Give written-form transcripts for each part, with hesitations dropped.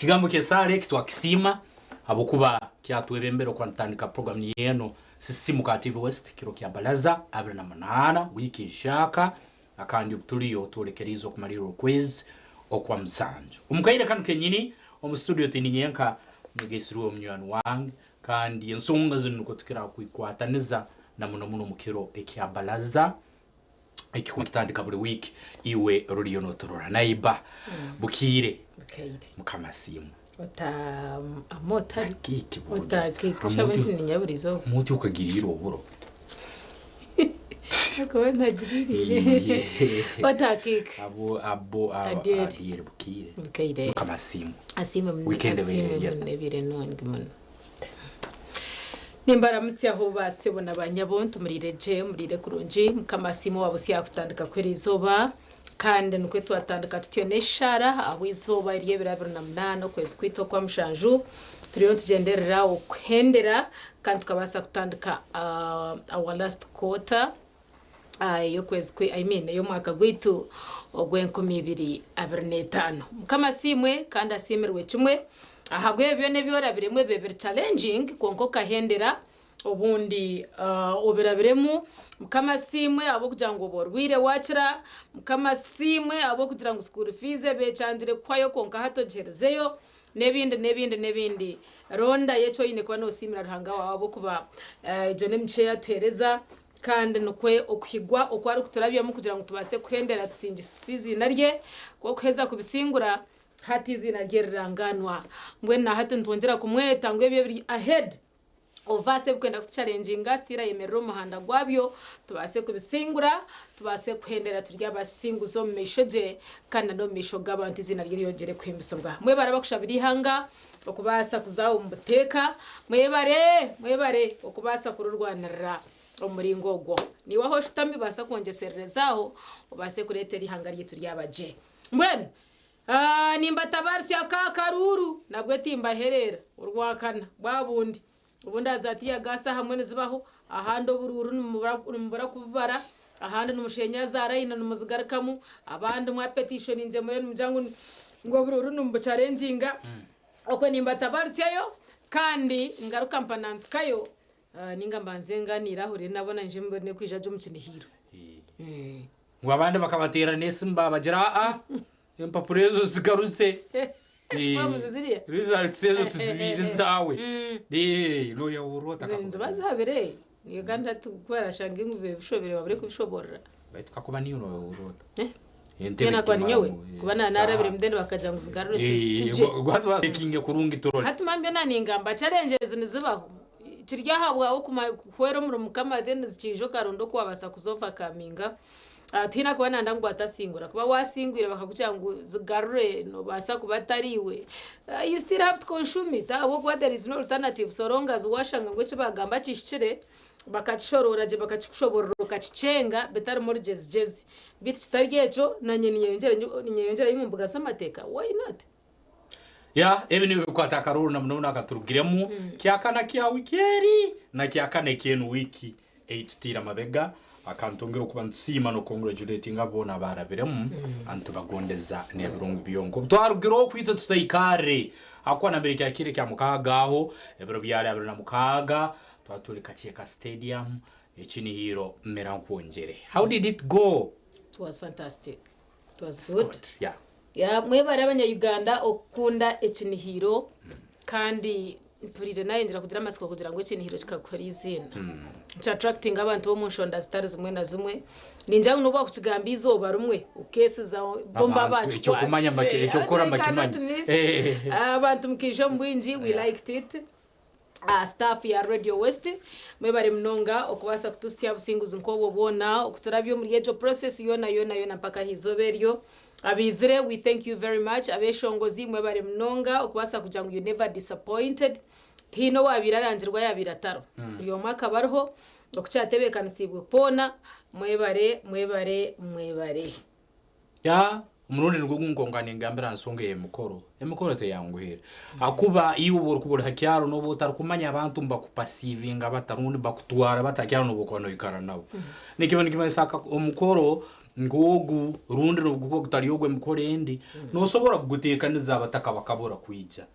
Ekigambo ky'esaara eki twakisiima habwokuba kyatwebembera okuba nitutandika program niyo eno Sisimuka TV West kiro kya Baraza 28 wiiki nshaka akandi obu turiyo tworekeriize okumalirra okwezi okwa musanju. Omu kaire kanu kenyini omu studio tindi nyenka nyegeisirwe omunywani wange kandi ensonga zinu nukwo tukira kwikwataniza na muno muno omu kiro ekya Baraza ekikuba nikitandika buri wiiki iwe ruriyo noturora naiba bukiire Bukaire. Mukama asiimwe. Ota amotari. Kiiki bundi. Ota kiiki shabe nti ninyabura izooba. Muti okagiriire oburo. Akuba ntagiriire. Ota kiiki. Abo abo Adieri. adieri bukiire. Bukaire. Mukama asiimwe. Asiimwe muno Weekend asiimwe ebaire muno ebaire nungi muno. Nimbaramutsya aho ba sebo na ba nyabo ntumuriire gye muriire kurungi Mukama asiimwe owabutsya kutandika kw'eriizooba kandi nikwo twatandika tutyo n'eshaara ahu eizooba ery'ebiro 28 okwezi kwaitu okwa mushanju turiyo nitugyenderera okuhendera kandi tukabaasa kutandika our last quarter ey'okwezi kwe I mean ey'omwaka gwaitu ogw'e 2025. Mukama asiimwe kandi asiimirwe kimwe ahabw'ebyo byona ebi orabiremu ebyo biri challenging kwonka okahendera obundi obirabiremu. Mukama asiimwe ahabw'okugira ngu oba orwaire waakira. Mukama asiimwe ahabw'okugira ngu school fees ebekyangire kuhwayo kwonka hati ogiherizeyo n'ebindi n'ebindi n'ebindi. Rondayo eki oine kuba noosiimira Ruhanga waawe ahabw'okuba egyo n'emigisha ei atuheereza kandi nikwo okuhigwa oku arikuturabyamu kugira ngu tubaase kuhendera tusingise eiziina rye. Ku orikuheza kubisingura, hati eiziina rye rirangaanwa. Mbwenu na hati nitwongyera kumweta ngu ebyo ebiri ahead of us ebirikwenda kutuchalenginga still ayemerere omu muhanda gwabyo tubaase kubisingura, tubaase kuhendera turi abasinguzi omu maisho gye kandi na n'omu maisho g'abantu eiziina rye ryongyere kuhimbisibwa. Mwebare abakushabira eihanga okubaasa kuza omu buteeka, mwebare, mwebare okubaasa kururwanirira omu muringo ogwo. Naiwe ahu oshutami baasa kwongyeserereza aho obaase kureetera eihanga ryaitu ryaba gye. Mbwenu nimbatabaaritsya ka karuuru nabwo timbahereera orwakana bwa bundi. Obundi haza tear gas ahamwe nizibaho, ahandi oburuuru nimubura kububara, ahandi nimushenya za line nimuzigarukamu, abandi mwa petitioninze muriyo nimugira ngu ngu oburuuru nimubuchalenginga. Okwe nimbatabaaritsyayo kandi ngaruka mpanantukayo ninga mbanze nganiire aho reero nabona nyije mbone kwija gye omu kinihiiro. Ngu abandi bakabateera n'esimu baabagira aa empapura ezo zigaruse. Wabuze ziriya? Results ezo tizibaire zaawe. Nooyehurira ota? Niziba zihabire kandi hati ku barashanga ngu bishobire babure kubishoboorora. Baitu kakuba niiwe nooyehurira ota? Mbwenu akuba ninyowe kuba naarabiremu then bakagira ngu zigarure tigye. Kinge kurungi turore. Hati mani byona ningamba challenges nizibaho. Kiri aha bwawe kuhwera omuri Mukama then zikiija okaronda oku wabaasa kuzi overcominga. Tihaine kuba nanda ngu atasingura kuba wasingwire bakakugira ngu zigarure nobaasa kuba atari iwe you still have to consume it ahabw'okuba there is no alternative so long as washanga ngu eki bagamba kihikire bakakishoroora gye bakakikushoborora okakikyenga bitarimu orugyezi beitu kitari ekyo nanye ninyeyongyerayo omu mbuga z'amateeka why not? Ya ebi nibyo bikwata akaruru na muno muno akaturugiremu kyakana kya wiki eri na kyakana eky'enu wiki ei tutaire amabega akantongera okuba nitusiima n'okukongratulatinga boona abaarabiremu nitubagondeza n'ebirungi byonka. Obu twarugire okwo itwe tutaikarre ahakuba nambere kyakiro ekya mukaaga aho ebiro byari 26 twaba turi Kakyeka Stadium ekinihiiro mera nkwongyere. How did it go? It was fantastic. It was good. Yeah. Ya, mwebare abanya-Uganda okukunda ekinihiiro kandi mpuriire nayongyera kugira amatsiko kugira ngu ekinihiiro kikakora eiziina. Nikya-attractinga abantu b'omu nshonda zitari zimwe na zimwe. Ningira ngu n'obu wakukigamba eizooba rimwe okeesiza bo Abantu, mbabakikwa- eky'okumanya mbaki- eky'okukora they mbakimanya. cannot miss. Abantu mukaija omu bwingi, we liked it. Staff ya Radio West mwebare munonga okubaasa kutuhitsya obusinguzi nk'obwo bwona okuturabya omuri egyo process yoona yoona yoona mpaka aha izooba eryo. Abaizire we thank you very much, abeshongozi mwebare munonga okubaasa kugira ngu you never disappointed. Tihaine owaabaire arangirwe ayaabaire atariho, buri omwe akaba ariho oku kyatebeekanisiibwe kwona. Mwebare mwebare mwebare. Ya, omurundi nigwo gumwe kwonka ningambira aha nsonga ey'emikoro. Emikoro teyanguhire ahakuba iwe obu orikuba ori ha kyaro nooba otarikumanya abantu nibakupasiivinga bata rundi nibakutwara bata ha kyaro n'obu orikuba noikara nabo. Nikiba nikimanyisa omukoro Nk'ogu rundi n'obu gukuba gutari ogw'emikoro endi, noosobora kuguteekaniza abataka bakabura kwija.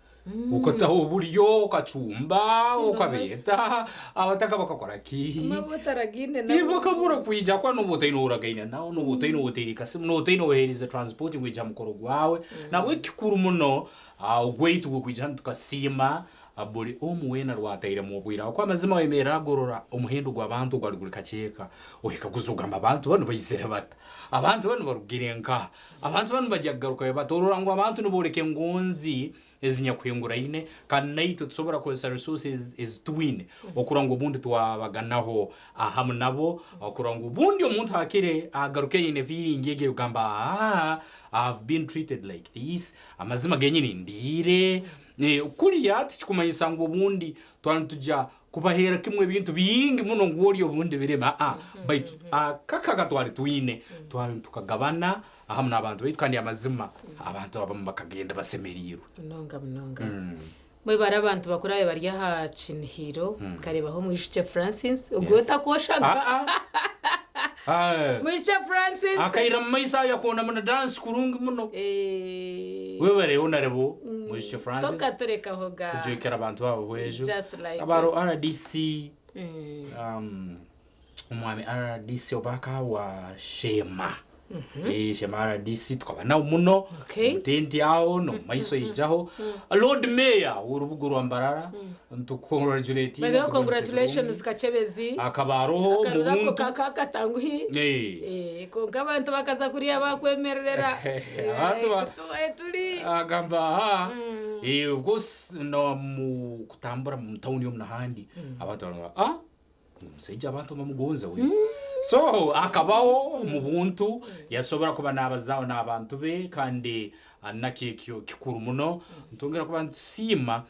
Okataho oburyo, okacumba, okabeeta, abataka bakakora ki? N'obu otaragaine nabo. Bakabura kwija ahakuba n'oba otaine ou oragaine nawe, n'oba otaine ou oteire kasimu, n'oba otaine ou oheerize transport ngu aije aha mukoro gwawe. Nabwe kikuru muno ogwaitu gw'okwija hanu tukasiima Buri omu weena rwatairemu obwire ahakuba amazima wemerera agorora omuhendo gw'abantu ogwari guri kakyeka ohikaguza ogamba abantu banu baizire bata? Abantu banu barugire nkaha? Abantu banu bagya kugarukayo bata? Orora ngu abantu niboreka engonzi ezinyakuhinguraine kandi naitwe tusobora kukozesa resources ezitwine okurora ngu obundi twabaganaho ahamu nabo okurora ngu obundi omuntu hakire agaruke aine feeling egi eyokugamba aah I have been treated like this amazima genyini ndiire Kuriya tikikumanyisa ngu obundi twaba nitugya kubaheera kimwe ebintu bingi muno ngu orye obundi bireme, aa, baitu akake aka twali twine twali nitukagabana ahamu n'abantu baitu kandi amazima abantu abamu bakagenda basemeriirwe. Munonga munonga. Mwebare abantu bakuru abe bari aha kinihiro nkareebaho Mwijukye Francis ogwo otakwoshaga. Aa, Mwijukye Francis. Akaira mu maiso aho yakonamu na dance kurungi muno. Eh, Webare Honorable Mwijukye Francis tokaturekaho ga. kujwekera abantu babo hwejo. Just like Abaro it. RDC Omwami RDC obaka wa Sheema. Eh, Sheema RDC tukaba nawe muno. Okay. Omu tenti aho n'omu maiso yaijaho. Lord Mayor w'orubuga orwa Mbarara nitukucongratulatinga. By the way, congratulations Kakyebezi. Akaba aroho omu Akaruru ako buntu. kaka katanguhi. Eh. Eh, konka abantu bakaza kuriya bakwemererera. Abantu ba- Eh, kutu- eh, turi. Agamba aha. Eh, of course no mu kutambura mu tawuni omu nahandi abantu baranga ah omusaija abantu bamugonza we. So akabaho omu buntu yasobora kuba nabazaho n'abantu be kandi nakyo ekyo kikuru muno. Ntwongera kuba nitusiima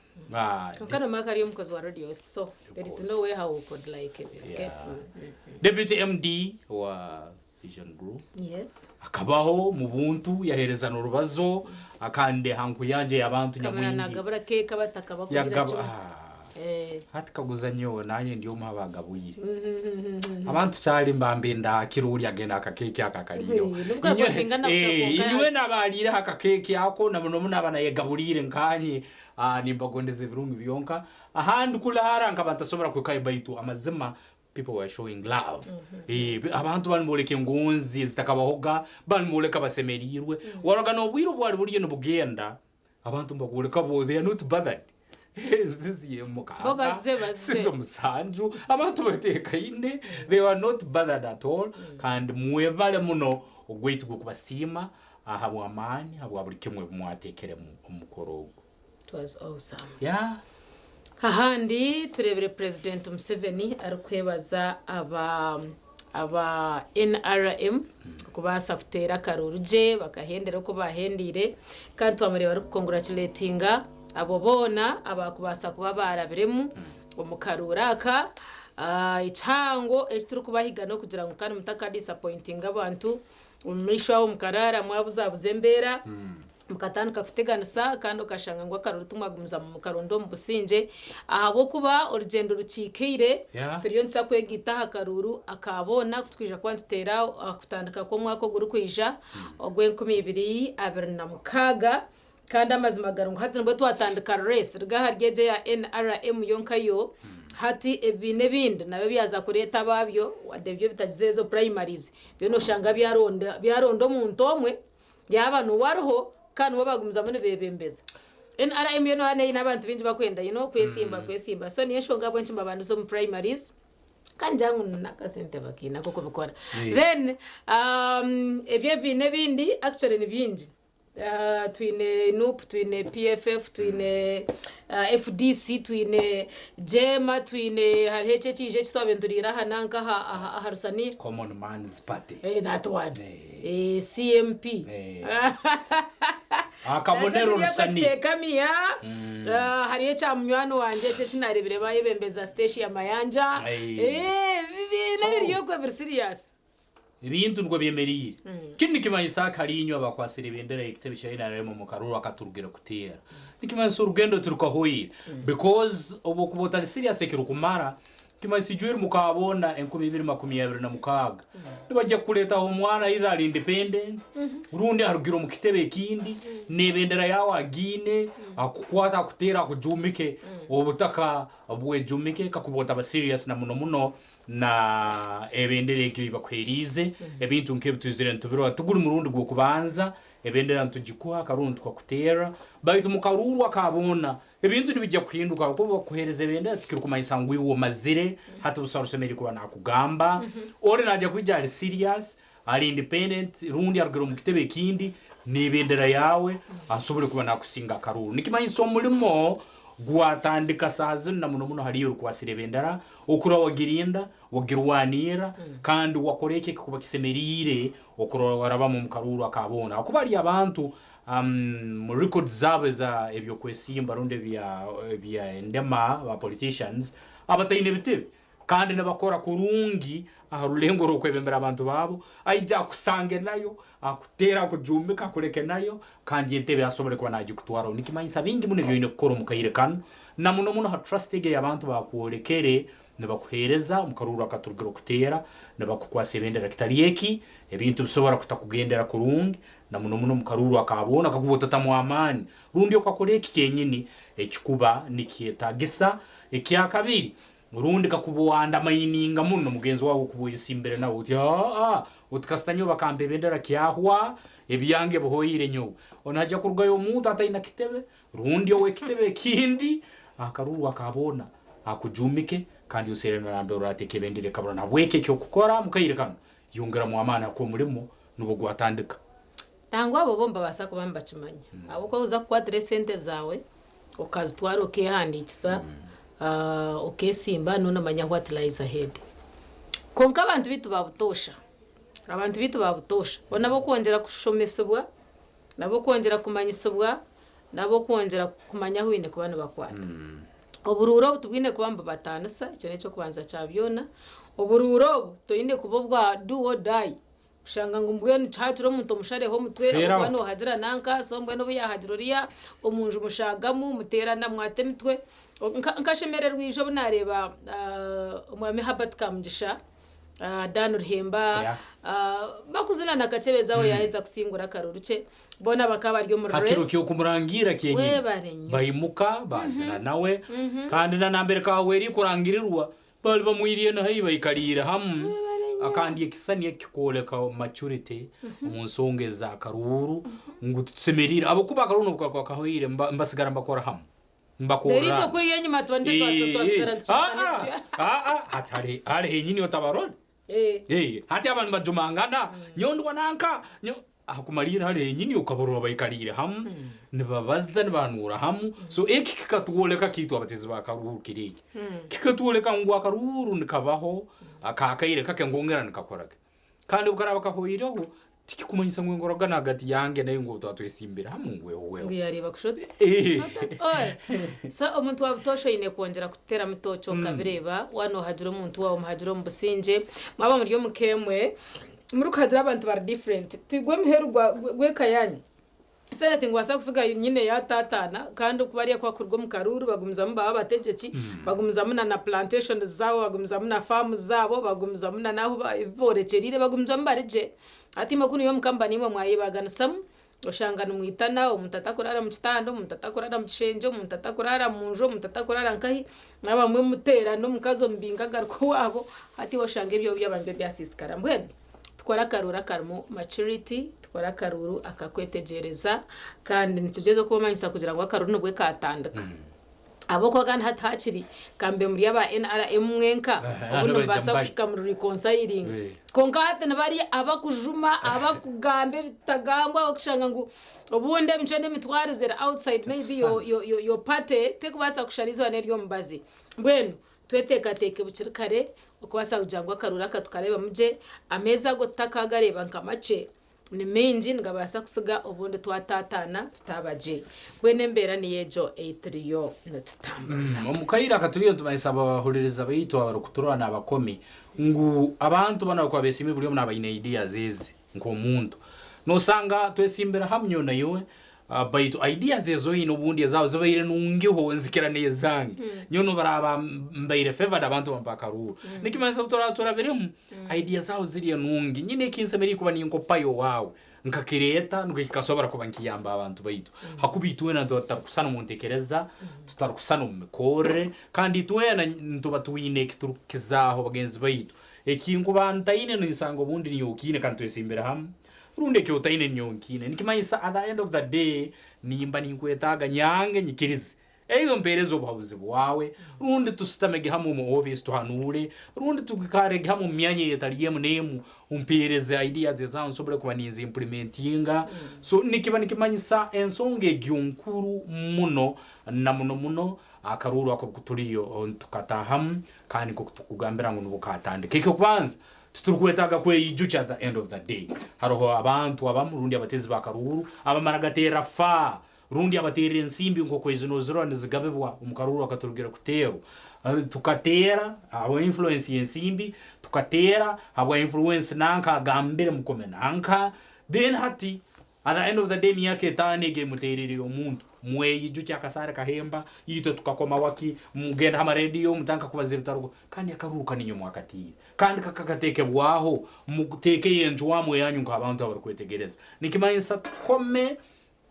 Konka na Mark ari omukozi wa Radio West, so there is no way how we could like escape. Yeah. Deputy MD wa Vision Group. Yes. Akabaho mu buntu yahereza n'orubazo akandi hankuyanje y'abantu Kamera nyamwingi. nagabura cake abataka bakugira Yagaba kimwe. ah. Eh. Hati kaguza nyowe nanye ndi omu abagabwire. Abantu kyali mbambe ndakira ori agenda akakeki aka kariyo. Eh, nubwo akotinga na Eh, kushaka inywe nabarire akakeki ako na muno muno abana yegabulire nkanye nimbagondeza ebirungi byonka. Ahandi kulahara nkaba ntasobora kwekayo baitu amazima people were showing love. Eh, abantu bari engonzi ezitakabahoga, bari basemerirwe. Waroga n'obwire obwari buriyo nibugenda, abantu mbakureka bo they are not bothered. Sisi mukaaga, Bo bazze, bazze. sisi omusanju, abantu bateekaine, they were not bothered at all. Kandi mwebale muno ogwaitu gw'okubasiima ahabw'amaani, ahabwa buri kimwe mwateekeremu omukoro ogu. It was awesome. Yeah. Ahandi turebire President Museveni arikwebaza aba aba NRM kubaasa kuteera akaruru gye bakahendera oku bahendeire kandi twamureeba arikukongratulatinga abo boona abakubaasa kuba barabiremu omu karuuru aka. Ekihango eki turikubahiga n'okugira ngu kandi mutakadisappointinga abantu omu maisho aho mukaraara mwabuzabuza embeera mukatandika kuteganisa kandi okashanga ngu akaruru timwagumiza mukaronda omu busingye ahabw'okuba orugyendo rukiikaire. Turiyo nituza kwegaita aha karuuru aka boona kutwija kuba nituteera kutandika kw'omwaka ogurikwija ogw'enkumi ibiri abiri na mukaaga. Kandi amazima gari ngu hati nibwo twatandika race ruga ahari egyo eya NRM yonka yo hati ebibiina ebindi nabyo byaza kureeta abaabyo wadde byo bitagizire ezo primaries byo noshanga byaronda byaronda omuntu omwe yaaba niwe ariho kandi niwe bagumizamu nibeebembeza. NRM yo noona eine abantu baingi bakwenda you know, kwesimba kwesimba so niyo enshonga ahabw'enki mbabandiza omu primaries kandi ngira ngu n'akasente bakiine ak'okubikora. Then ebyo ebibiina ebindi actually ni bingi. Twine NUP, twine PFF, twine FDC, twine JEEMA, twine hariho eki ekiija eki twabaire nituriira aha nanka aha aha aha Rusaniya. Common Man's Party. Eh, that one. Eh, CMP. Akabonero Rusaniya. Kitekami, ya. Hariyo ekya munywani wangye eki eki nareebire bayebembeza Stecia Mayanja. Aye. Eh, bibiina So- biri okwe biri serious. Ebintu nibwo byemereire. Kinu nikimanyisa akari inywe abakwasire ebendera y'ekitebe kya NRM omu karuru akaturugire kuteera. Nikimanyisa orugendo tirukahoire because obu okuba otari serious ekirikumara Kimanyisa ijweri mukaboona 2026 nibajja kukuleetaho omwana either ari independent rundi arugire omu kitebe ekindi n'ebendera yaawe agiine akukwate akuteere akujuumike obutaka bwejumike kakuba otaba serious na muno muno na ebendera egyo ei bakuheeriize. Ebintu nk'ebi twizire nitubirora tiguri murundi gw'okubanza ebendera nitugikuha akarundi tukakuteerra baitu mu karuuru aka boona Ebintu nibiija kuhinduka ahabw'okuba obu bakuheereza ebendera tikirikumanyisa ngu iwe omazire, hati busaho orusemeriire kuba naakugamba. Ori naija kwija ari serious, ari independent rundi arugire omu kitebe ekindi n'ebendera yaawe asobole kuba naakusinga akaruuru. Nikimanyisa omurimo gwatandika saaha zinu na muno muno hariyo orikwasire ebendera, okurora wagirinda, wagirwanirra kandi wakora eki ekikuba kisemeriire okurora warabamu omu karuuru aka boona ahakuba hariyo abantu Mu records zaabo eza eby'okwesimba rundi ebya eby'endema ba politicians abataine bitebe kandi nibakora kurungi aha rulengo rw'okwebembera abantu baabo, aija akusange nayo, akuteere akujumbike akuleke nayo kandi entebe asobole kuba nagikutwaraho. Nikimanyisa bingi muno ebi oine kukora omu kaire kanu na muno muno ha trust egi ey'abantu baakwolekere Nibakuheereza omu karuuru akaturugire okuteera, nibakukwasa ebendera kitali eki, ebintu bisobora kutakugendera kurungi, na muno muno omu karuuru aka boona kakuba otatamu amaani rundi okakora eki kyenyini ekikuba nikyetagisa. Ekyakabiri, rundi kakuba oandamaininga muno mugenzi waawe okuba oyesimbire nawe oti, Aa, oti kasita nyowe bakampa ebendera kyahwa, ebyange bihoire nyowe. Onu haija kurugayo omuntu ataina kitebe Rundi ow'ekitebe ekindi akaruuru aka boona akujuumike, kandi oserre na nambere orateeka ebendera ekabura. Nahabweki eky'okukora omu kaire kanu, yongeramu amaani ahabw'okuba omulimo nubwo gwatandika. Nangwa abo bo nibabaasa kuba nibakimanya ahabw'okuba oza kukwatira esente zaawe okazitwara okeehandiikisa okeesimba noona omanya what lies ahead. Kwonka abantu baitu ba butoosha, abantu baitu ba butoosha bo n'ab'okwongyera kushomesibwa N'ab'okwongyera kumanyisibwa, n'ab'okwongyera kumanya ahu baine kuba nibakwata. Oburuuru obu tibwine kuba nibubataanisa, ekyo n'eky'okubanza kya byona. Oburuuru obu toine kuba obwa do or die, kushanga ngu mbwenu haakira omuntu omushareho omutwe ahabw'okuba noohagira nanka, so mbwenu obu yaahagira oriya omu nju mushaagamu, muteerana mwata emitwe. Nkashemererwa ijo obu naareeba Omwami Herbert Kamugisha Dan Ruhemba bakuzina na Kakyebezi aho yaheza kusingura akaruru kye boona bakaba bari omu Ha kiro race. ky'okumurangiira kyenyini, Webare nnyo. baimuka baazina nawe, kandi na nambere kahweriire kurangirirwa, baali bamwiriire na haihi baikaliire hamu. Webare nnyo. Kandi ekisisani eki kikooleka maturity omu nsonga ez'akaruuru ngu titusemeriire, ahabw'okuba akaruuru n'obu kakuba kahweire nibasigara nibakora hamu. Reero itwe kuriya enyima tuba nitwe twasigara nitucwekanisa. Hati hare hare henyini otabarora. Hati aba nibajumangana, nyowe ndi wa nanka, aha kumariira hare henyini okabarora baikariire hamu, nibabaza nibahanuura hamu. So eki kikatworeka ki itwe abateezi ba karuuru kiri eki, kikatworeka ngu akaruuru nikabaho ak'akaire kake ngu ongera nikakora ki. Kandi obu karaaba kahweireho, tikikumanyisa ngu enkoragana ahagati yange naiwe ngu obu twaba twesimbire hamu ngu ehweho. Ngu yaareeba kusha oti? Not at all. So omuntu wa butoosha oine kwongyera kuteeramu tooci okabireeba. Waaba noohagira omuntu waawe omuhagire omu busingye. Mwaba muri omu ka emwe, murikuhagira abantu bari different, tigwo muheru gw'eka yaanyu. Fena tinkubaasa kutsiga nyine yaataataana kandi ku bariya ku bakuruga omu karuuru bagumizamu baba abategyeki, bagumizamu na na plantations zaabo, bagumizamu na farms zaabo, bagumizamu na n'ahu ebi boorekyereire bagumizamu bari gye. Hati imwe ku niiwe omuka muba niimwe mwayebaganisamu, oshanga nimwitana, omuntu atakuraara mu kitanda, omuntu atakuraara mu kishengye, omuntu atakuraara mu nju, omuntu atakuraara nkahi, abamwe muteerana omukazi omubinga agaruka owaabo, hati iwe oshanga ebyo byaba nibyo byasiisikara. Mbwenu Tukore akaruuru akarimu maturity, tukore akaruuru akakwetegyereza kandi nitugyezaho kubamanyisa kugira ngu akaruuru nibwo kaatandika. Ahabw'okuba kandi hati hakiri ka mube muri aba NRM mwenka obundi nimubaasa kuhika muri reconciling. Kwonka hati nibari abakujuma, abakugamba ebitagambwa okushanga ngu obundi emicwe n'emitwarize eri outside maybe your party terikubaasa kushara eizooba n'ery'omubazi. Mbwenu Tweteekateeke bukiri kare okubaasa kugira ngu akaruuru aka tukareebamu gye. Ameezi ago tutakaagareeba nka makye, ni maingi nigabaasa kutsiga obundi twataataana tutaaba gye. Mbwenu embeera niyo egyo ei turiyo nitutamburiramu. Omu kaire aka turiyo nitumanyisa abahuririza baitu abarikuturora n'abakomi ngu abantu banu abarikuba besiimire buri omwe naaba aine ideas eze nk'omuntu. Nosanga twesimbire hamu nyowe naiwe. Baitu ideas ezi oine obundi ezaawe zibaire nungiho nzikira n'ezange. Nyowe n'obu baraaba mbaire favoured abantu bampa akaruuru. Nikimanyisa obu turaaba turabiremu, idea zaawe ziri enungi. Nyine eki nsemeriire kuba ninkopayo owaawe nkakireeta nukwo kikasobora kuba nikiyamba abantu baitu. Hakuba itwena nituba tutarikusana omu ntekereza, tutarikusana omu mikorre, kandi itwena nituba twine eki turikukizaaho bagenzi baitu. Eki nkuba ntaine ninsanga obundi niiwe okiine kandi twesimbire hamu. Rundi eki otaine nyowe nkiine. Nikimanyisa at the end of the day nimba ninkwetaaga nyange nyikirize either ompeereze obuhabuzi bwawe, rundi tusitamege hamu omu office tuhanuure, rundi tuikarege hamu omu myanya eyetali emu n'emu ompeereze ideas ezaawe nsobole kuba ninzi implementinga. So nikiba nikimanyisa ensonga egyo nkuru muno na muno muno akaruuru ako obu turiyo nitukataahamu kandi nk'oku tukugambira ngu nubwo kaatandika. Eky'okubanza Titurikwetaaga kweyijukya at the end of the day. Haroho abantu abamu rundi abateezi ba karuuru abamara gateera faa rundi abateera ensimbi nk'oku ezi nozirora nizigabibwa omu karuuru akaturugire kuteerwa. Tukateera habwa influence y'ensimbi, tukateera habwa influence nanka agambire mukome nanka, then hati At the end of the day emyaka etaano egi emutereriire omuntu mweyijukye akasaare kahemba itwe tukakoma waki mugenda ha marediyo mutandika kubaza ebitarugo kandi akaruuru kaninywe mwakatiire kandi kakakatekebwaho mutekeyo encwamu eyanyu nk'abantu abarukwetegereza nikimanyisa tukome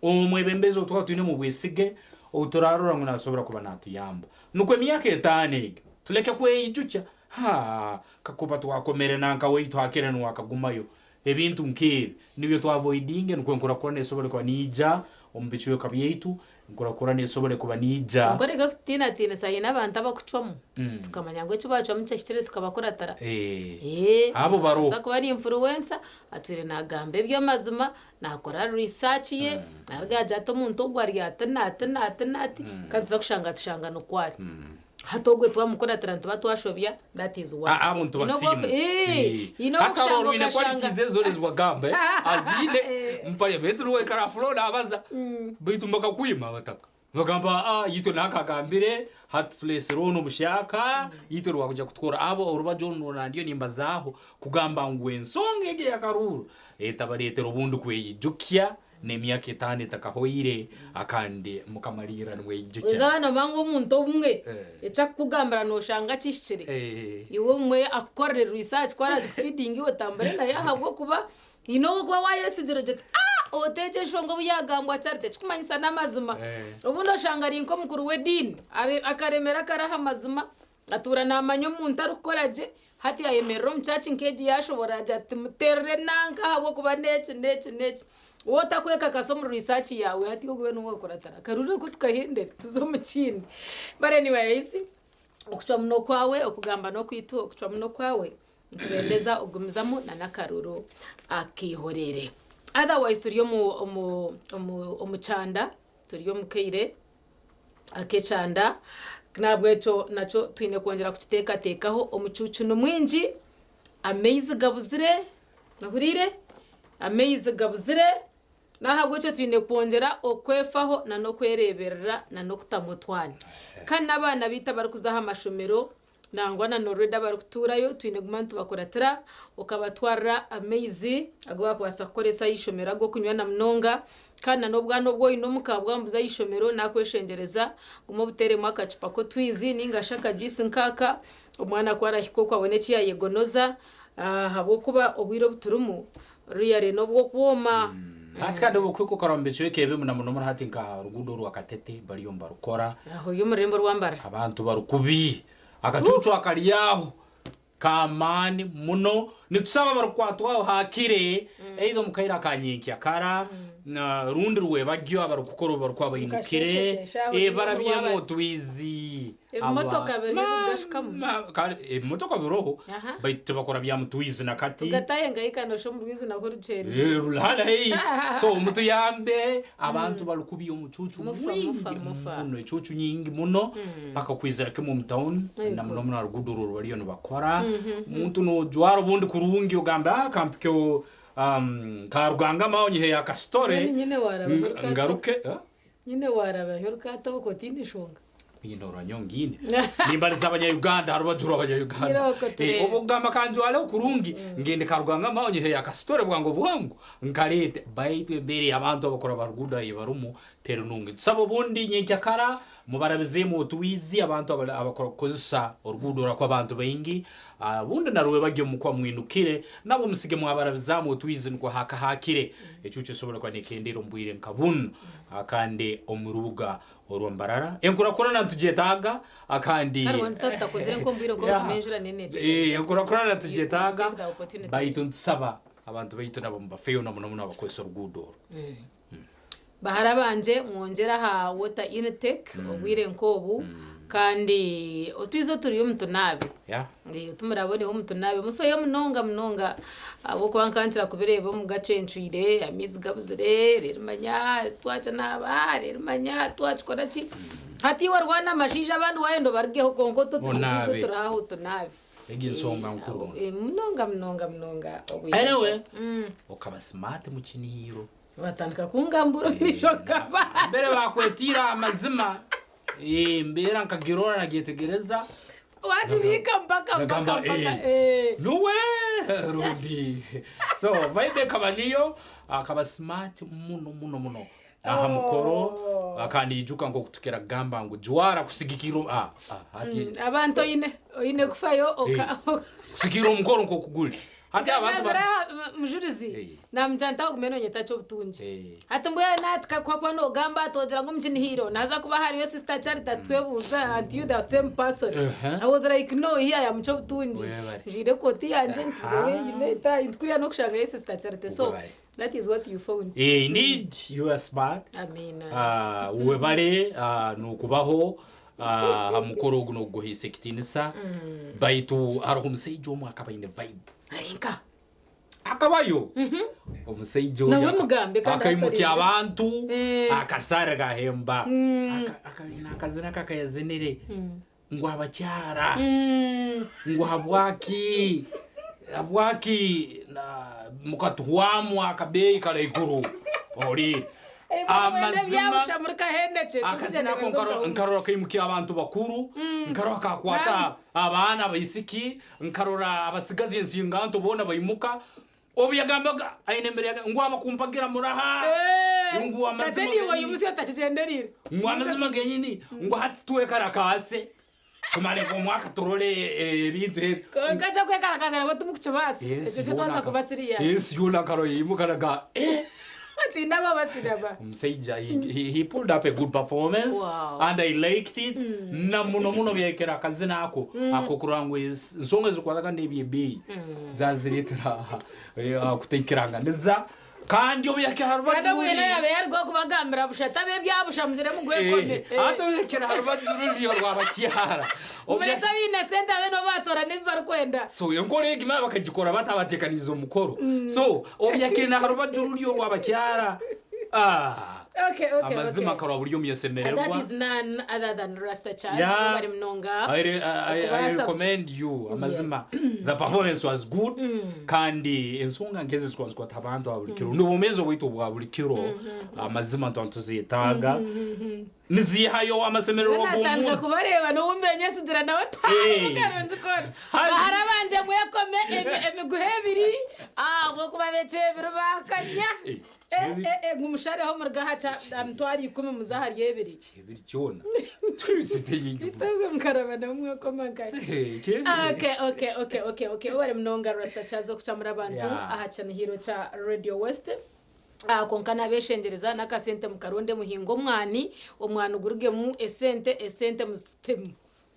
omwebembezi ou twaba twinemu obwesige ou turarora ngu nasobora kuba natuyamba nukwo emyaka etaano egi tuleke kweyijukya haa kakuba twakomere nanka waitu hakire nuwe akagumayo Ebintu nk'ebi nibyo twavoidinge nukwo enkurakurana esobole kuba niija omu bicweka byaitu, enkurakurana esobole kuba niija. Kwonka oreke kututiinatiinisa haine abantu abakucwamu tukamanya ngu eki baacwamu kihikire tukabakuratira. Abo baroho. Naabaasa kuba ari influencer atwire naagamba eby'amazima, naakora research ye, naruga yaagira ati omuntu ogu ari ati n'ati n'ati n'ati kandi tuza kushanga tushanga nikwo ari. Hati ogwe twamukuratira nituba twashobya that is one. Abo nitubasiima. Haine Hati abo obukushanga orwine okashanga qualities ezo ezibagamba eh, aziine mpare baitu niwe waikara aha floor nabaza baitu mbakakwima abataka bagamba aa itwe nakagambire hati tulesire onu omuhyaka itwe niwe kutukora abo orubaju oru nurwo ndiyo nimbazaaho kugamba ngu ensonga egi eyakaruuru etabaretera obundi kweyijukya N'emyaka etaano etakahoire, akandi mukamariirira nimweijukya. Oza waanamba ngu omuntu obumwe eki akukugambira nooshanga kihikire. Iwe obumwe akukorere research ku araagikufeedinga iwe otambure nayo ahabw'okuba haine ou orikuba waayesigire ogira oti aah oti egi enshonga obu yaagambwa ki ari tekikumanyisa n'amazima. Obundi oshanga ari nk'omukuru w'ediini akaremera akari aha mazima Atuura naamanya omuntu arikukora gye, hati yaayemerera omu church nk'egi yaashoboorora agira ati muteerere nanka ahabw'okuba n'eki n'eki n'eki. Waaba otakwekakasa omuri research yaawe hati ogwo niwe waakuratira. Akaruru ako tukahendere tuze omu kindi. But anyways, okucwamu n'okwawe, okugamba n'okwaitu, okucwamu n'okwawe, nitubendeza okugumizamu n'akaruru akeihorere. Otherwise turi omu omu omu omu kyanda, turi omu kaire. ak'ekyanda, n'ahabw'ekyo nakyo twine kwongyera kukiteekateekaho. Omucuucu ni mwingi, amaizi gabuzire, ohuriire? Amaizi gabuzire, n'ahabw'ekyo twine kwongyera okwefaho n'okwereeberera n'okutamu otwana. Kandi n'abaana baitu abarikuza aha mashomero Nangwa na Norweda abarikutuurayo twine kuguma nitubakuratira, okabatwarira amaizi agu baakubaasa kukoresa aha ishomero ag'okunywa na munonga. Kandi na n'obwana obu oine omuka bwamubuza aha ishomero naakweshengyereza guma obuteeremu akacupa k'otwizi nainga shi akajuice nk'aka, omwana ku arahika okwo abone eki yaayegonoza ahabw'okuba obwire obu turimu really n'obw'okwoma. Hati kandi obu okuhika okarora omu bicweka ebimu na muno muno hati nka ruguudo orwa Katete bariyo nibarukora. Aho ori omu rurembo rwa Mbarara. Abantu barikubi. Akacuucu akari aho k'amaani muno. Nitusaba abarikukwatwaho hakire either omu kaire aka nyenkya kara rundi rwebagyo abarikukora obu barikuba bainukire Mukasheesheshe aho reero barabyemu rwabazi. otwizi. Ebimotoka biriho ebikugashukamu? Kare ebimotoka biroho baitu tibakora bya mutwizi na kati. Tugatahe ngaika nosha omu rwizi nahwo rugyende. Eh, ruri hali haihi. So mutuyambe abantu bari kubi omucuucu Mufa, mwingi mufa, mufa. muno ecuucu nyingi muno paka kwizira kimwe omu town na muno muno aha ruguudo oru bariyo nibakora. Omuntu nojwara obundi kurungi ogambe ah kampikeho ka Rugangama aho nyiheyo akasitore Mbwenu nyine waraba ngaruke. Nyine waraba ahi orikataho okwo otiine nshonga. Nyine orwanyo ngiine. Nimbariza abanya-Uganda aha rubaju rw'abanya-Uganda. Irooko tureebe. Obu okugamba kanjwale kurungi, ngende Karugangama onyiheyo akasitore bwangu bwangu nkareete. Baitu embeera ei abantu abakuraba aha ruguudo ei barimu teri nungi. Nitusaba obundi nyenkyakara mubarabizeemu otwizi abantu abakukozesa oruguudo orwakuba abantu baingi, obundi narwo bari omukuba mwinukire, nabwo musige mwabarabizaamu otwizi nukwo haakahaakire ecuucu esobole kuba neekendeera omu bwire nka bunu kandi omu rubuga orwa Mbarara. Enkurakurana nitugyetaaga kandi Hariho tutakozire nk'omu bwire Yeah. nk'obu enjura nene Enkurakurana nitugyetaaga Take the opportunity. baitu nitusaba abantu baitu nabo mubafeyo na muno muno abakozesa oruguudo orwo. Bahara bangye mwongyere aha water intake obwire nk'obu kandi otwize oturiyo mutunaabe. Tumuraboneho mutunaabe mufeyo munonga munonga ahabw'okuba nkankira kubireeba omu gacencwire amaizi gabuzire reero manya twakinaaba reero manya twakikora ki hati iwe orwana amashaija abandi wayenda obarugeho kwonka otwo twize Onaabe. turi aho otunaabe. Egi ensonga nkuru. Munonga munonga munonga obwire. Anyway, okaba smart mu kinihiro. Batandika kungambura omu maisho g'abantu. Mbere bakwetiira amazima. Embeera nkagirora nagyetegereza. Wakibiika mpaka mpaka Nagamba, mpaka. Nuwe rundi. So vibe ekaba niyo akaba smart muno muno muno. Aha mukoro kandi ijuka nk'okutukira kugamba ngu jwara kusigikira hati Abantu oine kufayo oka kusigikira omukoro nk'okuguri. Hati abantu Nagambira mujurizi namugira nti agume nonyeta ky'obutungi. Hati mbwenu nati kakuba nogamba ati ogira ngu omukinihiro naza kuba hariyo Sister Charity atwebuuza anti you that same person. I was like, no, here I am ky'obutungi. Webare. Njwire ekooti yangye ntwire etayi ntikuriya n'okushangayo Sister Charity. So Webare. that is what you found. Indeed you are smart. Amina. Webare n'okubaho aha mukoro ogu n'okuguhaisa ekitiinisa baitu hariho omusaija omwe akaba aine vibe. Arinka. Akabayo omusaija Nawe oyo mugambe kandi akaimukia atorize. abantu akasare gahemba. Akazina kakayazinire ngu abakyara ngu habwaki na mukatuhwamu akabeeyi karaiguru ori Amazima byabusha muri kahendekye. Akazina ako nkarora kaimukia abantu bakuru, nkarora kakwata abaana abaisiki, nkarora abasigazi ensinganto boona baimuka. Obu yagambaga aine embere ngu abakumpagira muraha ngu amazima Kase niwe genyini. uyu musi otakigyenderire. Ngu amazima genyini ngu hati twekarakase tumare omwaka turore ebintu ebi. Konka kyokwekarakaza nabwo tumukukibaasa. Ekyo kyo twaza kuba serious. Ensi yoona nkaro yimukaraga. Tina babasiraba. Omusaija he pulled up a good performance and I liked it. Na muno muno byekera akazina ako ako kurora ngu ensonga ezikwataga n'ebyebeeyi zazireetera kutaikiranganiza kandi obu yakera Kandi rubaju obwine yabe yarigwa kubagambira busha tabe ebyabusha mugire mugwekome. Ate obu yakera rubaju ruriyo rwabakyara. Muretse abaine sente abe nibo batora n'ebi barikwenda. So enkora egi maba bakagikora batabateekaniize omukoro. So obu yakera na rubaju ruriyo rwabakyara. Amazima akarwa buri omu yasemererwa. That is none other than Rasta Charles. Bari munonga. I Okubaasa recommend you amazima. The performance was good. Kandi ensonga nk'ezi zikwanzikwata abantu aba buri kiro. N'obwomeezi obwaitu bwa buri kiro amazima ntituzeetaaga. Nizihayo amasemererwa Natandika g'omuntu. kubareeba n'owumbenye sigira nawe tamukarungi kona. Bahara bangye mwekome emiguha ebiri ahabw'okuba bekyo ebiri bakanya. Ngu mushareho muruga aha mitwaro 10 muze ahari ebiri. Ebiri kyona. Tubisete nyingi. Bitagwe mukaraba nawe mwekoma nkari. Kyebiri. Okay. Obare munonga Rasta Charles okucamura abantu aha kyanihiro kya Radio West. Konka nabeshengereza n'akasente mukaronde muhinga omwani, omwani gurugemu esente muzitutemu.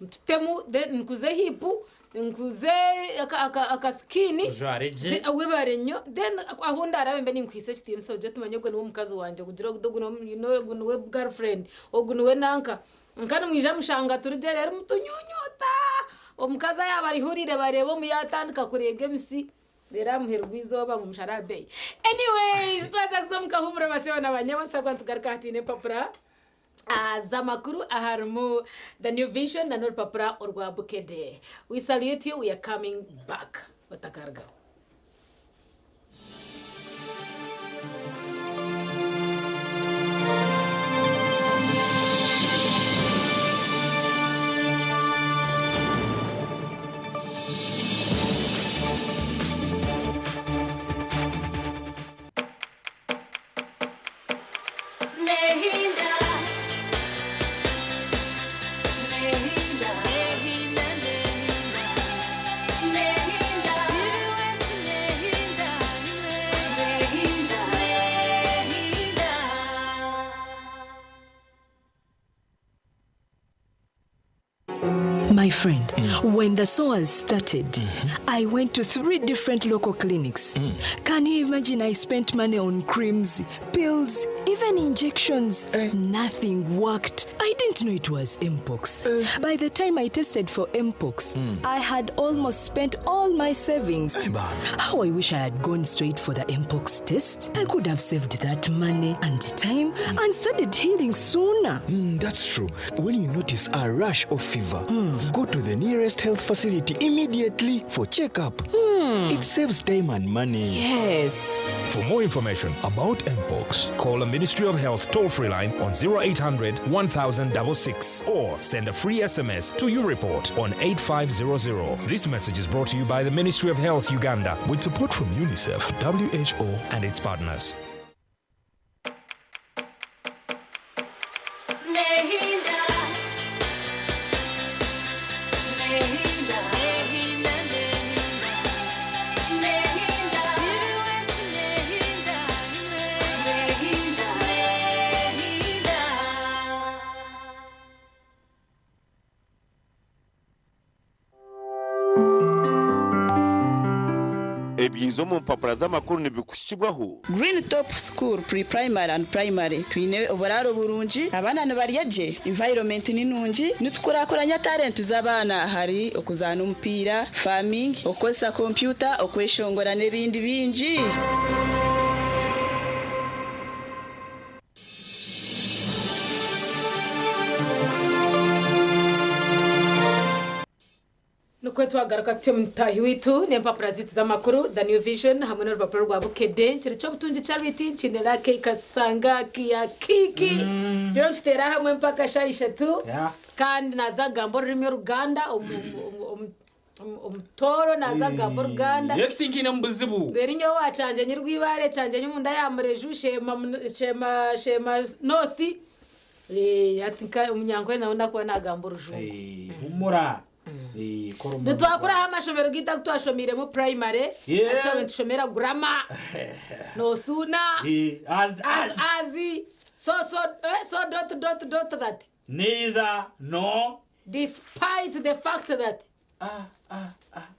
Mututemu then nkuze hipu, nkuze akaskini. Ujware gye. Webare nnyo. Then aho ndarabe mbe ninkwise ekitiinisa ogye tumanye ogwo niwe omukazi wangye, ogugira ogu niwe, ogu niwe girlfriend, ogu niwe nanka. Nka nimwija mushanga turugye rero mutunyunyuta. Omukazi ayaba arihurire bareebe omu yatandika kureega emisi. Rero amuheru gw'eizooba ngu mushare aha beeyi. Anyways, twaza kuza omu kahumuro basebo na banyabo, nituza tugaruka aha twine empapura z'amakuru aharimu The New Vision na n'orupapura orwa Bukedde. We salute you, we are coming back. Otakarugaho. My friend, when the sores started, I went to three different local clinics. Can you imagine I spent money on creams, pills, even injections? Nothing worked. I didn't know it was Mpox. By the time I tested for Mpox, I had almost spent all my savings. How I wish I had gone straight for the Mpox test. I could have saved that money and time and started healing sooner. That's true. When you notice a rash or fever, go to the nearest health facility immediately for checkup. It saves time and money. Yes. For more information about Mpox, call the Ministry of Health toll free line on 0800 1066 or send a free SMS to U-Report on 8500. This message is brought to you by the Ministry of Health Uganda With support from UNICEF, WHO, and its partners. Nehinda, nehinda, nehinda, nehinda, nehinda, nehinda, nehinda. Ebyiza omu mpapura z'amakuru nibikushibwaho. Green Top School Pre-Primary and Primary twine oburaro burungi, abaana nibarya gye, environment ni nungi, nitukurakuranya talent z'abaana hari okuzaana omupiira, farming, okukozesa kompyuta, okweshongora n'ebindi bingi. Nukwo twagaruka tutyo mutahi witu n'empapura zitu z'amakuru, The New Vision hamwe n'orupapuro rwa Bukedde. Kiri ky'obutungi Charity nkinera kasanga kiya kiki rero tutera hamwe mpaka shaha 3. Kandi naza kugamba orurimi Oruganda, omutoro naza kugamba Oruganda. Yekitinkine mu buzibu. Rero nyowe wakyangye nyirwibare kyangye nyomunda ya Mureju Shema Shema Shema North, ati omunyankore nawe ndakuba nagamba Orujungu. Humura. Nitwakuraho amashomero gita twashomiremu primary. Ati tushomera grammar nosuna As as as so so so dot dot dot that neither no despite the fact that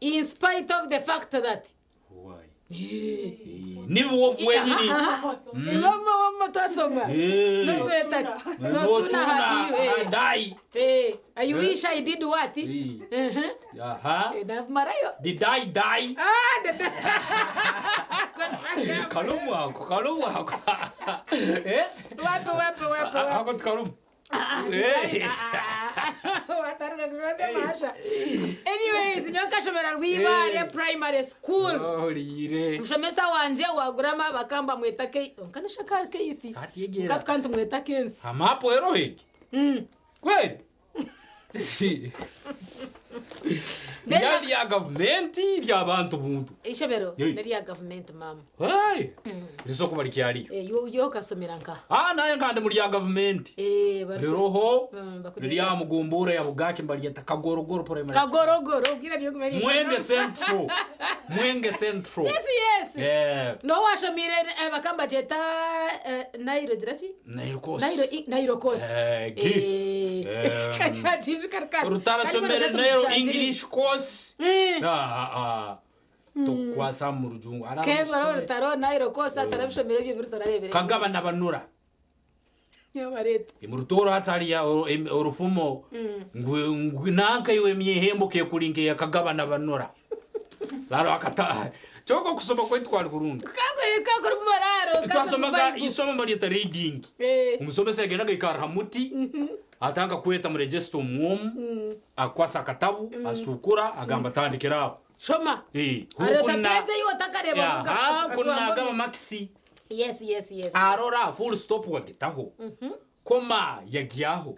in spite of the fact that. Why? Nibo wenyini. Mama twasoma. No tweta nosuna hadi Dai. I wish I did what? Aha. Navumarayo. Did I die? Ah, did Kalumu ako, kalumu ako. Eh? Wapi wapi wapi. Ako tukalumu. Anyways, nyonkashomera Rwibare Primary School. Mushomesa wanje wagurama bakamba mweta ke nkanashaka keithi. Katukantu mweta kensi. Amapo ero hiki. Kweli? Si. Nali ya gavumenti ry'abantu buntu. Ishomero nari ya gavumenti mama. Hey. Risokuba likyaliyo. Yo kasomera nka. Naye nkandi muri ya gavumenti. Riroho rya mugumbura ya Bugaki mbaryeta Kagorogoro Primary. Kagorogoro ubwira niyo kumenya. Mwenge Central. Mwenge Central. Yes yes. Yeah. No washomire bakamba jeta Nairo jirati? Nairo course. Nairo course. Rutara somere Nairo English course. Tukwasa mu rujungu. Kemara rutaro Nairo course atarabishomere byo birutorarebere. Kagaba nabanura. Nyabareta. Imurutoro hatariya orufumo nanka iwe myehembo ke kulinge yakagaba nabanura. Laro akata. Choko kusoma kwetu kwali kurungi. Kako rumararo. Twasomaga isomo mbaliyeta reading. Umusomesa yagendaga ikara hamuti. Atanga kweta mu register omwomu. Akwasa akatabu, asukura, agamba tandikiraho. Shoma. Arota peje yo takareba. Kuna gaba maxi. Yes yes yes. Arora full stop wagitaho. Koma yagiyaho.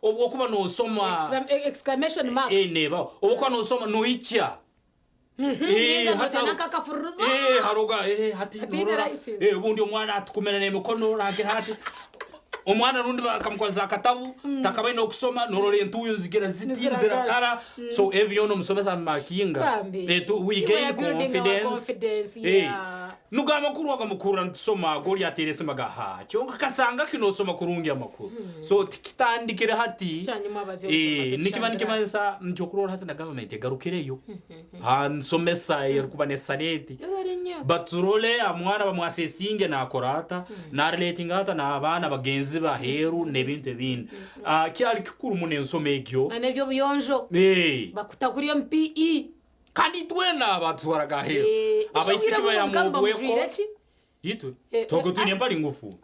Obwo kuba no soma exclamation mark. Neba. Obwo kuba no soma no ichia. Haroga hati ubundi omwana atukumena n'emikono ragira hati omwana rundi bakamukwaza akatabu takabaina okusoma norora entuyo zigira ziti zirakara. So ebyo no musomesa makinga we gain confidence. Nugo amakuru ago mukuhurra nitusoma ago ori ateera esimu aga haa kyonka kasanga ki noosoma kurungi amakuru. So tikitandikire hati Kyanyuma abazi obuzima eh, nikiba tukitandira. nikimanyisa nti okurora hati na gavumenti egarukireyo ha nsomesa erikuba nesareeti Yebare nnyo. baturole omwana bamwasesinge nakora ata narelatinga ata n'abaana bagenzi be aheeru n'ebintu ebindi. Ah, kyali kikuru muno ensoma egyo. Na n'eby'obuyonjo Eh. bakutakuri omu PE. Kandi itwena batutwaraga aheeru. Eh, Abaisiki ishobwire bayamu mugamba obweko. mujwire ki? Itwe Eh, twabwo eh, twine ah. empali ngufu.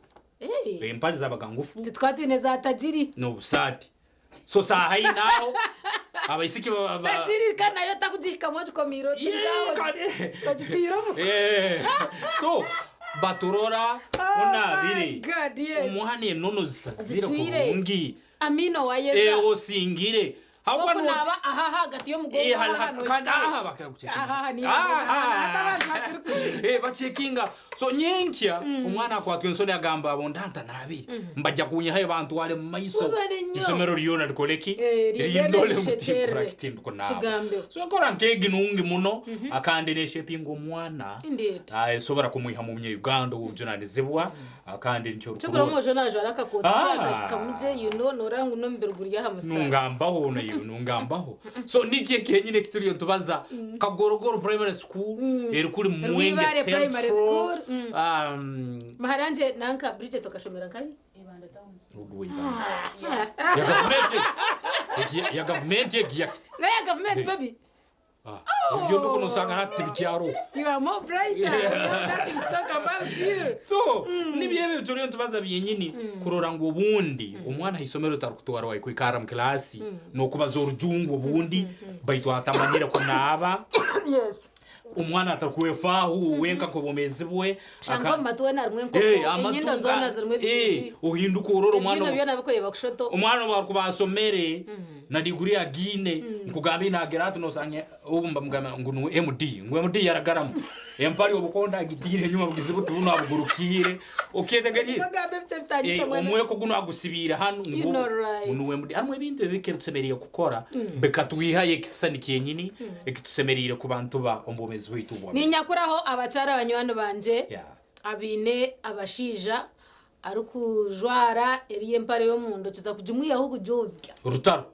Eh. Empali zabaga ngufu Titwaba twine za tajiri. n'obusaati. So saaha haihi n'aho abaisiki Tajiri kandi nayo otakugihikamu ogikomiire oti Yeah, ngaho ogitiire omu. Eh, so baturora onabire God, yes. omwana enono zisazire Zicwire. kurungi Amino wayeza. Eh, osingire Habwokuba Okunaaba aha hagati y'omugongo Eh, aha hano kandi ohikaho. aha bakira kucekinga. Aha ni Aha. abantu bakiri Eh, bacekinga so nyenkya omwana akwatwa ensoni agamba abo ndanta naabire mbajja kunyihayo bantwale mu maiso Webale nnyo. isomero lyona likoleki Eh, rirebe rindole rishekyerere. kitinduko naabo Kigambeho. so enkora nk'egi nungi muno akandi neshepinga omwana Indeed. Ah, esobora kumwiha mu munyauganda obujunanizibwa akandi nikyo Kyokora omwojo najwara akakooti Ah. kyakahikamu gye you know noora ngu n'omubiri guri aha musitaari. nungambaho nayo nungambaho so nikyo kenyine ekituriyo nitubaza Kagorogoro Primary School erikuri Mwenge Rwibare Primary Central School. Maharanje nanka Bridget okashomera nkahi? Ogwo Ibanda. Ya gavumenti egi- ya gavumenti egi ya Naye gavumenti baby. Ah, ebyo ndikuno osanga hati tibikyaro. You are more brighter. We have nothing to talk about you. So nibyo ebyo turiyo nitubaza byenyini kurora ngu obundi omwana haisomero tarikutwara wayi kwikara mu kilasi n'okubaza orujungu obundi baitu atamanyire kunaaba. Yes. Omwana atarikwefaho wenka nk'obwomeezi bwe. Shanga omu matu weena harimu enkoko, Eh, amatu enyindo zoona zirimu ebihizi. Ohinduka orora omwana Ebyino byona bikureba kushoto. omwana obu arikuba asomere na diguri agiine nkugambire nagira ati nosanga obu mbamugamba ngu ni MD ngu MD yaragaramu empali obukonda agitiire enyuma bugizi buti bunu abugurukiire okyetegeriire. Bagambe ebiti ebitangite Eh, mwene. omweko guno agusibiire hanu You ngu know right. ngu niwe MD. Harimu ebintu ebike tusemeriire kukora bikatwihayo ekisisani kyenyini ekitusemeriire kuba nituba omu bwomeezi bwaitu bwona. Ninyakuraho abakyara banywani bangye Yeah. abaine abashaija arikujwara eriyo empare y'omunda okiza kugimwihaho kugyozya. Rutaro.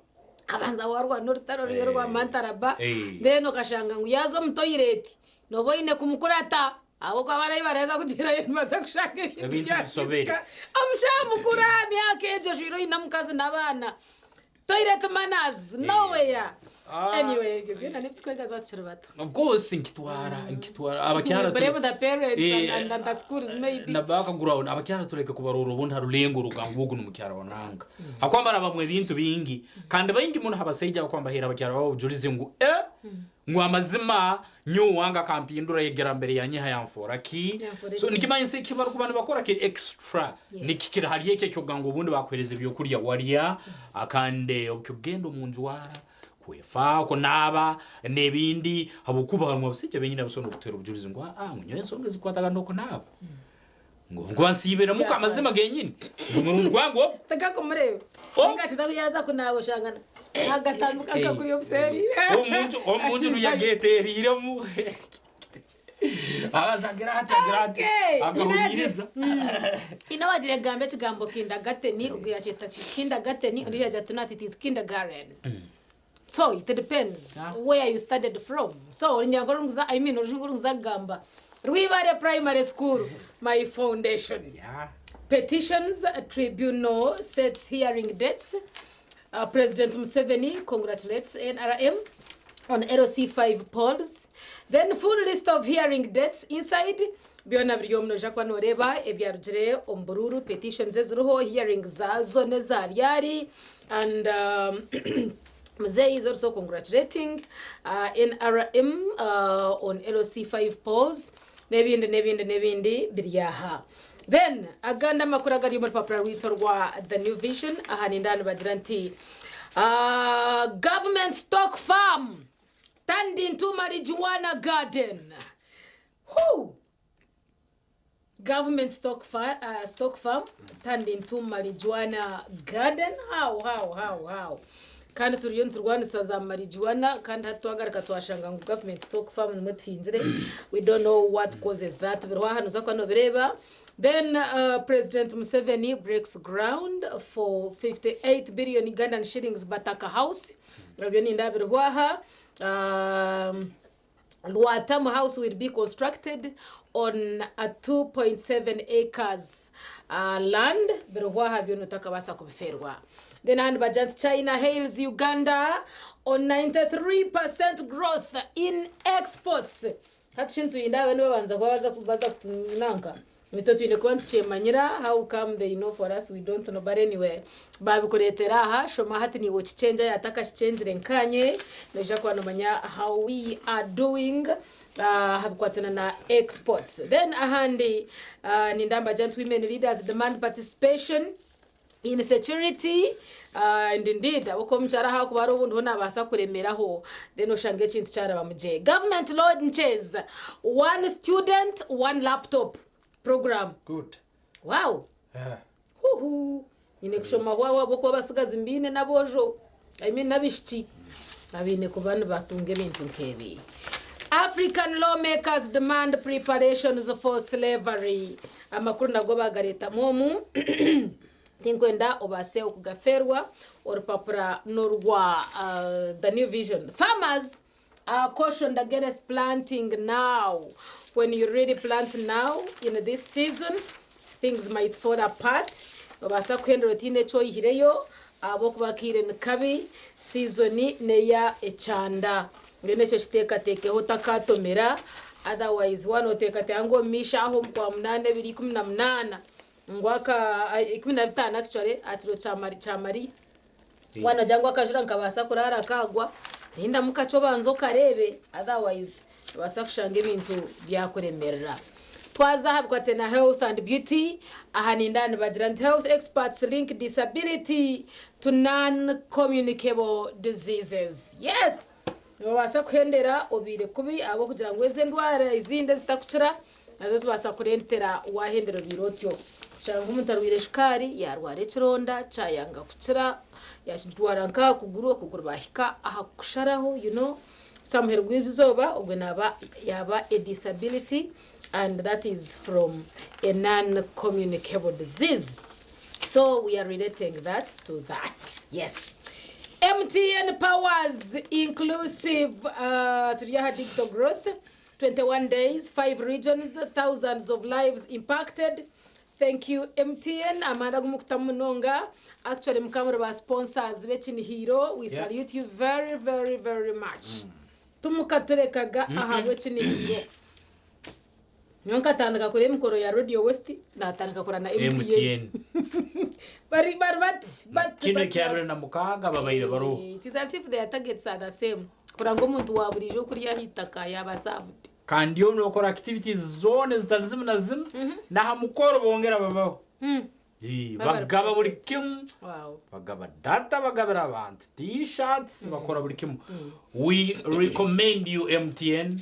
Kabanza warwana orutaro ruriyo rwa mantaraba Eh. then okashanga ngu yaaza omu toyireti nooba oine kumukurata ahabw'okuba abarahi baraheza kugyerayo nibaza kushanga ebintu Ebintu bisobere. byasisika. Omushaija mukuru aha myaka egyo ojwire oine omukazi n'abaana. Toilet manners, nowhere. Ah. Anyway, ebyo byona n'ebitukwega tuba tukiri bato. Of course nkitwara nkitwara abakyara Blame the parents Eh, and the schools maybe. na bakagura abakyara tureke kubarora obundi harulengo orugamba ogu nomukyara wananga hakwambara bamwe ebintu bingi kandi baingi muno habasaija bakwambahira abakyara babo obujulizi ngu eh ngu amazima nyowe wange akampindura yegera mbere yanyiha yanfoora ki. Yanfoora So ki. nikimanyisa eki barikuba nibakora ki extra nikikira hari ekyo ekyokugamba obundi bakuhereza ebyokurya warya akande okugenda omu njwara kwefa kunaaba n'ebindi habwokuba harimu abasaija benyini abasobora n'okutera obujulizi ngu aa ngu nyowe ensonga ezikwatagana n'okunaaba ngu nkuba nsiibiremu Yes, amazima genyini ngu murundi gwange ogwo. Takakumureba. Oh. Ngakiza kuyaza kunaaba oshangana. Agatambuka akakuri obuseeri. Omuntu omuntu ruyageteeriremu abaza agira ati agira ati Okay. agahuririza. Ino wagira gambe ekigambo kindergarten ubwo yakyeta ki kindergarten undi yagira ati not it is kindergarten. So it depends where you started from. So orunyango runguza I mean orujungu runguza kugamba Rwibare Primary School my foundation. Yeah. Petitions Tribunal sets hearing dates. President Museveni congratulates NRM on LC5 polls. Then full list of hearing dates inside. Byona biri omu noija kuba noreeba ebyarugire omu bururu petitions eziriho hearing zaazo n'ezaryari and Mzee is also congratulating NRM on LC5 polls n'ebindi n'ebindi n'ebindi biri aha. Then agandi amakuru agari omu rupapura rwaitu rwa The New Vision aha ninda nibagira nti government stock farm turned into marijuana garden. Who? Government stock farm turned into marijuana garden. How, how, how, how? Kandi turiyo niturwanisa za marijuana kandi hati twagaruka twashanga ngu government stock farm nimwo tuhingire. We don't know what causes that. Biriho aha noza kuba nobireeba. Then President Museveni breaks ground for 58 billion Ugandan shillings Bataka House. Ebyo nindeeba biriho aha. Rwatamu House will be constructed on a 2.7 acres land. Biriho aha byona otakabaasa kubifeerwa. Then ahandi bagira nti China hails Uganda on 93% growth in exports. Hati shi nitwinda aba nibabanza kuba baza baza kutunanka itwe twine kuba nitukyemanyira how come they know for us we don't know but anyway babikureetera aha shoma hati niiwe okikyenja yatakakikyengire nkanye noija kuba nomanya how we are doing aha bikwatana na exports. Then ahandi nindamba nti women leaders demand participation in security and indeed ahabw'okuba omukyara ahu arikuba ari obundi ho nabaasa kuremeraho then oshange ekintu kyarabamu gye. Government launches one student one laptop program. Good. Wow! Huhu! Nyine kushoma hwaho ahabw'okuba abatsigazi mbaine n'aboojo, I mean n'abaishiki abaine kuba nibatunga ebintu nk'ebi. African lawmakers demand preparations for slavery. Amakuru nago baagareetamu omu. Tinkwenda obaase okugafeerwa. Orupapura n'orwa The New Vision. Farmers are cautioned against planting now. When you really plant now in this season, things might fall apart. Nobaasa kuhendera otaine eki oihireyo ahabw'okuba akaire ni kabi, siizoni n'eya ekyanda. Mbwenu ekyo kiteekateekeho otakaatomera, otherwise waaba nooteekateeka ngu omu maisho aho omu Kwamunaana 2018 ngu aka 15 actually aha kiro kya Mariya, waaba noogira ngu akajura nikabaasa kuraara kaagwa, rindamu kakye obanze okareebe otherwise Noobaasa kushanga ebintu byakuremerera. Twaza aha bikwate na Health and Beauty, aha nindeeba nibagira nti Health experts link disability to non-communicable diseases. Yes! Noobaasa kuhendera obaire kubi ahabw'okugira ngu ezi endwara ezindi ezitakukira nazo zibaasa kureetera waahendera obaire otyo. Oshanga omuntu arwaire shukaari yaarwara ekironda kyayanga kukira, yaakirwara nk'aha kuguru, okuguru baahika aha kukusharaho you know. So aha muheru gw'eizooba ogwo naaba yaaba a disability and that is from a non communicable disease. So we are relating that to that. Yes. MTN powers inclusive turi aha digital growth 21 days, 5 regions, thousands of lives impacted. Thank you MTN amaani agu mukutamu munonga actually mukaba muri ba sponsors b'ekinihiiro we salute you very very very much timukaturekaga ahabw'ekinihiiro nyowe nkatandika kureba emikoro ya Radio West natandika kureba na MTN MTN. bari bari bati bati Kinu bati ekyabire bati na mukaaga babaire baroho. It is as if their targets are the same kureba ngu omuntu wa buriijo kuriya aha itaka yaba served. Kandi iwe nokora activities zoona ezitari zimwe na zimwe, n'aha mukoro bongera babaho. Ii, Baba bari bagaba buri present. kimwe, Wow. bagaba data, bagabira abantu t-shirts, bakora buri kimwe. We recommend you MTN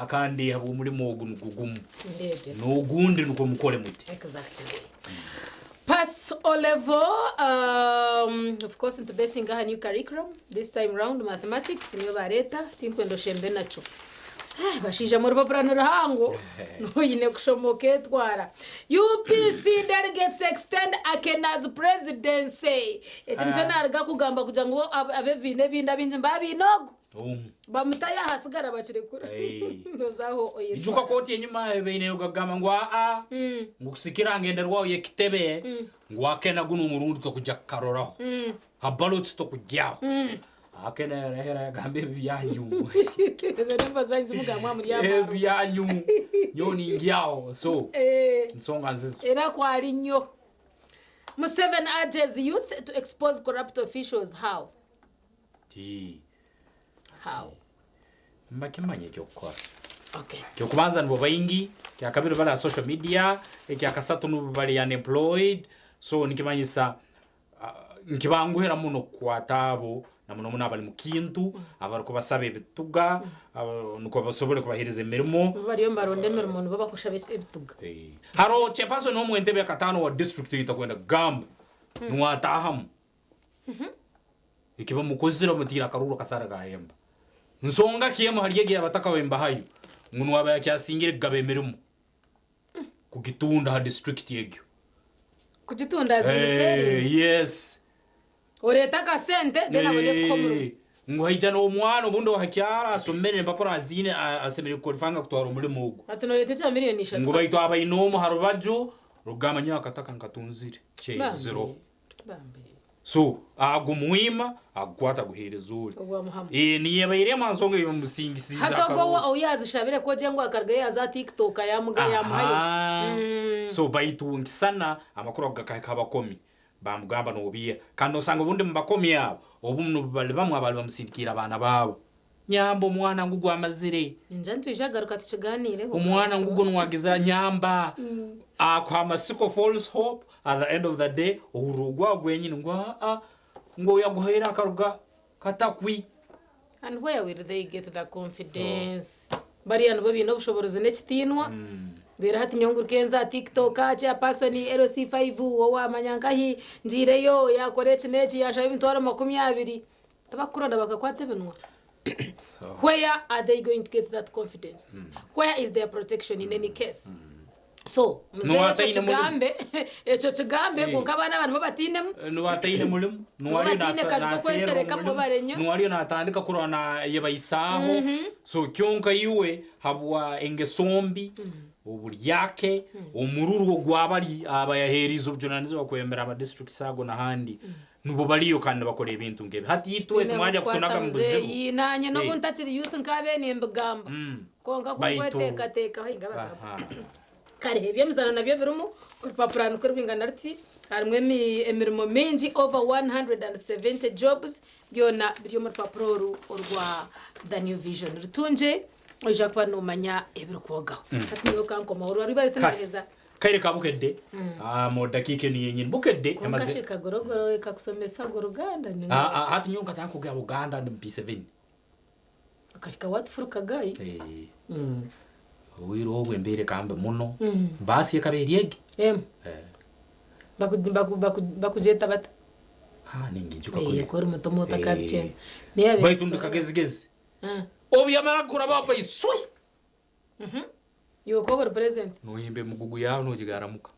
kandi ahabw'omurimo ogu nigwo gumwe. Indeed. N'ogundi nikwo mukore muti. Exactly. Pass O level, of course nitubesinga aha new curriculum this time round mathematics niyo bareeta tinkwenda oshembe nakyo. Eh, bashaija mwe orupapura ni ruhango noine kushoma oketwara. UPC delegates extend Akena's presidency. Eki nikyo naruga kugamba kugira ngu ab'ebibiina ebindi abaingi nibaaba baine ogu. Bamutayo aha hasigara bakirekura. Noza aho Ijuka oyetwara. kooti enyima ebaire erikugamba ngu aa ngu kusikira ngenderwaho y'ekitebe ngu Akena gunu omurundi tokujja kukaroraho ha ballot tokugyaho. Akena yarahera yagamba ebi byanyu. Ezo n'enfa zanyu zimugamba muri amaarwa. Ebi byanyu nyowe ningyaho so ensonga nzizo. Era kwari nnyo. Museveni urges youth to expose corrupt officials how? Ti. How? Mbakimanya ekyokukora. Okay. Ekyokubanza nibo baingi, ekyakabiri bari aha social media, ekyakasatu nibo bari unemployed, so nikimanyisa nikibanguhira muno kukwata abo na muno muno abari mukintu, abarikubasaba ebituga, nikwo basobole kubahereza emirimo. Bo bariyo nibaronda emirimo nibo bakushaba ebituga. Hariho chairperson omwe entebe yakataano wa district ei takwenda kugamba, niwe ataahamu. Eki bamukozire bamutiire akaruru akasara gahemba. Nsonga ki emu hali egi ey'abataka bembahayo ngu nuwe aba yakyasingire kugaba emirimo kugitunda ha district egyo. Kugitunda as in selling? Yes. Oreete akasente then abone kukuha omurimo. Ngu haija n'omwana obundi owa hakyaro asomere empapura aziine asemeriire kuqualifyinga kutwara omurimo ogu. Ati noreeta ekya miriyoni ishatu Ngu first. baitu abaine omu ha rubaju rukugamba nyowe akataka nkatunzire Bambi. kyeziro. Bambi. So agumwima agukwata aguheereza ori. Ogwa Muhama. Eh, niyo ebaire emu ha nsonga eyomusingisiize Hati ogwo akaruru. ou yazishabire ku ogye ngu akarugayo yaaza aha TikTok yamuga yamuhayo. Aha. So baitu nkisana amakuru ago gakahika ha bakomi bamugamba nobiiha kandi nosanga obundi mubakomi abo obumu nubo bali bamwe abali bamusindikiire abaana baabo. Nyamba omwana ngugu amazire. Ningira nitwija kugaruka tukiganiireho. Omwana ngugu niwagiza nyamba akuha amasiko false hope at the end of the day ohurira ogwawe gwenyini ngu aa ngu oyaguhaire akaruga katakwi. And where will they get the confidence? Bariya nibo baine obushoborozi n'ekitiinwa. Reero hati nyowe nguruke nze aha TikTok chairperson LC5 owamanya nkahi ngiireyo yakora eki n'eki yanshaba emitwaro 20. Tibakukuronda bakakwata ebinwa. Where are they going to get that confidence? Where is their protection in any case? So, muzeeyi Nuwe ekyo ataine murimo. kigambe, ekyo kigambe Eh. kwonka abaana aba nibo batainemu. Nuwe ataine murimo, nuwe Nibo ariyo bataine kaju naserra k'okweshereka omurimo, mbwenu barenyo. nuwe ariyo natandika kurora nayebaisaaho. So kyonka iwe habwa engeso mbi, oburyake, omururu ogwabari abayaheerize obujunanizibwa kwebembera ama districts ago nahandi, Nubo bariyo kandi nibakora ebintu nk'ebi. Hati itwe Twine timwaja kukwata kutunaga mu buzibu. muzeeyi naanye n'obu Eh. ntakiri youth nkaabaire nimbigamba kwonka ku Baitu nkweteekateekaho hinga abagamba. Aha. Kare eby'emizaano nabyo birimu orupapura nikwo rwingana ruti harimu emi- emirimo mingi over 170 jobs byona biri omu rupapura oru orwa The New Vision. Rutungye oija kuba noomanya ebirikwogaho. Hati nyowe kankomaho orwa rwibare Kare. tinariheza. Kaire ka Bukedde mu dakiika enu yenyini Bukedde Kwonka emaze shi kagorogoro ekakushomesa ngu Ruganda ni Ah, ah, hati nyowe nkatandika kwega Buganda ndi mu P7. Okahika watufuruka gayi. Eh. Obwire obwo embeera ekaba mbi muno. Baasi ekaba eri egi. Emwe. Eh. Baku baku baku bakugyeta bata? Ha ningijuka Eh, kuri. ku ori muto muto otakabikyenga. Eh. Niyo yabaire Baitu ndi kagezigezi. Ah. Obu yamara kuraba apa iswi. Iwe okaba ori present? Nohimba emigugu yaawe nogigaramuka.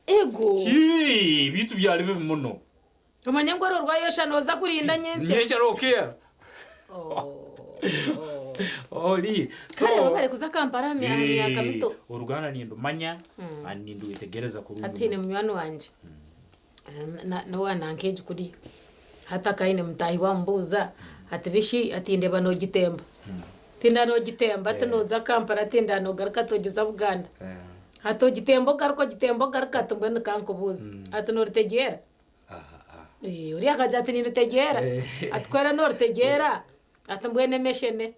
Ego! Hii, ebintu byali bibi muno. Omanye ngu ori orwayosha nooza kurinda nyentsya. Nyenkya nokeera. Ori. So, Kare webare kuza Kampala aha myaka mito. Oruganda nindumanya kandi nindwetegereza kurungi. Hati haine munywani wangye n'owa nanka egi kuriya. Hati akaba aine mutaahi we amubuuza ati bishi ati ndeeba noogitemba. Tinda noogitemba ati nooza Kampala ati nda noogaruka ati ogyeza Buganda. Ati ogitemba ogaruka ogitemba ogaruka ati mbwenu kankubuuze ati noorutegyeera? Oriya akagira ati nindutegyeera. Ati ku oraabe noorutegyeera ati mbwenu emeshene.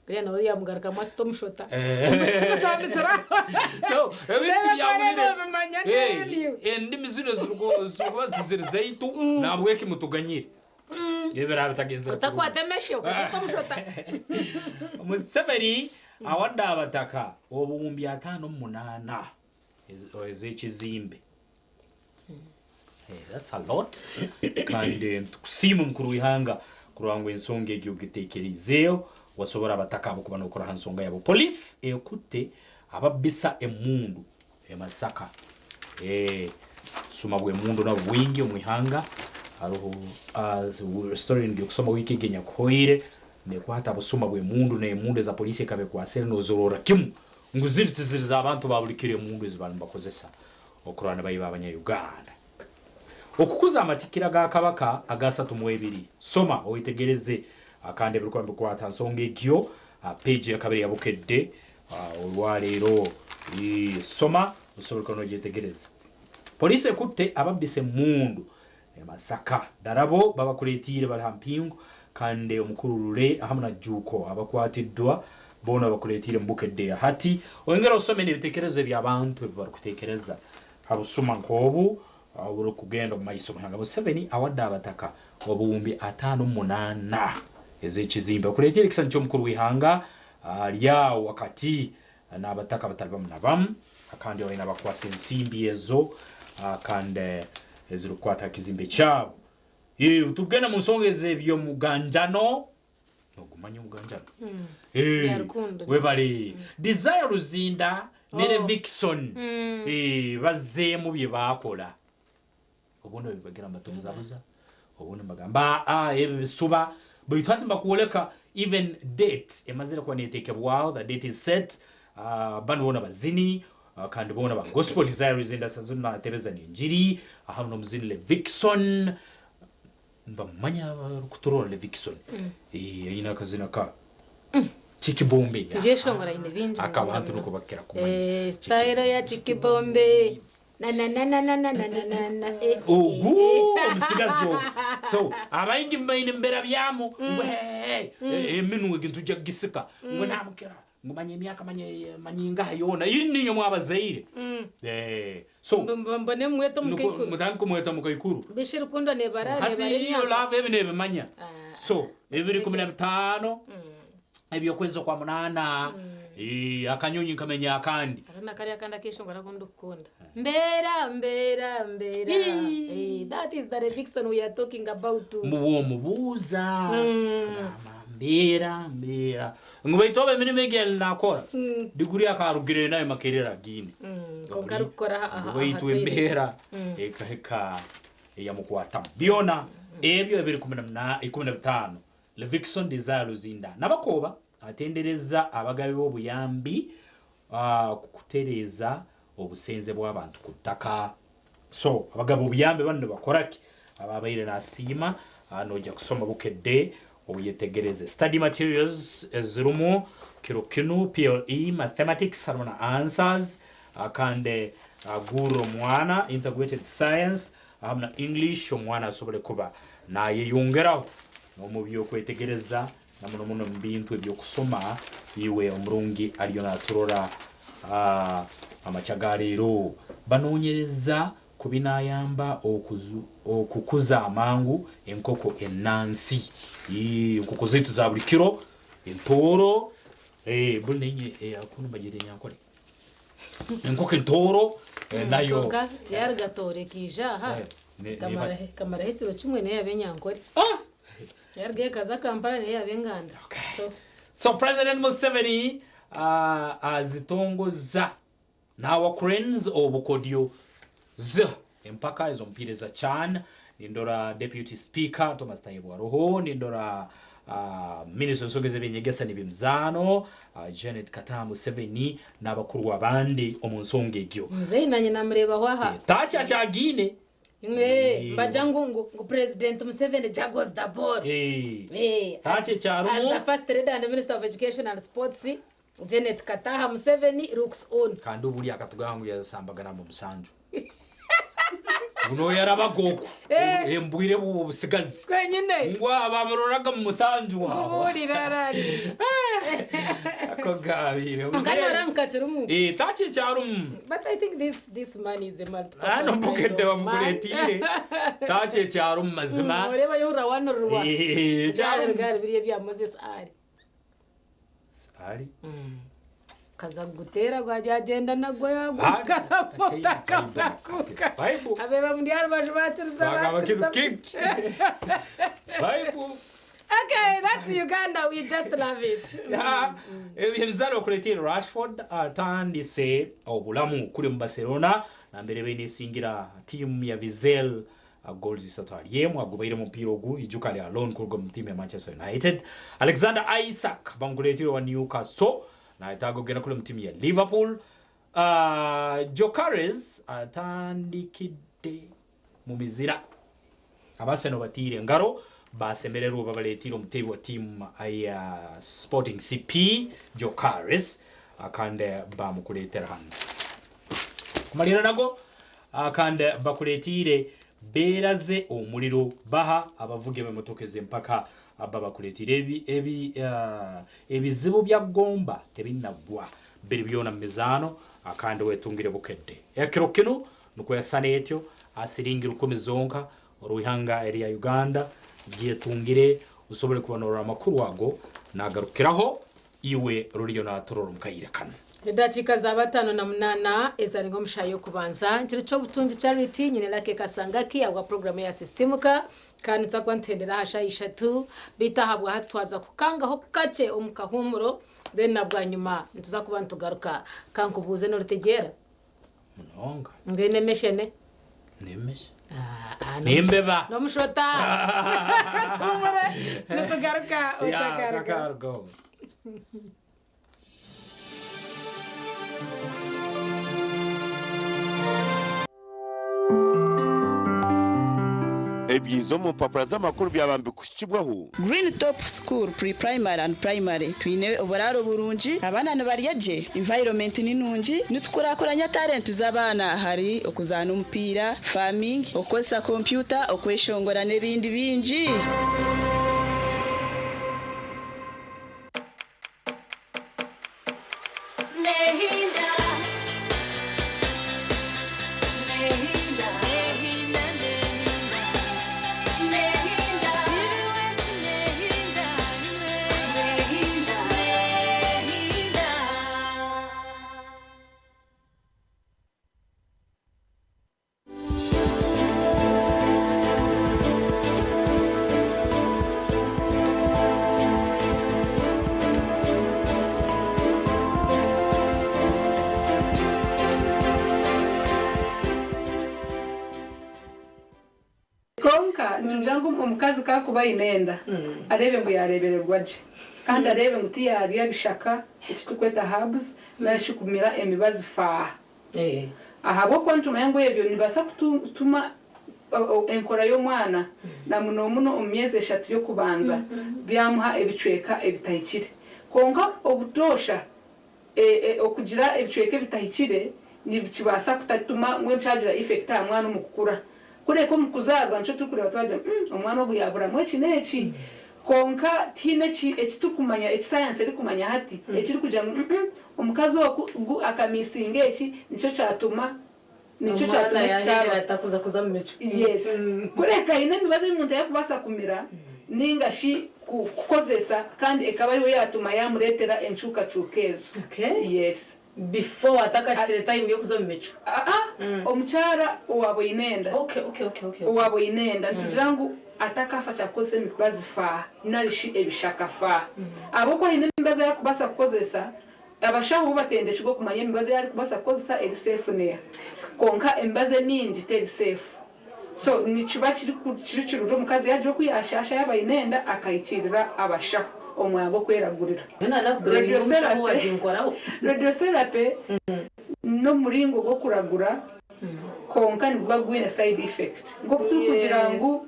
Oriya nawe yaamugarukamu ati tomushota. Otandikire aho. No, ebintu Reeba byahurire. nobimanya Eh, niiwe. endimi zinu ezirikuba ziri zaitu nahabweki mutuganyire. Ebiraba bitagenzire kurungi. Otakwata emeshe okagyeta omushota. Museveni awadde abataka obuwumbi 58 ez'ekizimbe. Eh, that's a lot. Kandi nitukusiima omukuru w'ihanga kurora ngu ensonga egyo ogitekereizeeho wasobora abataka abo kuba nokora ha nsonga yabo. Police ekutte ababbisa emundu e Masaka. Eh, obusuma bw'emundu nabwo bwingi omu ihanga. Haroho story ndi kusoma wiiki egi enyakuhoire nekwata busuma bw'emundu n'emundu eza poliisi ekaba ekwasire nozirorra kimu ngu ziri tiziri z'abantu ba buli kiro emundu ezi bali nibakozesa okurora nibaiba abanya-Uganda. Okukuza amatikira ga Kabaka aga 32. Soma oyetegereze kandi ebirikuba nibikwata nsonga egyo page ya kabiri ya Bukedde olwaleero. Soma osobole kuba nogyetegereza. Poliisi ekutte ababbisa emundu e Masaka. Darabo babakureetiire bari ha mpingu kandi omukuru Lule hamu na Juuko abakwatiddwa boona bakureetiire mu Bukedde ya hati. Oyongere osome n'ebitekerezo eby'abantu ebi barikutekereza ha busuma nk'obu oburikugenda omu maiso. Muhanga Museveni awadde abataka obuwumbi 58 ez'ekizimbe. Okureetera ekisani ky'omukuru w'ihanga ari aho wakati n'abataka batari bamu na bamu kandi baine abakwasa ensimbi ezo kandi ezirikukwata aha kizimbe kyabo. Eh, tugenda mu nsonga ez'ebyomuganjano nogumanya omuganjano Eh, Bya rukundo. webale Desire Luzinda ne Oh. Levixone eh, bazzeemu bye baakola obundi bagira mbatubuzabuza obundi mbagamba "Ah, ebyo bisuba baitu hati mbakwoleka even date emazire kuba netekebwaho the date is set banu boona bazini kandi boona ba gospel Desire Luzinda sazuni natebeza nenjiri ahamu n'omuzini Levixone mbamanya kuturora Levixone eh ayina akazina ka Chikibombe Ebyeshongoro aine bingi akabantu munonga nuko bakira kumanya Eh, style ya chikibombe na na na na na na na na na na eh, eh, ogu eh. omusigazi ogu so abaingi mbaine mbera byamu ngu "Hey, hey, eminwe egintu tujja kugisika ngu namukira ngu manya emyaka manya manyingaha yoona iri ninyo mwabazaire Eh, so Mbone mwete omukaikuru mutandike kumweta mukaikuru bishi rukundo nebara hati nebara iyo emyaka love ebi nebimanya Ah, so 2015 ebyokwezi kwa munana Eh, akanyonyi nkamenya akandi Hariho nakariya kandi akeshongoro aku ndikukunda mbeera mbeera mbeera Eh, that is the Levixone we are talking about muwomubuuza Gamba, mbeera mbeera ngu baitu oba emirimo egi yali nakora diguri akarugire nayo makerera giine konka arikukora aha- aha- Ngu baitu aha toilet. embeera ekahika eyamukwatamu byona ebyo ebiri 15 Levixone Desire Luzinda nabakoba atendereza abagabi b'obuyambi ku kutereeza obusenze bw'abantu ku ttaka so abagabo obuyambi bano nibakoraki ababaire nasiima nojja kusoma bukedde oyetegereze study materials ezirimu kiro kinu PLE mathematics harimu na answers kandi gura omwana integrated science hamu na English omwana asobole kuba nayeyongeraho omu byokwetegereza na muno muno mu bintu ebyokusoma iwe omurungi ariyo naturora amakya ga leero banoonyereza ku binayamba okukuza amangu enkoko enansi Ii, enkoko zaitu za buli kiro entooro eh, buli nenye akuno bagire nyankole enkoko entooro nayo Konka yaruga ekiija aha Eh, kamaraho ekiro kimwe naye yaba enyankore yaruga ekaza Kampala naye yaba enganda so So President Museveni azitongoza nawa cranes obukodyo z empaka ezomupiira za CHAN nindora Deputy Speaker Thomas Tayebwa aroho nindora Minister ensonga ez'ebyenyegesa n'ebyemizaano Janet Kataha Museveni n'abakuru abandi omu nsonga egyo muzeyi nanye namurebaho aha takyakyagine Eh, mbaja ngu ngu ngu President Museveni juggles the ball Eh, takyo as the kyarumu first lady and minister of education and sports Janet Kataha Museveni looks on kandi obuli akatugamba ngu yasambagana mu musanju buno yarabaga oku embwire bwo obusigazi kwenyine ngu abamuroraga mu musanju waabo kubuulira arari ako gabire kandi oramukakirimu takyo kyarumu but I think this man is a multi-purpose ano kind bukedde of man. bamukuleetiire takyo kyarumu mazima oreba yohurra wanororwa Eh, kyarumu gari biriya bya Moses ari ari kaza kugutera gwajya nagwo Ari. yagukaramutakarakuka Bible. abeba muri arubaju baturiza Bagamba baturiza kitu kick. Bible. Okay, that's Uganda. We just love it. Ebyo bakuleetire Rashford atandise obulamu kuli mu Barcelona nambere benesingira tiimu ya Vissel goals isatu ali emu agobaire omupiira ogu ijuka ali alone kuruga mu tiimu ya Manchester United. Alexander Isak bamukuleetire wa Newcastle nayetaaga okugenda kuli mu tiimu ya Liverpool. Gyökeres atandikidde mu mizira abaseno batiire engaro basemererwa babaleetire omuteebi wa tiimu ya Sporting CP Gyökeres kandi bamukuleetera hano kumalira nago kandi bakuleetiire beeraze omuliro baha abavuga ebimotoka ez'empaka babakuleetiire ebizibu bya gomba tebinaggwa biri byona mu mizaano kandi wetungire bukedde ekiro kinu nikwo yasana etyo asiringi 10 zonka orwihanga erya Uganda gyetungire usobole kubanorora amakuru ago nagarukiraho iwe ruriyo naturora omukaire kano. Edakiika za 58 ezarenga omu shaaha y'okubanza nkiro ky'obutungi Charity nyine Lucky Kasangaki ahabwa puroguramu eya Sisimuka kandi nituza kuba nituhendera aha shaaha 3 beitu ahabwa hati twaza kukangaho kakye omu kahuumuro then na bwanyima nituza kuba nitugaruka. Kankubuuze norutegeera? Munonga. Mbwenu emeshene? Nemeshe. Ah, Nembeba. N'omushota. Katuhumure nitugaruka otakaruga. Otakarugaho. Ebyiza omu mpapura z'amakuru byaba nibikuhikibwaho. Green Top School Pre-Primary and Primary twine oburaaro burungi, abaana nibarya gye, environment ni nungi, nitukurakuranya talent z'abaana ahari okuzaana omupiira, farming, okukozesa kompyuta, okweshongora n'ebindi bingi. Nehinda, nehinda, nehinda, nehinda, nehinda, nehinda, nehinda. Konka nitugira ngu omukazi kakuba aine enda areebe ngu yareebererwa gye kandi areebe ngu tiyarya bishaka eki turikweta herbs nari shi kumira emibazi faaha ahabw'okuba nitumanya ngu ebyo nibibaasa kutuma enkora y'omwana na muno muno omu myezi 3 y'okubanza byamuha ebicweka ebitahikire. Kwonka obutoosha okugira ebicweka ebitahikire nikibaasa kutatuma mbwenu kyagira effect aha mwana omu kukura. Kureka omu kuzaarwa nikyo turikureeba twagira ngu omwana ogu yaaburamu eki n'eki. Kwonka tihaine eki turikumanya eki sayansi erikumanya hati ekirikugira ngu omukazi ogu akamisinga eki nikyo kyatuma nikyo Omwana kyatuma eki yahendera kyaba. atakuza kuza omu mico. Yes. Kureka haine emibazi ei omuntu arikubaasa kumira ninga shi kukozesa kandi ekaba ariyo yaatuma yaamureetera encuukacuuka ezo. Yes. Before atakahikire time y'okuza omu mico. Omukyara owaaba oine enda. Owaaba oine enda nitugira ngu atakafa kyakukozesa emibazi faaha nari shi ebishaka faaha. Ahabw'okuba haine emibazi ei arikubaasa kukozesa, abashaho bo batendekirwe okumanya emibazi ei arikubaasa kukozesa eri safe neeha. Kwonka emibazi emingi teri safe. So nikiba kiri kirungi omukazi yaagira oku yaashaasha yaaba aine enda akahikiirira abashaho omwanya gw'okweragurira. Radiotherapy n'omuringo gw'okuragura kwonka niguba gwine side effect. Nk'oku turikugira ngu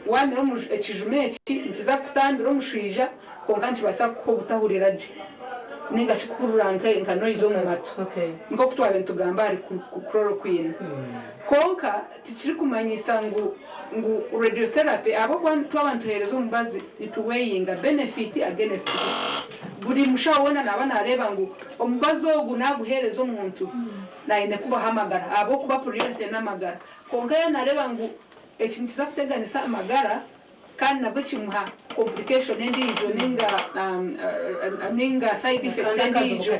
waamira ekijuma eki nikiza kukutambira omushwija kwonka nikibaasa kukuha obutahurira gye ninga shi kuhurira nka noise omu matu. Nk'oku twabaire nitugamba ahari chloroquine. Kwonka tikirikumanyisa ngu radiotherapy ahabw'okuba twaba nituheereza omubazi nituweyinga benefit against risk. Buri mushaho weena naaba naareeba ngu omubazi ogu naaguheereza omuntu naine kubaho amagara ahabw'okuba priority n'amagara. Kwonka yaaba naareeba ngu eki nikiza kuteganisa amagara kandi nabwo kimuha complication endiijo ninga side effect endiijo.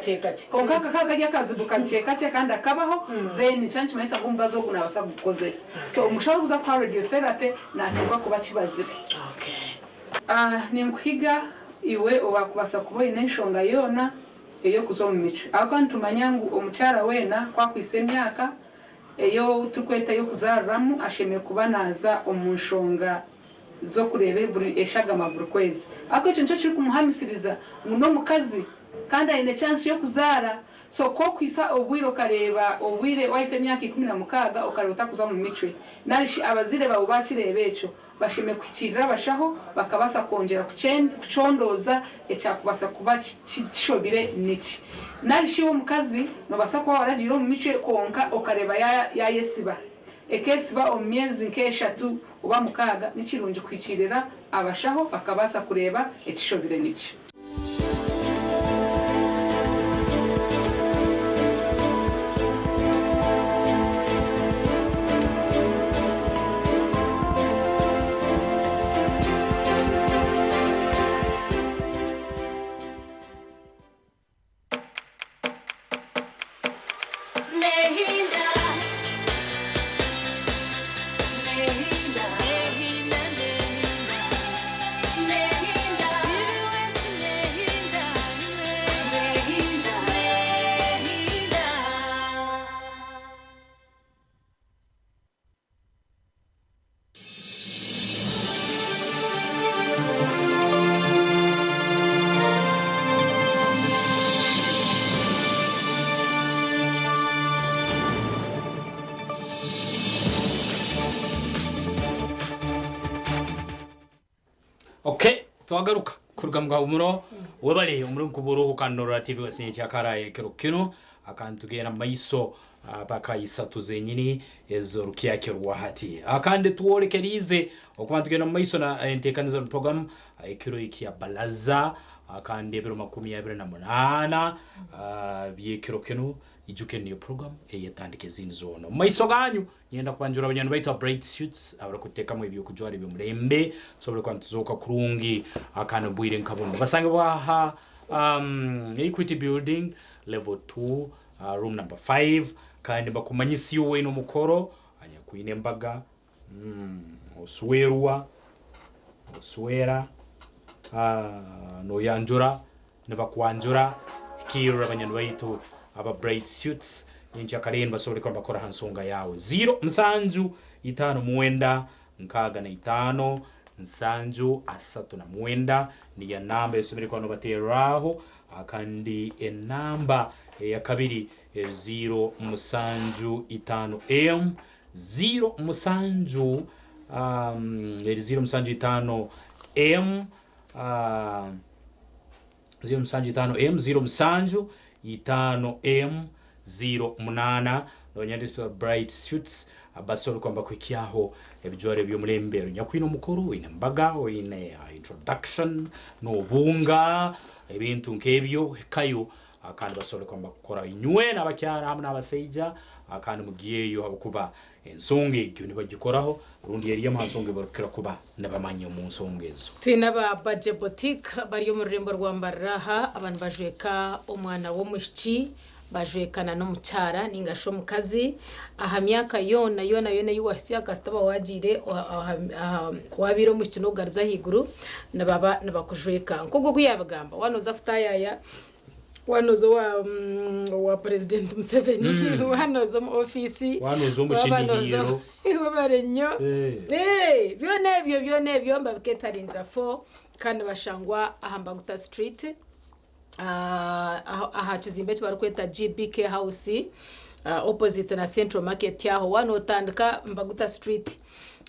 Kwonka kakaba kari akazibu kakye kakye kandi akabaho then nikiba nikimanyisa ngu omubazi ogu naabaasa kugukozesa. So omushaho orikuza kuha radiotherapy naateekwa kuba akibazire. Ninkuhiga iwe owaakubaasa kuba oine enshonga yoona ey'okuza omu micwe. Ahabw'okuba nitumanya ngu omukyara weena ku akwitsa emyaka ei turikweta ey'okuzaariramu ashemereire kuba naaza omu nshonga z'okureeba buri eshagama buri kwezi. Ahabw'okuba ekyo nikyo kirikumuhamisiriza ngu n'omukazi kandi aine chance y'okuzaara. So ku okuhisa obwire okareeba obwire waahisa emyaka 16 okareeba otakuza omu micwe nari shi abazaire baawe baakireeba ekyo bashemereire kuhikiirira abashaho bakabaasa kwongyera kucondooza ekyakubaasa kuba kishobire niki. Nari shi iwe omukazi noobaasa kuba waragiire omu micwe kwonka okareeba yaayesiba. Ekeesiba omu myezi nk'eshatu oba 6 ni kirungi kuhikiirira abashaho bakabaasa kureeba ekishobire niki. Nehinda, nehinda, nehinda, nehinda, nehinda, nehinda, nehinda. Okay, twagaruka kuruga mu gahumuro webale omuri nkuburuhu kanorora TV wasinye kyakaraye kiro kino akantu gera maiso paka isatu zenyini ezorukyakirwa hati akandi tuwolekerize okuba tugenda mu maiso na enteekaniza program ekiro ekya balaza akandi ebiro 28 byekiro kino ijuke niyo program eyetandika ezindi zoona mu maiso ganyu nyenda kubanjura abanyanu baitu bright suits abarakutekamu ebyokujwara ebyomurembe tusobole kuba nituzooka kurungi akana bwire nkabuno basange baha equity building level 2 room number 5 kandi bakumanyisa iwe n'omukoro anyakwine embaga oswerwa oswera noyanjura nibakwanjura kirra abanyanu baitu aba bright suits nyenkyakare basobole kuba bakora ha nsonga yawe 0 7 5 9 65 7 39 niyo namba esobole kuba nobatereraho akandi enamba eya kabiri 0 7 5 m 0 7 0 7 5 m 0 7 5 m 0 7 5 m 0 8 nonyandiswa bright suits abasobola kwamba kwikyaho ebijwaro ebyomurembero nyakwine omukuru oine embaga oine introduction n'obunga ebintu nk'ebyo kayo kandi basobola kwamba kukora inywe n'abakyara hamwe n'abasaija kandi mugiyeyo habwokuba ensonga egyo nibagikoraho rundi eriyo aha nsonga ebarukukira kuba nibamanya omu nsonga ezo. Twine aba Baje Boutique bari omu rurembo rwa Mbarara abantu bajweka omwana w'omwishiki bajwekana n'omukyara ninga shi omukazi aha myaka yoona yoona yoona ei wahitsya kasita oba wagiire wabiire omwishiki n'okugariza ahaiguru nibaba nibakujweka nk'ogwo ogu yaabigamba waaba nooza kutaayaya wanoza wa president Museveni wanoza omu ofiisi Wanoza omu kinihiro. Wabare nnyo. Byona ebyo byona ebyo mbabiketaringira fo kandi bashangwa aha Mbaguta Street aha kizimbe eki barikweta GBK House opposite na Central Market aho waaba nootandika Mbaguta Street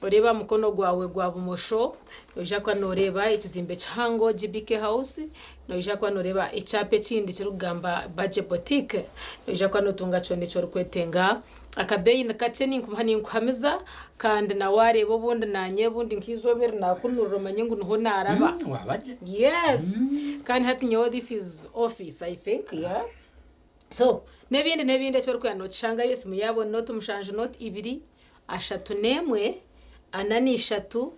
oreeba aha mukono gwawe gwa bumosho noija kuba nooreeba ekizimbe kihango GBK House noija kuba nooreeba ekyapa ekindi kirikugamba Baje Boutique noija kuba nootunga kyona eki orikwetenga akabeeyi ni kakye ninkuhamiza kandi na waareeba obundi naanye obundi nk'eizooba eri naakunurira omanye ngu niho naaraba. Wabagye. Yes. Kandi hati nyowe this is office I think, yeah. So, n'ebindi n'ebindi eki orikwenda nookishangayo esimu yaabo ni 07 02 31 43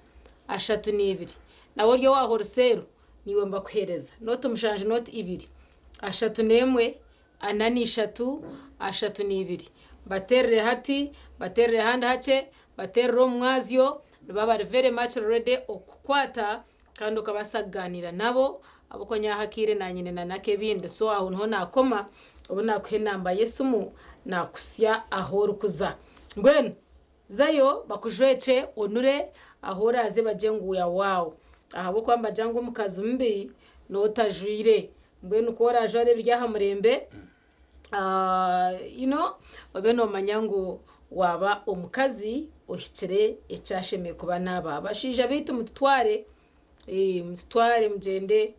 32. Nawe ori owa wholesaler niiwe mbakuheereza 07 02 31 43 32. Bateerere hati, bateerere ahandi hakye, bateerere omu mwazyo, nibaba bari very much ready okukukwata kandi okabaasa kugaaniira nabo ahabw'okuba nyowe aha akaire naanye nyine n'ak'ebindi so aho niho naakoma obu naakuha enamba y'esimu naakuhitsya ahu orikuza. Mbwenu zayo bakujwekye onure ahu oraaze bagye ngu ya waawo ahabw'okuba nibagira ngu omukazi mubi n'otajwaire mbwenu ku oraajwara ebiri aha murembe you know obe noomanya ngu waaba omukazi ohikire eki ashemereire kuba naaba. Abashaija baitu mututware mututware mugyende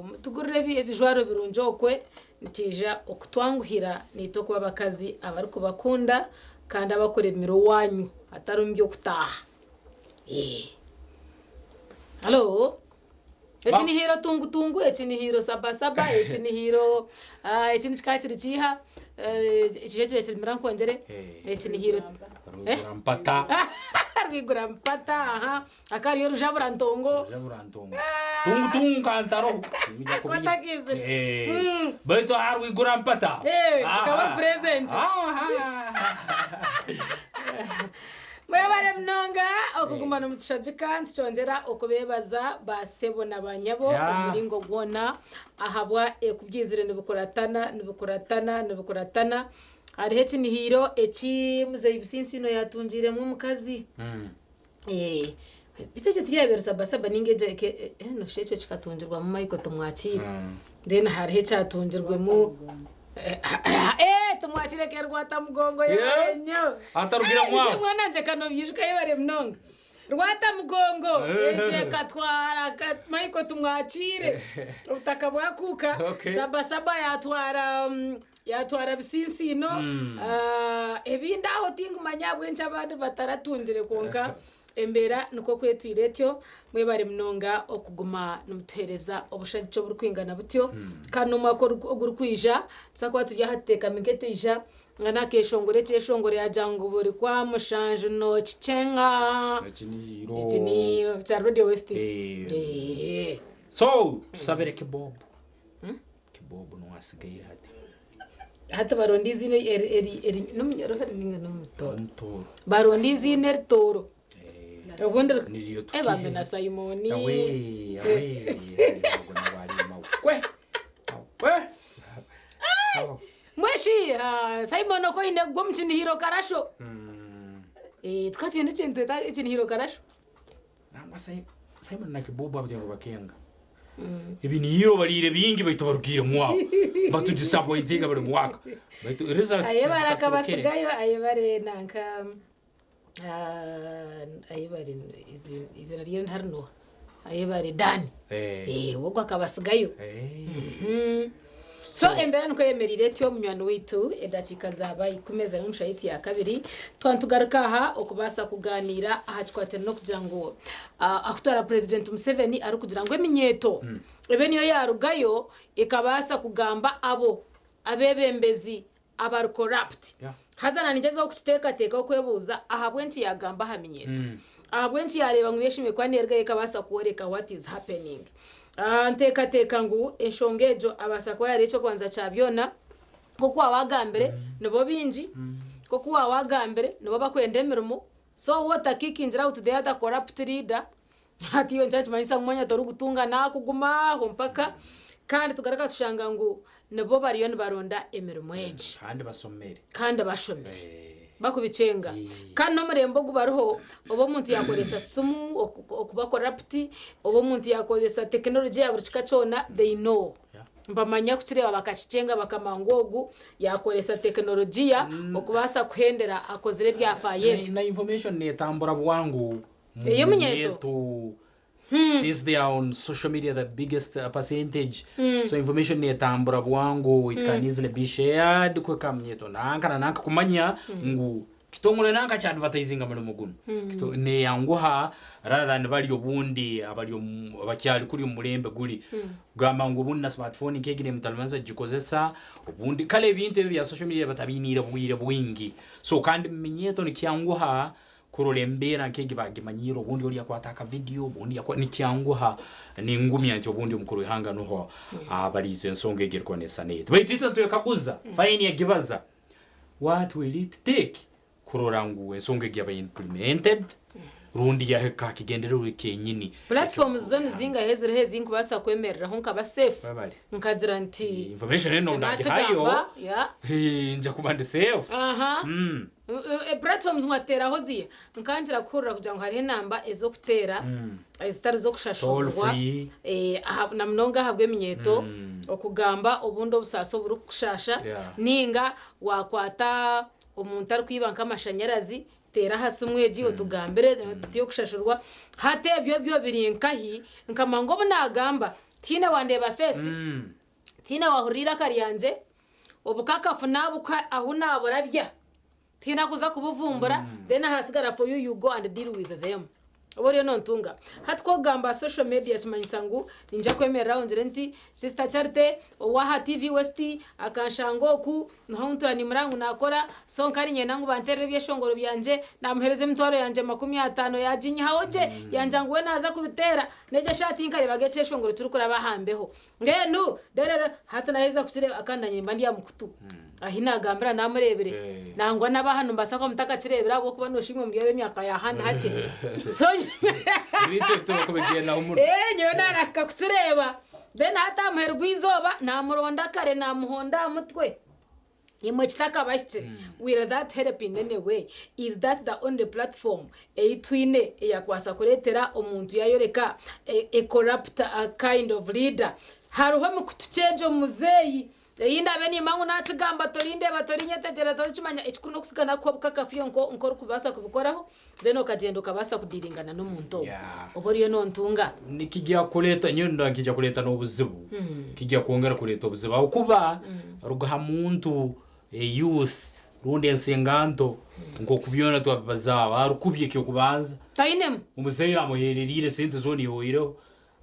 mutugurire ebijwaro birungi okwe nikiija okutwanguhira naitwe okuba abakazi abarikubakunda kandi abakuremera owaanyu hatari omu by'okutaaha. Halo? Eki ni hiro tungutungu, eki ni hiro sabasaba, eki ni hiro ekindi kikaba kiri kiiha, ekyo kibaire kiri mirankwongyere, eki ni hiro Mpata. Rwigura mpata aha akariyo rujabura ntongo. Rujabura ntongo. Tungu tungu kantaroho. Kotakizire. Eh. Baitu aha rwigura mpata. Eh, akaba ari present. Mwebare munonga okuguma nimutushagika nitukyongyera okubeebaza basebo na banyabo omuringo gwona ahabwa ekubyizire nibikuratana nibikuratana nibikuratana. Hariho ekinihiiro eki muzeeyi Businsino yatungiremu omukazi. Eh, beitu ekyo tiyabeire sabasaba ninga egyo eke eh, nosha ekyo kikatungirwamu Michael Tumwakiire. Then hariho ekyatungirwemu eh, Tumwakiire kerwata mugongo yebare nnyo. Atarugiremu aho. Ishe mwana wangye kanobyijuka yebare munonga. Rwata mugongo egyo ekatwara Michael Tumwakiire obutaka bwakuuka. Okay. Sabasaba yatwara yatwara Bisinsino. Ebindi aho tingumanya ahabw'enki abandi bataratungire kwonka embeera nikwo kwetwire etyo. Mwebare munonga okuguma nimutuheereza obushagiki oburikwingana butyo. Kandi n'omwaka ogurikwija nituza kuba turi aha tuteekami nk'eteija nka n'akeshongoro ekyeshongoro yaagira ngu buri kwa mushanju nookikyenga. Ekiniiro. Ekiniiro kya Radio West. Eh. So tusabire Kibob. Kibob niwe asigaire hati. Hati baronda eiziina eri eri eri n'omunyoro ninga n'omutooro? Omutooro. Baronda eiziina eritooro. Obundi Niryo eh bambe na Simoni. Awe awe ogwo nawe ari mawe. Mawe. Mweshi ah, Simon okwo oine kugwa omu kinihiro karasho. Eh tukaba twine ekintu tweta ekinihiro karasho. Nangwa Simon na Kibobo abo ngu bakenga. Ebinihiro bariire bingi baitu barugiiremu aho. Batudisappointinga buri mwaka. Baitu results Ayebare zikaturukire. akabasigayo ayebare nanka ah, ayebare izina rye ntarinoha. Ayebare Dan. Eh. Eh, ogwo akabasigayo. Mhm. So embeera nikwo eyemereire etyo munywani waitu edakiika zaaba ikumi ezari omu shaaha ya kabiri twaba nitugaruka aha okubaasa kugaaniira aha kikwatiraine n'okugira ngu akutwara Purezidenti Museveni arikugira ngu eminyeeto ebe niyo yaarugayo ekabaasa kugamba abo abeebembezi abari corrupt. Haza naanigyezaho kukiteekateekaho kwebuuza ahabw'enki yaagamba aha minyeeto. Ahabw'enki yaareeba ngu n'eshimwe kuba neerugayo ekabaasa kworeka what is happening. Nteekateeka ngu enshonga egyo abaasa kuba yari eky'okubanza kya byona, nk'oku waawagambire nibo baingi, nk'oku waawagambire nibo bakwenda emirimo, so waaba otakiikingire out the other corrupt leader, hati iwe nikyo nikimanyisa ngu mwanya torikutunga naakuguma aho mpaka, kandi tugaruka tushanga ngu nibo bariyo nibaronda emirimo egi. Kandi bashomire. Kandi bashomire. Bakubikyenga. Kandi n'omurembe ogu bariho, obu omuntu yaakoresa simu okuba corrupt, obu omuntu yaakoresa tekinologi ya buri kika kyona, they know. Nibamanya kukireeba bakakikyenga bakamanya ngu ogu yaakoresa tekinologiya okubaasa kuhendera akozire ebyafaayo ebyo. Na information neetambura bwangu mu Ey'omunyeeto? minyeeto. Since they are on social media the biggest percentage so information netambura bwangu it can easily be shared kuhika aha munyeeto nanka na nanka kumanya ngu kitongore nanka kya advertisinga murimo gunu Neyanguha rather than bari obundi abari omu abakyari kuri omu murembe guri kugamba ngu obundi na smartphone nk'egi nemutalibaniza kugikozesa obundi kare ebintu ebi ebya social media batabiiniire bwire bwingi so kandi omu minyeeto nikyanguha Kurora embeera nk'egi baagimanyiire obundi ori yakwata akavidiyo obundi yakwa nikyanguha ningumya nti obundi omukuru w'ihanga nuho abariize ensonga egi erikuba neesana eti. Baitu itwe nitwekaguza, faini egibaza, what will it take kurora ngu ensonga egi yaba implemented rundi yahika ha kigendererwa ekyenyini Platforms zo eky'omukuru w'ihanga. nizingahi eziriho ezi nkubaasa kwemereraho nkaba safe Webale. nkagira nti Information enu eki ndagihayo, nakigamba yeah. nja kuba ndi safe. Aha. Platforms mwateeraho ziiha? Nkangira kuhurira kugira ngu hariho enamba ez'okuteera ezitari Toll z'okushashurwa free. na munonga ahabw'eminyeeto okugamba obundi obusaasi oburikukushaasha ninga waakwata omuntu arikwiba nk'amashanyarazi teera aha simu egi otugambire tiy'okushashurwa. Hati ebyo byo biri nkahi? Nkamanya ngu obu naagamba tihaine wandeeba feesi, tihaine waahurira eiraka ryangye, Obukakafu nabukuha ahu naburabya tihaine akuza kubuvumbura then ahasigara for you you go and deal with them. Oba oriyo nontunga. Hati ku okugamba social media kimanyisa ngu ninja kwemerera aho ngire nti Sister Charity owaha TV West akanshanga oku niho ntura nimuraba ngu nakora so nka ninyenda ngu banterere ebyeshongoro byangye namuhereza emitwaro yangye 50 yaginyihaho gye yangira ngu we naza kubiteera negyo eshaaha tinkarebaga ekyeshongoro kirikuraba aha mbeho Mbwenu reero hati naaheza kukireeba kandi naanye nimba ndi aha mukutu ahi naagambira naamureebire. Nangwa n'aba hanu nimbaasa kuba mutakakireebire ahabw'okuba noosha imwe muri ab'emyaka ya hanu hakye. So Ebintu ebi turikubigyendaho muno. Nyowe naarahika kukireeba. Then hati aha muheru gw'eizooba naamuronda kare naamuhonda aha mutwe. Imwe kitakabahikire, will that help in any way? Is that the only platform ei twine eyakubaasa kureetera omuntu yayoreka a corrupt kind of leader? Hariho emikutu ki egyo muzeeyi ei ndaabe nimba ngu nakigamba torindeeba, torinyetegyereza, torikimanya, ekikuru n'okusiga nakuha obukakafu iwe nk'orikubaasa kubikoraho then okagyenda okabaasa kudiilingana n'omuntu ogwo oba oriyo nontunga. Nikigya kureeta, nyowe ndora nikija kureeta n'obuzibu, kigya kwongera kureeta obuzibu ahabw'okuba ruga ha muntu youth rundi ensinganto nk'oku byona twabibazaaho arikubya eky'okubanza. Tainemu. Omuzaire amuheereriire sente zoona ehweireho,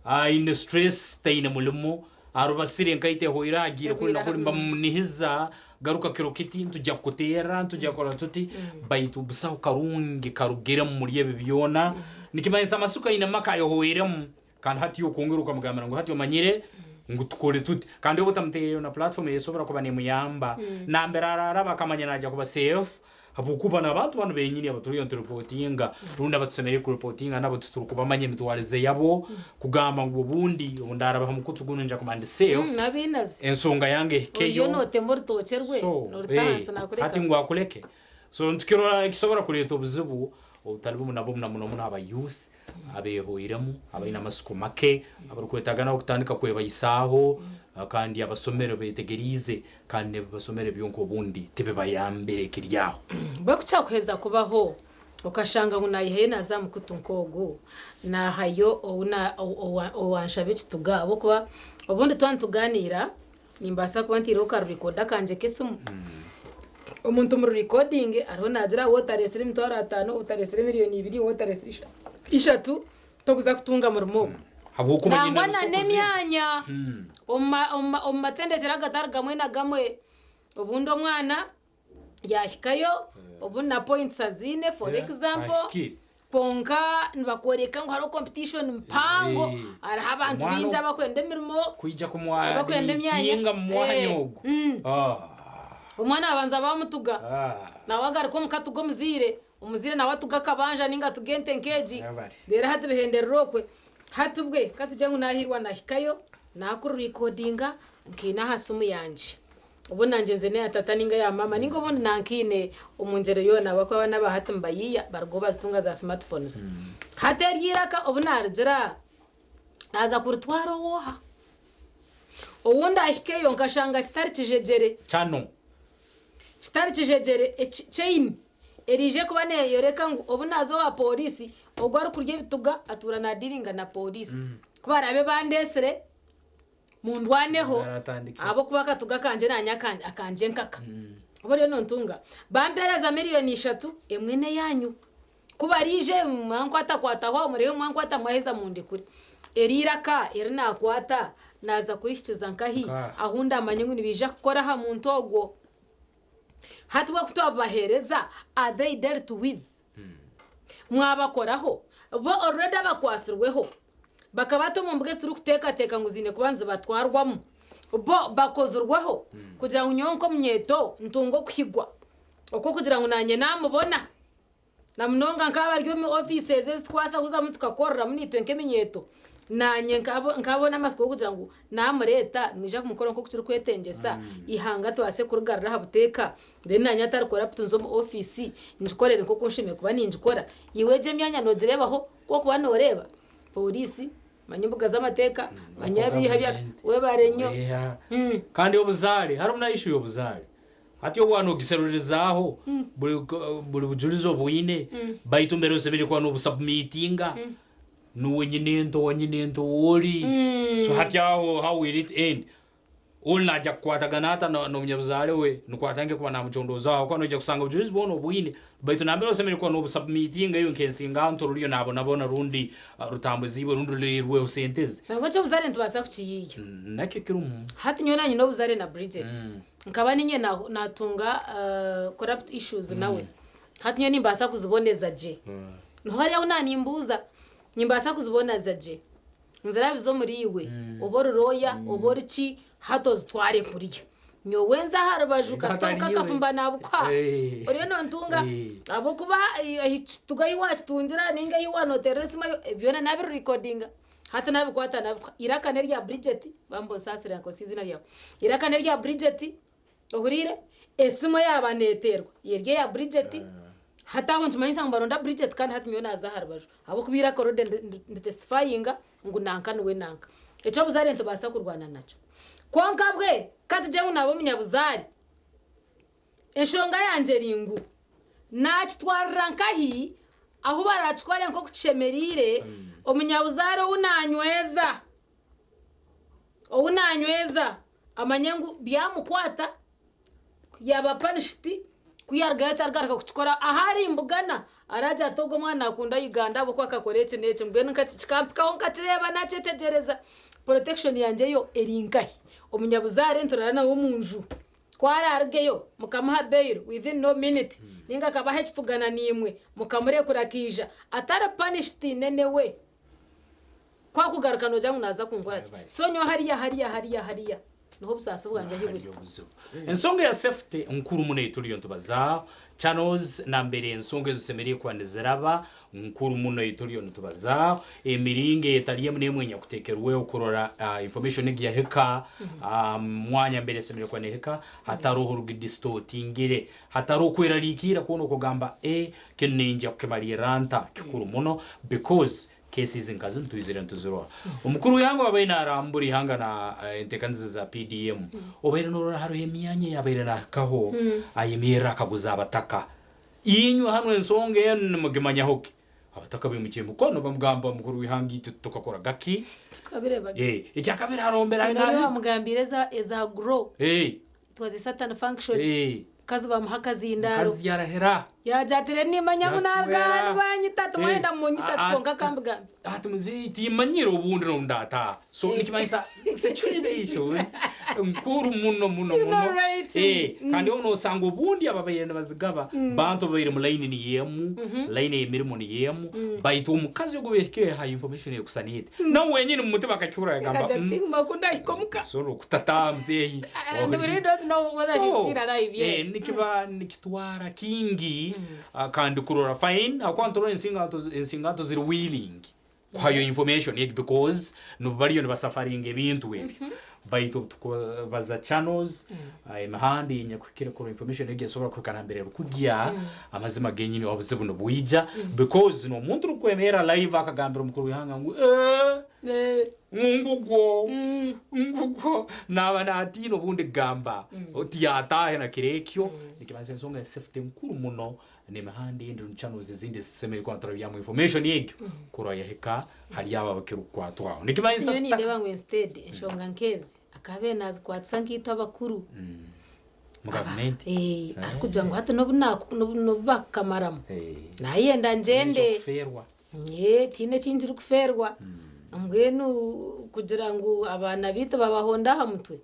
Aine stress taine murimo arubasire enkaito ehweire agiire kuri na kuri nibamunihiza garuka kiro kiti nitujya kukuterra nitujya kukora tuti baitu busaho karungi karugiremu muri ebi byona nikimanyisa amasiko aine maka ayehweiremu kandi hati okwongera okamugambira ngu hati omanyire ngu tukore tuti kandi obu otamutereireho na platform eyesobora kuba nemuyamba nambere araraba akamanya naija kuba safe Habwokuba n'abantu banu benyini abaturiyo nituripotinga rundi abatusemeriire kuripotinga nabo titurukubamanya emitwarize yabo kugamba ngu obundi obu ndaraba ha mukutu gunu nija kuba ndi safe, N'abainazi. ensonga yange Oriyo ehikeyo. nootema orutookye rwe, So, noruta ahansi naakureka. hati ngu akuleke. So nitukirora nikisobora kureeta obuzibu obutali bumu na bumu na muno muno aba youth abehoiremu, abaine amasiko make, abarukwetaaga nabo kutandika kwebaisaaho kandi abasomere betegeriize kandi n'ebi basomere byonka obundi tibibayambire kiri aho. Bwe kukyakuheza kubaho okashanga ngu naayihayo naaza aha mukutu nk'ogu, naahayo ou owanshaba ekituga ahabw'okuba obundi twaba nitugaaniira nimbaasa kuba ntaireho karurikooda kangye k'esimu. Omuntu omu rurikodingi ariho naagira waaba otareetsire emitwaro ataano, waaba otareetsire miriyoni ibiri, waaba otareetsire ishatu, tokuza kutunga murimo ogwo. Habw'okuba nyine Nangwa na rusokozi. n'emyanya omu ma- omu ma- omu matendekyero agatari gamwe na gamwe, obundi omwana yaahikayo obundi na points aziine for example, Ahikire. kwonka nibakworeka ngu hariho competition mpango, Eh. hariho abantu Omwana baingi abakwenda emirimo, Kwija abakwenda emyanya. kumwamitinga mu mwanya Eh, ogwo. Ah. Omwana abanza bamutuga, Ah. nawe agaruka omuka atuga omuzaire, omuzaire nawe atuga akabanja ninga atuga ente nk'egi, Yabare. reero hati bihenderera okwe. Hati bwe katugire ngu nahiirwa nahikayo, nakurikodinga nkiine aha simu yangye. Obu nangye nze n'eya tata ninga eya maama ninga obundi nankiine omu ngyero yoona ahabw'okuba abaana aba hati nibayiiya barugaho bazitunga za smartphones. Hati eryo eiraka obu naarigira naaza kuritwara ow'oha? Ou ndaahikeyo nkashanga kitari kijegyere. Channel. Kitari kijegyere, eki chain eriije kuba neeyoreka ngu obu naaza owa pooriisi, ogwo arikurya ebituga atuura naadiiringa na pooriisi. Ku baraabe bandeetsire, mundwaneho Aratandike. ahabw'okuba akatuga akangye naanye akangye nkaka. Oba oriyo nontunga. Bampeereza miriyoni ishatu, emwe n'eyaanyu. Ku bariije mwankwatakwataho aho murebe mwankwata mwaheza mundekure. Eri iraka eri naakwata naaza kurihikiza nkahi Nkaha? ahu ndamanye ngu nibaija kukora aha muntu ogwo? Hati bwe ku twabibaheereza, are they dealt with? Mwabakoraho? Bo already abakwatsirweho bakabata omu mbuga ezi turikuteekateeka ngu ziine kuba nizibatwarwamu, bo bakozirweho kugira ngu nyowe nk'omunyeeto ntunge okuhigwa okw'okugira ngu naanye naamubona. Na munonga nk'abari omu ofiisi ezi ezitukwasa kuzamu tukakoreramu naitwe nk'eminyeeto, naanye nkabona amatsiko g'okugira ngu naamureeta nimwija kumukora nk'oku kirikwetengyesa, eihanga tubaase kurigarura aha buteeka, then naanye atari corrupt nze omu ofiisi ngikorere nk'oku nshemereire kuba ningikora. Iwe egyo emyanya noogireebaho ku orikuba nooreeba pooriisi, manya embuga z'amateeka, manya ebiiha bya webare nnyo. Kandi obuzaare, harimu na issue y'obuzaare. Hati obu waaba noogiserurizaaho buri bujurizi obu oine, baitu mbere osemeriire kuba noobusabumitinga, niiwe nyinento wa nyinento ori. So hati aho how will it end? Oli naija kukwatagana ata n'omunyabuzaare we nukwo atandike kuba namucondoozaho ahabw'okuba noija kusanga obujurizi bwona obwine baitu nambere osemeriire kuba n'obusubmitinga iwe nk'ensinganto ruriyo nabonabona rundi rutambuziibwe rundi ruriirweho sente ze. Nabwo eky'obuzaare nitubaasa kukiyiiya. Nakyo kirimu. Hati nyowe naanye nyine obuzaare na Bridget. Nkaba niinye naatunga corrupt issues nawe. Hati nyowe nimbaasa kuziboneza gye. Niho hariho ahu naanimbuuza, nimbaasa kuziboneza gye. Nzirabize omuri iwe, oba ori lawyer, oba ori ki, hati ozitware kuriya. Nyowe nze aha rubaju kasita Hatari obuka iwe. akafumba naabukuha. Oriyo nontunga ahabw'okuba ahi ahi waakitungira nainga ahi waanoteerera esimu ahi byona naabirirekodinga. Hati naabikwata naabikuha. Eiraka n'erya Bridget, bambe onsaasire nkozesa eiziina ryawe. Eiraka n'erya Bridget, Ohuriire? Esimu eyaaba neeteerwa eri eya Bridget. Hati aho nikimanyisa ngu nibaronda Bridget kandi hati nyowe naaza aha rubaju ahabw'okuba eiraka already nditestifayinga ngu nanka niwe nanka. Eky'obuzaare nitubaasa kurwana nakyo. Kwonka bwe ka tugire ngu naaba omunyabuzaare, enshonga yangye eri ngu naakitwarira nkahi ahu baraakikore nk'oku kishemereire, omunyabuzaare ou naanyweza, ou naanyweza Amanye ngu byamukwata, yaaba punished, ku yaarugayo tarigaruka kukikora. Ahu arimbugana araagira ati ogu omwana naakunda Uganda ahabw'okuba akakora eki n'eki. Mbwenu kikampikaho nkakireeba naakyetegyereza. Protection yangye yo eri nkahi? Omunyabuzaare nituraara nawe omu nju, ku araarugeyo mukamuha bail within no minute nainga akabaha ekitugana naimwe mukamurekura akaija atari punished tihaine we. Ku akugaruka noogira ngu naaza kunkora ki? So nyowe hariya, hariya, hariya, hariya niho obusaasi bwangye ahi buri. Ensonga ya safety nkuru muno ei turiyo nitubazaaho. Channels nambere ensonga ezo zisemeriire kuba niziraba nkuru muno ei turiyo nitubazaaho. Emiringo etali emu n'emu enyakuteekerweho kurora information egi yahika aha mwanya mbere esemeriire kuba nehika hataroho orugidistortingire, hataroho kweraliikirra kwona okugamba eh kinu ningya kukimalirra nta? Kikuru muno because Cases nka zinu twizire nituzirora. Omukuru w'ihanga owabaire narambura ihanga na entekaniza za PDM, obaire norora haroho emyanya eyabaire nahikaho ayemerra akaguza abataka. Inywe hanu ensonga enu nimugimanyaho ki? Abataka baimukya emikono bamugamba omukuru w'ihanga itwe tukakora gaki? Tukabireeba Eh, ekyakabiri haroho Nari bamugambiire eza eza grow. Eh. It was a certain function. Eh. Mukazi bamuha akazindaaro. Mukazi yarahira. Yaagira ati reero nimanya ngu naaruga aha Yacwera. nibanyita ati mwayenda munyite ati Ah, ah, kwonka kambigambe. Ati muzeeyi timanyire obundi n'obu ndaataaha. So nikimanyisa security issues nkuru muno muno You know, muno. right? Eh, kandi obu noosanga obundi ababaire nibazigaba bantu ababaire mu line niyo emu, line ey'emirimo niyo emu, baitu omukazi ogu obu yahikire ha information ekusana eti, nawe wenyini omu mutima akakihurra yagamba, Akagira ati "Mm, nguma ku ndahika omuka. Nsobola okutataaha muzeeyi. And we really don't know whether she's So, still alive, yes. eh, nikiba nikitwara kingi kandi kurora fine ahakuba niturora ensinganto ensinganto ziri willing kuhayo information egi because nibo bariyo nibasafaringa ebintu ebyo baitu obutukubaza channels emihanda enyakuhikire kurora information egi esobora kuhika nambere erukugya amazima genyini obuzibu nibwija because n'omuntu orukwemerra live akagambira omukuru w'ihanga ngu eh, Eh, ngugwo ngugwo naaba natiina obundi kugamba oti yataahe na kiro ekyo nikimanyisa ensonga ya safety nkuru muno n'emihanda endi rundi channels ezindi ezitusemeriire kuba niturabyamu information egyo kurora yahika hali abo abakirukukwatwaho nikimanyisa Nyowe nindeeba ngu instead enshonga nk'ezi akaabaire naazikwatisa nkaitwe abakuru. Mu gavumenti. Eh, arikugira ngu hati n'obu naaku- n'obu n'obu bakukamaramu Eh, naayenda ngyende. Kufeerwa. Ye, tihaine eki ndikufeerwa. Mbwenu kugira ngu abaana baitu babahonde aha mutwe,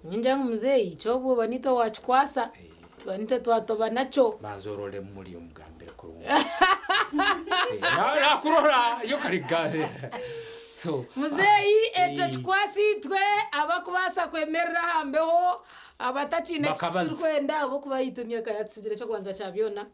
ningira ngu muzeeyi eky'obwoba niitwe waakikwasa, tuba niitwe twatoba nakyo. Banza orole muli omugambire kurungi. Eh, nakurora yo kariga. So, Muzeeyi ekyo kikwasa itwe abakubaasa kwemerera aha mbeho, abatakiine eki Bakabaza. turikwenda ahabw'okuba itwe emyaka yatusigire eky'okubanza kya byona.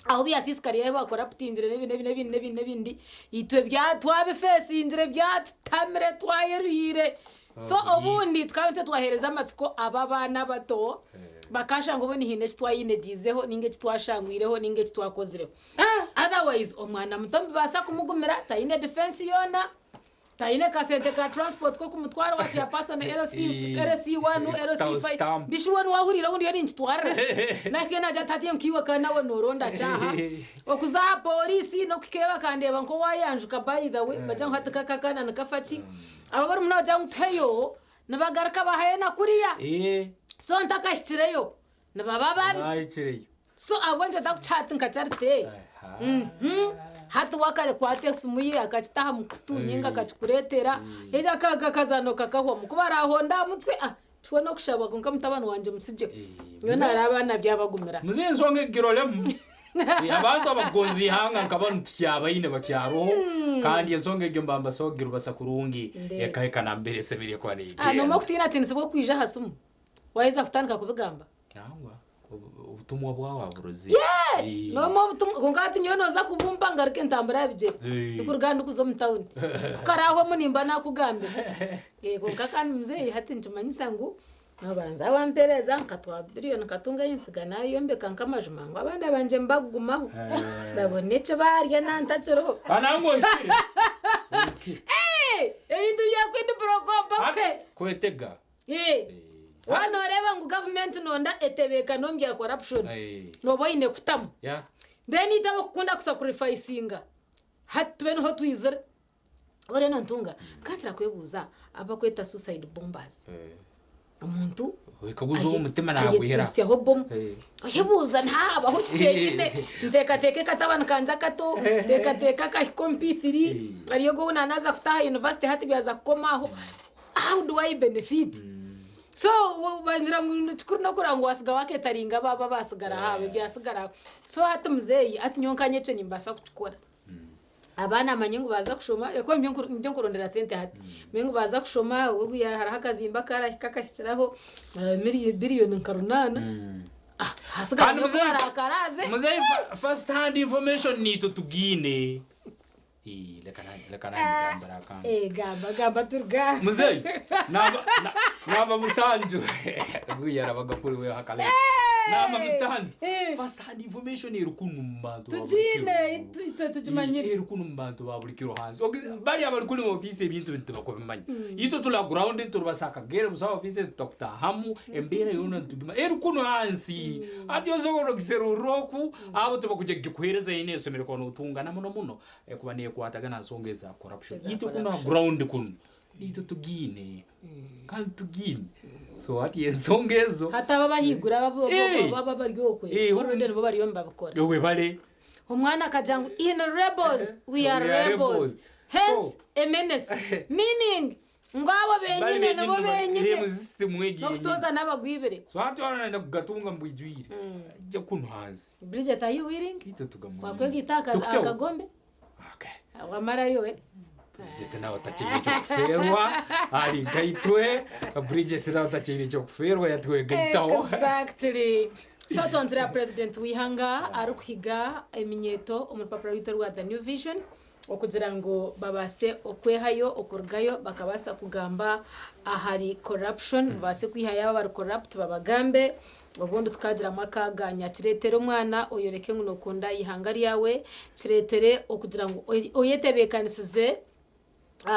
Ahu byasiisikariire ahu baakoraputingire n'ebi n'ebi n'ebindi n'ebindi n'ebindi, itwe bya twabifeesingire byatutamire twayeruhiire. So obundi tukaba nitwe twaheereza amatsiko abo abaana abato bakaashanga obundi haine eki twayinegyizeho nainga eki twashangwireho nainga eki twakozireho. Otherwise omwana muto nibibaasa kumugumira taine defense yoona, taine kasente ka transport k'okumutwara owa chairperson LC, LC1, LC5. Stamp. Bishi we niwahurira obundi yo ninkitwarira. Nahika naagira ati hati nkiiwe kandi nawe nooronda ki aha? Okuza aha pooriisi n'okuhikayo bakandeeba nk'owaayanjuka by the way, bagira ngu hati kaka akaana nikafa ki? Abo barumuna bagira ngu tuheyo. Nibagaruka bahayo na kuriya. Eh. So ntakahikireyo nibaba babi. Bahikireyo. So ahabw'enki otakukiha hati nka Charity? Hati we akakwata esimu ye akakita aha mukutu ninga akakikureetera, haija akazaano kakahwamu. Ku baraahonde aha mutwe, ah, kihwe n'okushaba kwonka mutabani wangye musigyeho. Nyowe naareeba abaana byabagumira. Muzeeyi ensonga egiroremu abantu abakugonza ihanga nka banu tukyabaine bakyaroho kandi ensonga egyo mba mbasobola kugirubasa kurungi Ndeeba. ekahika nambere esemeriire kuba Ah, negenda. noomanya okutiinatiinisibwa okwija aha simu waaheza kutandika kubigamba? Nangwa obutumwa bwawe aburozire. Yes! Noomanya obutumwa kwonka hati nyowe nooza kubumpa ngaruke ntambure aha bigyere. Ndikuruga aha ndikuza omu tawuni. Ku karaahwemu nimba naakugambira. Kwonka kandi muzeeyi hati nikimanyisa ngu Nobanza wampereza nkatwara billion nkatunga ei nsiga nayombeka nk'amaju mangu abandi abangye nibagumaho babone eki barya nantakiriho. Ebintu bya quid pro quo mpaka. Kwetega. Waaba noreeba ngu gavumenti nonda etebeekane omu bya corruption nooba oine kutamu. Then itwe abakukunda kusacrificinga hati tube niho twizire. Oriyo nontunga nkakira kwebuuza abakweta suicide bombers omuntu Wekaguza omutima nagwihira. ayeturisyaho bomu oyebuuza ntihabaho ki kyenyine nteekateeka akatabani kangye akato nteekateeka akahika omu P3 ariyo ogu ou naanaaza kutaaha university hati byaza kukoma aho how do I benefit so bangira ngu nikikuru n'okureba ngu waasiga waaketaringa abaabo abaasigara aho ebyasigara aho so hati muzeeyi hati nyowe nkanye ekyo nimbaasa kukikora. Abaana manye ngu baaza kushoma ahakuba nibyo nkurondera sente hati manye ngu baaza kushoma obu hariho akazimbe akarahika akahikiraho biriyoni nka runaana hasigara Kandi nyowe muzeeyi- barakaraze Muzeeyi first hand information niitwe tugiine. Ii, leka nange leka nange ngambire akange. Eh, gamba gamba turuga Muzeeyi naba na- naba musanju. Guya arabaga kuri wewe hakale. Naba musanju. First hand information eri kunu mu bantu ba buri tugiine kiro. itwe tugimanyire Eri kunu mu bantu ba buri kiro hansi. Ok, bari abari kuri mu office ebintu bintu tibakubimanya. Itwe turi aha ground turubasa akagere busa office tutakutahamu embeera yoona nitugima eri kunu hansi. Hati osobola okugiserurira oku abo tibakuja kugikuhereza eine esemeriire kuba notunga na muno muno ekuba nekwatagana aha nsonga eza corruption. Eza Itwe kunu aha corruption. ground kunu Naitwe tugiine kandi tugiine so hati ensonga ezo Hati abo abahaiguru abo Eh. abo abari okwe Eh, already nibo bariyo nibabikora. webale Omwana akagira ngu in rebels we are We are rebels rebels. hence a menace meaning ngu abo Bari benyine nibo benyini benyine mu system egi yenyini. n'okutoza n'abagwibire. So hati waaba noyenda kugatunga mubwijwire ija kunu hansi. Bridget are you willing? Itwe tugamanyire. Wakwegita Tukuteo. akagombe? Wamarayo we. Bridget nawe otakiine eky'okufeerwa ari nkaitwe Bridget nawe otakiine eky'okufeerwa yatwegaitaho. Exactly. So twantwire aha president w'eihanga arikuhiga eminyeeto omu rupapura rwaitu orwa The New Vision okugira ngu babaase okwehayo okurugayo bakabaasa kugamba ahari corruption babaase kwihayo abo abari corrupt babagambe Obundi tukagiramu akaganya. Kireetere omwana oyoreke ngu nookunda eihanga ryawe, kireetere okugira ngu oyetebeekanisize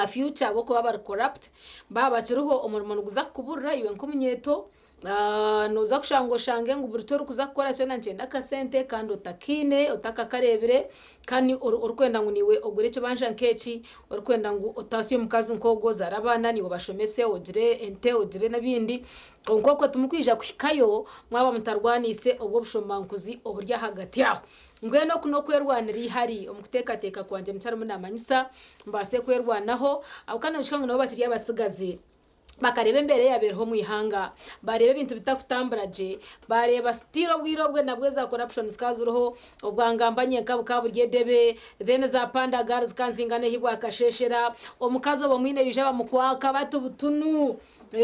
future ahabw'okuba abari corrupt baaba bakiriho omurimo niguza kukuburira iwe nk'omunyeeto. Nooza kushanga oshange ngu buri ki orikuza kukora kyona nikyenda akasente kandi otakaine, otakakareebire kandi orikwenda ngu naiwe ogure ekibanja nk'eki, orikwenda ngu otaasye omukazi nk'ogwo ozaare abaana naiwe obashomese ogire ente ogire n'ebindi. Kwonka okwo timukwija kuhikayo mwaba mutarwaniise obwo bushomankuzi oburi ahagati aho. Mbwenu oku n'okwerwanira eihari omu kuteekateeka kwangye nikyo arimu naamanyisa, mubaase kwerwanaho. Ahabw'okuba noshusha ngu nabo bakiri abatsigazi. Bakareeba embeera eyaabaire eriho omu ihanga, baareeba ebintu bitakutambura gye, baareeba still obwire obwe nabwo eza corruption zikaba ziriho, obwangamba nyenka bukaba buri edebe, then za panda gari zikaba nizingana ahi bwakasheeshera, omukazi obamwine baija bamukwaka bati butunu.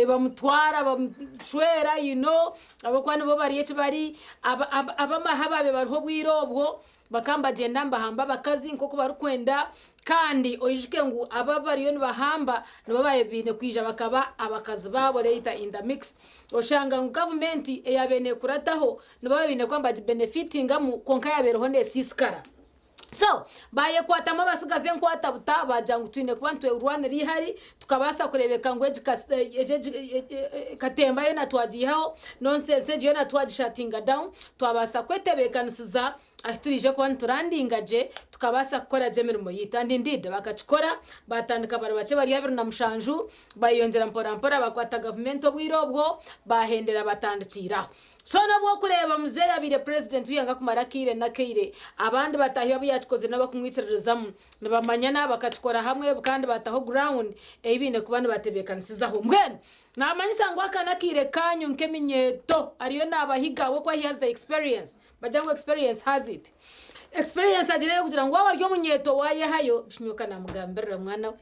Bamutwara bamushwera you know ahabw'okuba nibo bari eki bari ab'amahe abaabaire bariho obwire obwo bakaba nibagyenda nibahamba abakazi nk'oku barikwenda kandi oijuke ngu abo abariyo nibahamba nibo baabaire baine kwija bakaba abakazi baabo later in the mix oshanga ngu gavumenti eyaabaire neekurataho nibo baabaire baine kuba nibagibenefitingamu kwonka yaabaire eriho neesiisikara. So bayekwatamu abasigazi enkwata buta bagira ngu twine kuba nitwerwanira eihari tukabaasa kureebeka ngu egi egi katemba yoona twagiihaho, nonsense egi yoona twagishatinga down, twabaasa kwetebeekanisiza ahu turaije kuba niturandinga gye tukabaasa kukora gye emirimo yaitu. And indeed bakakikora, baatandika bari bakye bari 27, bayeyongyera mpora mpora bakwata gavumenti obwire obwo, baahendera batandikiire aho. So n'obwokureeba muzeeyi abaire president w'eihanga kumara akaire n'akaire, abandi bataahi be abu yaakikozire n'abakumwikiririzamu nibamanyana bakakikora hamwe kandi baataho ground ei baine kuba nibatebeekanisizaho. Mbwenu naamanyisa ngu aka n'akaire kaanyu nk'eminyeeto ariyo naabahiga ahabw'okuba he has the experience, bagira ngu experience has it. Experience agira ey'okugira ngu waaba ori omunyeeto waayehayo, Bishinyoka naamugambirira mwana we.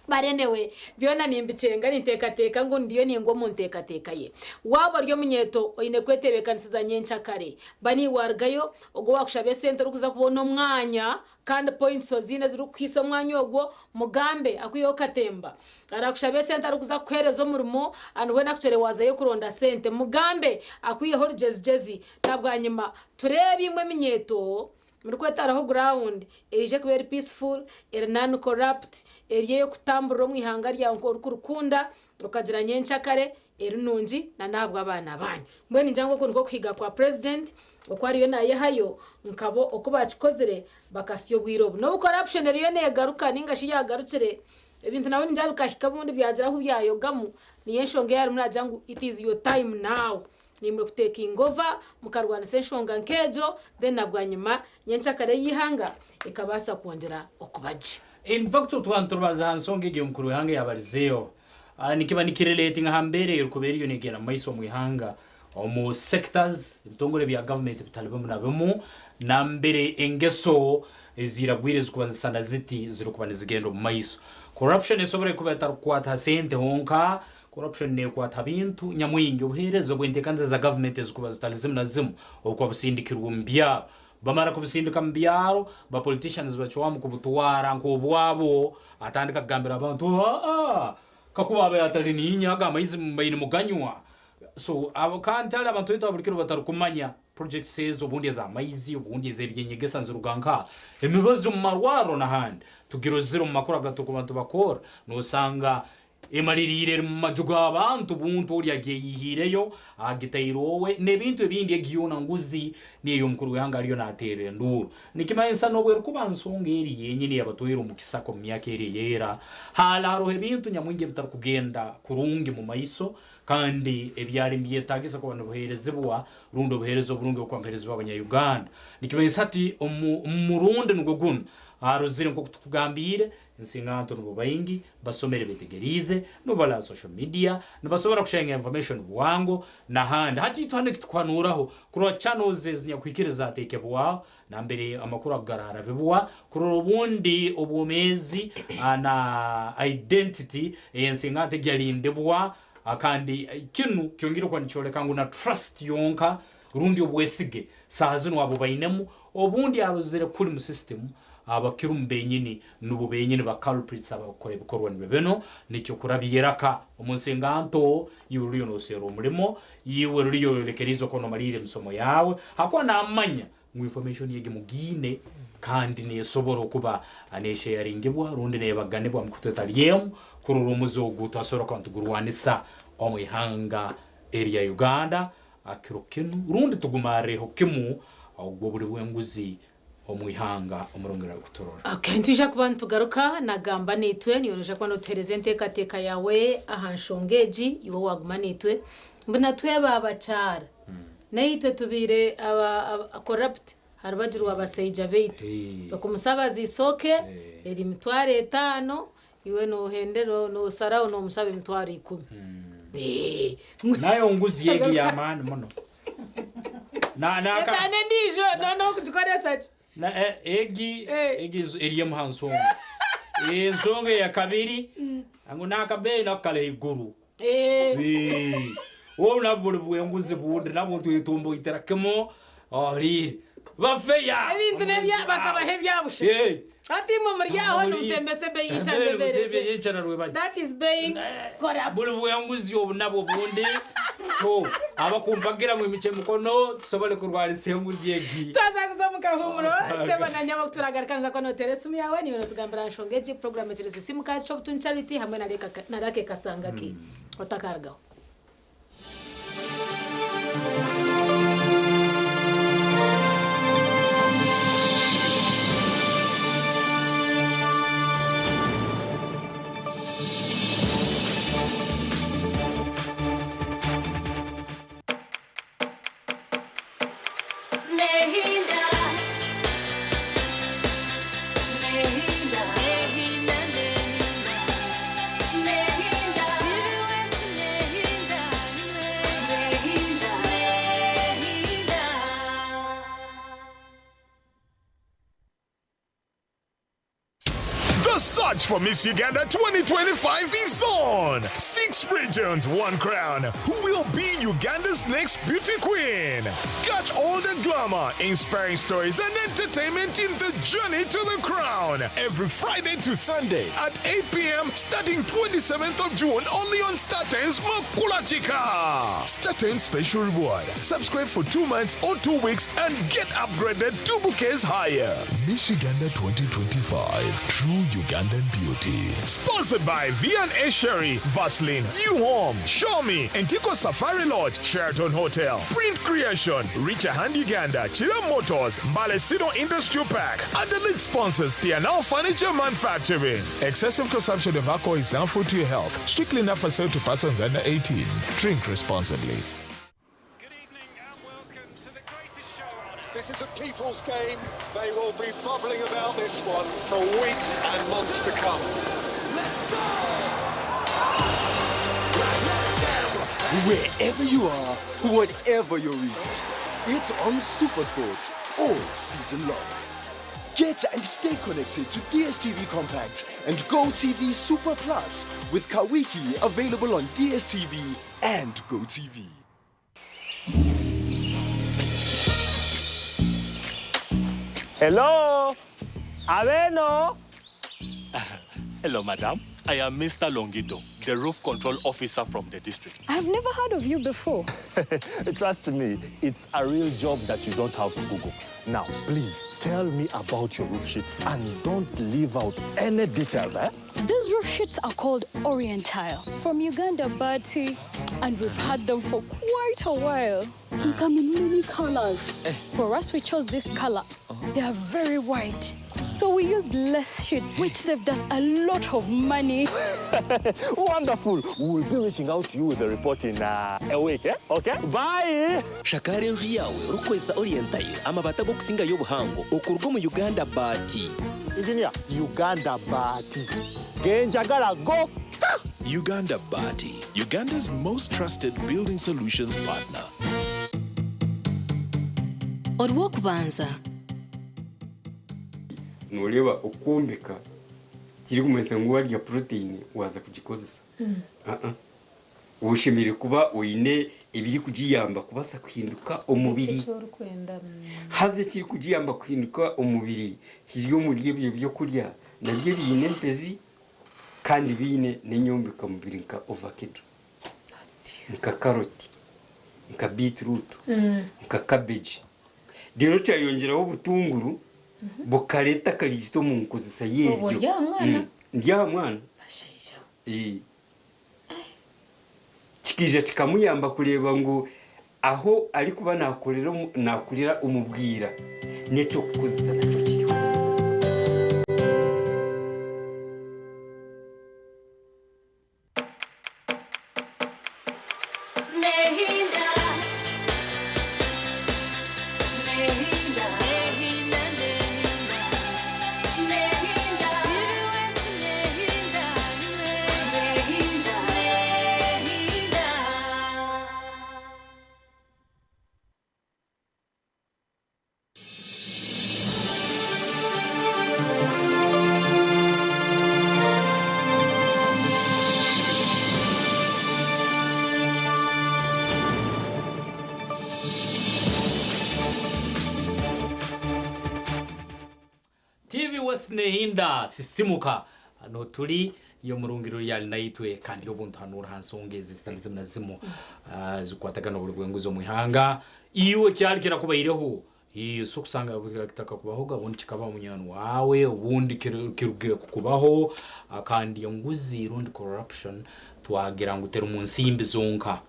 But anyway, byona nimbikyenga ninteekateeka ngu ndiyo ningwa omu nteekateeka ye. Waaba ori omunyeeto, oine kwetebeekanisiza nyencakare. Ba niiwe waarugayo, ogwo owaakushaba esente orikuza kubona omwanya kandi points oziine ezirikukuhaisa omwanya ogwo, mugambe akwiheho katemba. Araakushaba esente arikuza kukuheereza omurimo and weena akucwere waazayo kuronda sente, mugambe akwiheho orugyezigyezi. Na bwanyima tureebe imwe eminyeeto murikwetaraho ground eije kuba eri peaceful, eri non corrupt, eri ey'okutamburira omu ihanga ryawe nk'orikurikunda, okagira nyenkyakare eri nungi na n'ahabw'abaana baanyu. Mbwenu ningira ngu oku nikwo kuhiga kwa president oku ariyo naayehayo nkabo oku baakikozire bakasya obwire obu. N'obu corruption eriyo neegaruka ninga shi yaagarukire, ebintu nabwo ningira bikahika obundi byagira ahu byayogamu, niyo enshonga ei arimu naagira ngu it is your time now. Naimwe kutekinga over mukarwanisa enshonga nk'egyo then na bwanyima nyenkyakare y'eihanga ekabaasa kwongyera okuba gye. In fact twaba niturubaza aha nsonga egyo omukuru w'eihanga yabarizeeho, nikiba nikirelatinga aha mbeera erikuba eriyo negenda mu maiso omu ihanga omu sectors, ebitongore bya government bitari bimwe na bimwe nambere engeso eziragwire zikuba nizisana ziti zirikuba nizigenda omu maiso. Corruption esobora kuba etarikukwata ha sente honka, Corruption nekwata bintu nyamwingi, obuhereza obwentekaniza za government ezikuba zitari zimu na zimu obukuba busindikirwe omu byaro. Bamara kubusindika mu byaro, ba politicians bacwamu kubutwara nk'obwabo, atandika kugambira abantu, aa kakuba abaire atari ninye ago amaizi mubaire nimuganywa. So abo kandi hati abantu baitu ababurikiro batarikumanya projects ezo obundi ez'amaizi, obundi ez'ebyenyegesa niziruga nkaha, emibazi omu marwarro n'ahandi. Tugirozire omu makuru agaturikuba nitubakorra, nosanga Emaririire eri mu maju g'abantu buntu ori agyeyihiireyo, agitaire owe, n'ebintu ebindi egi yoona nguzi niyo ey'omukuru w'ihanga ariyo naateera enduuru. Nikimanyisa n'obu erikuba nsonga eri yenyini eyabatwaire omu kisaka omu myaka eri ey'era, haali haroho ebintu nyamwingi ebitarukugenda kurungi mu maiso kandi ebyali nibyetaagisa kuba nibuheerezibwa rundi obuheereza oburungi obukuba nibuheerezibwa Abanya-Uganda. Nikimanyisa hati omu murundi nugwo gunu arozire nk'oku tukugambiire, Ensinganto nibo baingi basomere betegeriize, nibo bari aha social media, nibasobora kusharinga information bwango nahandi. Hati itwe hanu ekitukuhanuuraho kurora channels ezinyakuhikire zatekebwaho nambere amakuru ago gararabibwa kurora obundi obwomeezi na identity eyensinganto egi yarindibwa kandi kinu kyongire kuba nikyoleka ngu na trust yonka rundi obwesige saaha zinu abo bainemu obundi arozere kuri mu system Abakirumu benyini nubo benyini ba culprits abakukora ebikorwa nibyo binu, nikyo kurabya iraka omu nsinganto, iwe ruriyo noserra omulimo, iwe ruriyo oyolekeriize okuba nomaliirra emisomo yaawe, hakuba namanya ngu information egi mugiine kandi nesobora okuba nesheyaringibwa rundi nebaganibwa mukutu etali emu kurora omuze ogu twasobora kuba nitugurwanisa omu ihanga erya Uganda kiro kinu rundi tugumarreho kimu ogwo obuli bw'enguzi omu ihanga omurungi arikuturora. Okay, nitwija kuba nitugaruka nagamba naitwe, niiwe noija kuba notuhereza enteekateeka yaawe aha nshonga egi, iwe waaguma naitwe. Mbuna tweba abakyara, naitwe tubaire aba corrupt aha rubaju rwa basaija baitu. Okumusabaza eisooke eri 50,000, iwe nohendera nosaraho nomushaba 10,000. Nayo nguzi egi y'amaani muno. Na- na- Etaano endiijo noneho okugikoresa ki? Na, eh, egi egi eri emu ha nsonga. Ensonga eya kabiri ngu n'akabeeyi nako kari haiguru. Eh, obu nabwo buri bwenguzi bundi nabwo nitwetomboitera kimwe ohuriire. Bafeya! Ebintu nebya bakabaha ebyabusha. Eh. Hati imwe muri aho nimutembesa ebeeyi Ebeeyi y'ikyanda rwebagyo. That is being corrupt. Buri bwenguzi obu nabwo bundi so abakumpagira mwimukye emikono tusobole kurwanisa enguzi egi. Twaza kuza. Omu kahuumuro, sebo na nyabo ku turagaruka niiza kuba nooteera esimu yaawe niiwe nootugambira aha nshonga egi. Puroguraamu egiri Sisimuka Kyobutuni Charity hamwe na na Lucky Kasangaki. Otakarugaho. Nehinda, nehinda, nehinda, nehinda, nehinda, nehinda, nehinda. The search for Miss Uganda 2025 is on. 6 regions, 1 crown. Who will be Uganda's next beauty queen? Catch all the glamour, inspiring stories, and entertainment in the journey to the crown. Every Friday to Sunday at 8 p.m. starting 27th of June only on StarTimes Makulachika. StarTimes special reward. Subscribe for 2 months or 2 weeks and get upgraded 2 bouquets higher. Miss Uganda 2025. True Ugandan beauty. Sponsored by V&A Sherry, Vaseline, New Home, Xiaomi, Antico Safari Lodge, Sheraton Hotel, Print Creation, Richa Hand Uganda, Chira Motors, Malesino Industrial Park, and the lead sponsors, Tianao Furniture Manufacturing. Excessive consumption of alcohol is harmful to your health. Strictly not for sale to persons under 18. Drink responsibly. This is a people's game. They will be bubbling about this one for weeks and months to come. Wherever you are, whatever your reason, it's on Supersport all season long. Get and stay connected to DSTV Compact and GoTV Super Plus with Kawiki available on DSTV and GoTV. Hello? Aveno? Hello, madam. I am Mr. Longido, the roof control officer from the district. I've never heard of you before. Trust me, it's a real job that you don't have to Google. Now, please tell me about your roof sheets and don't leave out any details, eh? These roof sheets are called Orientile from Uganda, Bati, and we've had them for quite a while. They come in many colors. For us, we chose this color. They are very white. So we used less sheets, which saved us a lot of money. Wonderful. We will be reaching out to you with the report in a week, eh? Okay? Bye! Shakara enju yawe rukozesa Orientile amabati ag'okusinga y'obuhango okuruga omu Uganda Baati. Engineer, Uganda Baati. Genjagala go! Uganda Baati, Uganda's most trusted building solutions partner. Orw'okubanza. Noreeba okwombeka kirikumanyisa ngu warya protein waza kugikozesa. Uh-uh. Oshemereire kuba oine ebirikugiyamba kubaasa kuhinduka omubiri. Ekyo orikwenda. Haza ekirikugiyamba kuhinduka omubiri kiri omuri ebyo byokurya nabyo biine empezi kandi biine n'enyombeka mubiri nka ovakado, nka karoti, nka beetroot, nka cabbage. Rero kyayongyeraho obutunguru bukareeta akarigito omu nkozesa y'ebyo. Obwo ori aha mwana? Ndi aha mwana. Kikaija kikamuyamba kureeba ngu aho arikuba nakorera nakurira omu bwira n'ekyokukozesa nakyo kiriho. Nehinda, nehinda, nehinda, nehinda, nehinda, nehinda, nehinda. TV West Nehinda sisimuka hano turi iyo murungiro ryali naitwe kandi obuntu hano ha nsonga ezi zitali zimwe na zimwe zikwatagana buri bwenguzi omu ihanga. Iwe kyali kirakubaireho Ii, so kusanga kitakakubahoga obundi kikabaho munywani waawe, obundi kirugire kukubaho, kandi enguzi rundi corruption twagira ngu teri mu nsimbi zonka.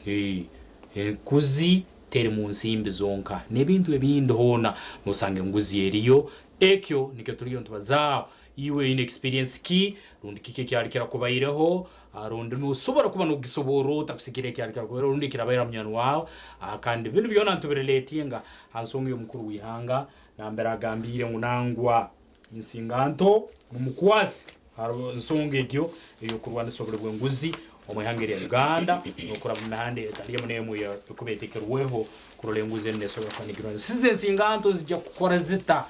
Ii, enguzi teri mu nsimbi zonka, n'ebintu ebindi hoona nosanga enguzi eriyo. Ekyo nikyo turiyo nitubazaaho. Iwe oine experience ki rundi kiki ekyali kirakubaireho rundi nosobora kuba nogisoborra ota kusigikirra ekyali kirakubaireho rundi ekirabaire ha munywani waawe? Kandi binu byona nitubireetinga ha nsonga y'omukuru w'ihanga nambere agambiire ngu nangwa ensinganto mumukwase ha nsonga egyo ey'okurwanisa obuli bw'enguzi omu ihanga erya Uganda n'okuraba omu mihanda etali emu n'emu ekuba etekerweho kurora enguzi enu nesobora kuba negirwanisa. Siza ensinganto zija kukora zita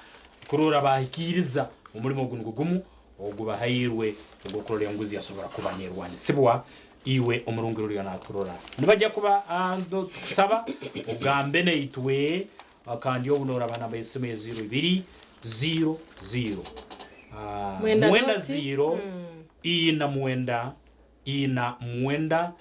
kurora bahikiiriza omulimo ogu nugwo gumu ogubahairwe ogw'okurora enguzi yasobora kuba nerwanisibwa. Iwe omurungi ruriyo naturora nibajja kuba tukusaba ogambe naitwe kandi obu noraba namba y'esimu ya ziiro ibiri ziiro ziiro Mwenda mwenda doti. ziiro ina mwenda ina mwenda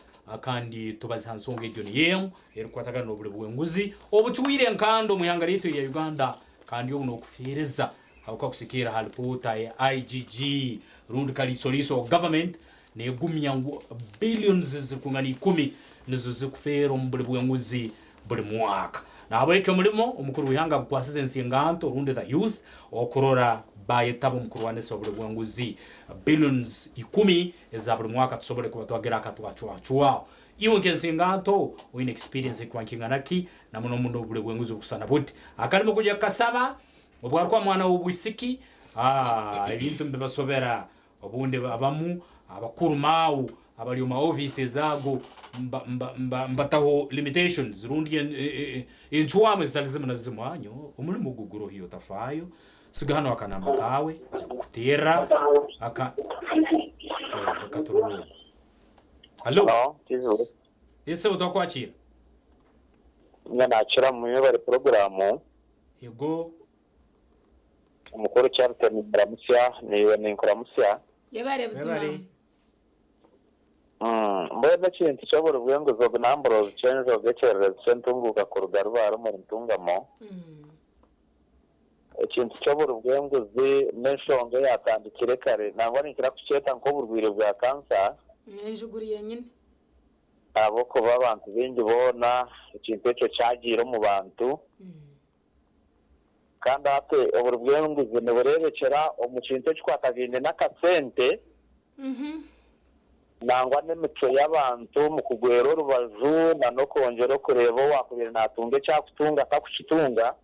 kandi tubaze ha nsonga egyo niyo emu erukukwatagana n'obuli bw'enguzi obucwire enkanda omu ihanga lyaitu erya Uganda kandi obu n'okufiiriza habwokuba kusigikirra ha lipoota ya IGG rundi kaliisoliiso wa government negumya ngu billions zirukungana ikumi nizo zikufeera omu buli bw'enguzi buli mwaka. Nahabweki omulimo omukuru w'ihanga agukwasize ensinganto rundi the youth okurora bayetaba omu kurwanisa obuli bw'enguzi billions ikumi eza buli mwaka tusobole kuba twagira akatwacwacwaho. Iwe nk'ensinganto oine experience ekuba nkingana ki na muno muno obuli bw'enguzi obukusana buti? Akalimo kugya kukasaba obwarukuba mwana w'obwisiki, ebintu nibibasobera. Obundi abamu abakuru maawe abari omu ma offices ago mbataho limitations rundi encwamu ezitari zimwe na zimwe. Nyowe omurimo ogu guruhiyo otafaayo, siga hanu akanamba kaawe nja kukuteerera aka reka turore ogu. Hallo? Yes sebo twakwakiira. Ninga nakira mwebare puroguramu. Yego. Omukuru Charlton Nkuramutsya naiwe ninkuramutsya. Yebare buzima. Mbwenu ekintu ky'oburi bw'enguzi ogu namburozi ky'enjoga ekyererezi ky'entunguuka kuruga Rubare omuri Ntungamo. Ekintu ky'oburi bw'enguzi n'enshonga eyatandikire kare nangwa ninkira kukyeta nk'oburwaire bwa kansa. Enjuguri yenyine. Ahabw'okuba abantu baingi boona ekintu ekyo kyagiire omu bantu. Kandi hati oburi bw'enguzi nibureebekyera omu kintu ekikwatagaine n'akasente nangwa n'emicwe y'abantu omu kugwera orubaju n'okwongyera okureeba owaakubaire naatunga eki arikutunga atakukitunga.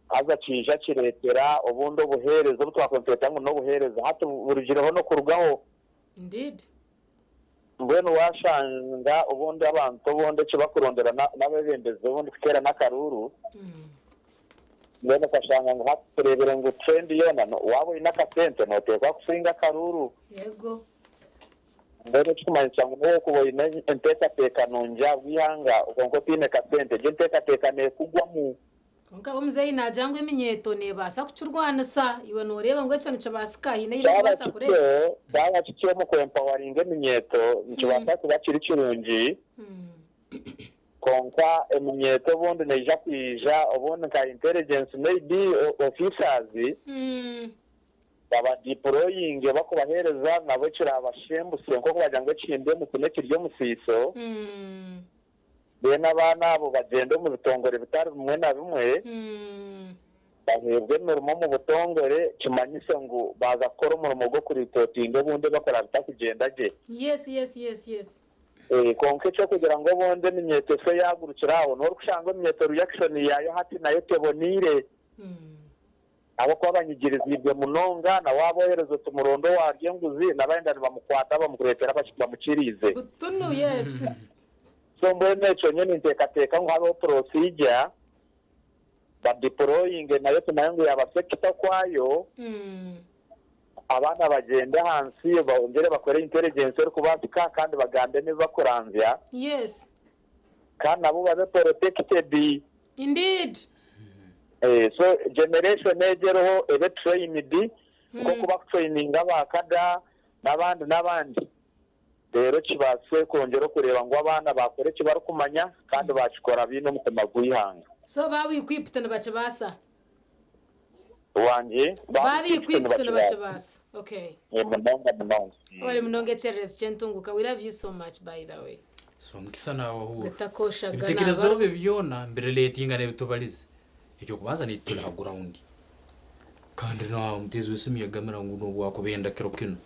Haza kiija kireetera obundi obuheereza obu twakubaire nitweta ngu n'obuheereza hati burugireho n'okurugaho. Indeed. Mbwenu waashanga obundi abantu obundi eki bakurondera n'abeebembezi obundi kuteera n'akaruuru, mbwenu okashanga ngu hati tureebire ngu trend yoona waaba oine akasente nooteekwa kusinga akaruuru. Yego. Mbwenu ekirikumanyisa ngu n'obu orikuba oine enteekateeka nungi ahabw'eihanga kwonka otaine kasente, egyo enteekateeka neekugwamu. Kwonka omuzeeyi naagira ngu eminyeeto neebaasa kukirwanisa. Iwe nooreeba ngu ekyo nikibaasika? Haine ei Kyaba barikubaasa kityo, kureeta? kyaba kityo omu kwempawaringa eminyeeto nikibaasa kuba kiri kirungi, kwonka eminyeeto obundi neija kwija obundi nka intelligence maybe officers babadiployinge bakubaheereza nabo ekirabashembusye nk'oku bagira ngu ekihimba omusi n'ekirya omusiiso. Mbwenu abaana abo bagyende omu bitongore bitari bimwe na bimwe, baheebwe emirimo omu butongore, kimanyise ngu baaza kukora omurimo gw'okuripootinga obundi ebakora bitakugyenda gye. Yes, yes, yes, yes. Kwonka eky'okugira ngu obundi eminyeeto efe yaagurukira aho, n'orikushanga eminyeeto reaction yaayo hati nayo teboneire. Ahabw'okuba banyigiriziibwe munonga, na waaba ohereza oti muronde owaarya enguzi, na baayenda nibamukwata bamukureetera bamukiriize. Butunu, yes. So mbwenu ekyo nyowe ninteekateeka ngu habeho procedure, badeployinge nayo tumanye ngu yaaba sector okwayo, abaana bagyende ahansi bongyere bakore intelligence erikubaasika kandi bagambe n'ebi bakuranzya. Yes. Kandi nabo babe protected. Indeed. So generation egyo eriho ebe trained nk'oku bakutraininga aba kada n'abandi n'abandi reero kibaase kwongyera okureeba ngu abaana baakora eki barikumanya kandi baakikora baine omutima gw'eihanga. So baabikwipita nibakibaasa? Wangi? Baabikwipita nibakibaasa. Okay. Munonga munonga. Webare munonga ekyererezi ky'entunguka. We love you so much by the way. So Mukisa nawe ahurra. Gatakoshaga Ebitekerezo naba. bye byona mbirelatinga n'ebitubalize. Ekyokubanza naitwe turi ha ground. Kandi na omuteezi w'esimu yagamira ngu n'obwakubenda kiro kinu.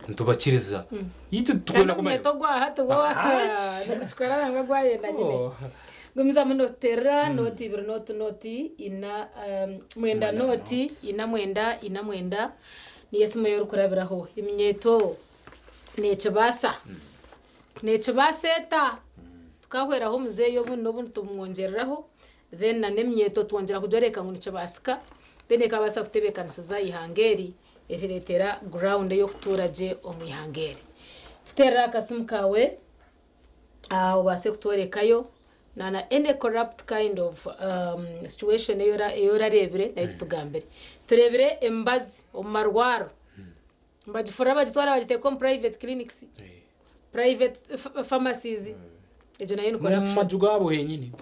Nitubakiriza. Itwe Kandi tukwenda kumanya. omunyeto gwa hati gwo nigukikora nangwa gwayenda nyine. Gumizamu notuterera noti ibiri noti noti ina mwenda noti ina mwenda ina mwenda niyo esimu ei orikurabiraho. Eminyeto neekibaasa. Neekibaasa eta? Tukahweraho omuzeeyi obundi n'obundi tumwongyereraho then na n'eminyeto twongyera kugyoreka ngu nikibaasika then ekabaasa kutebeekanisiza eihanga eri erireetera ground ey'okutuura gye omu ihanga eri. Tuteerere akasimu kaawe obaase kutworekayo na na any corrupt kind of situation ei orareebire nayo gitugambire. Tureebire emibazi omu marwaro nibagifurura bagitwara bagiteeka omu private clinics, private pharmacies, egyo nayo ni corruption. Mumaju gaabo henyini.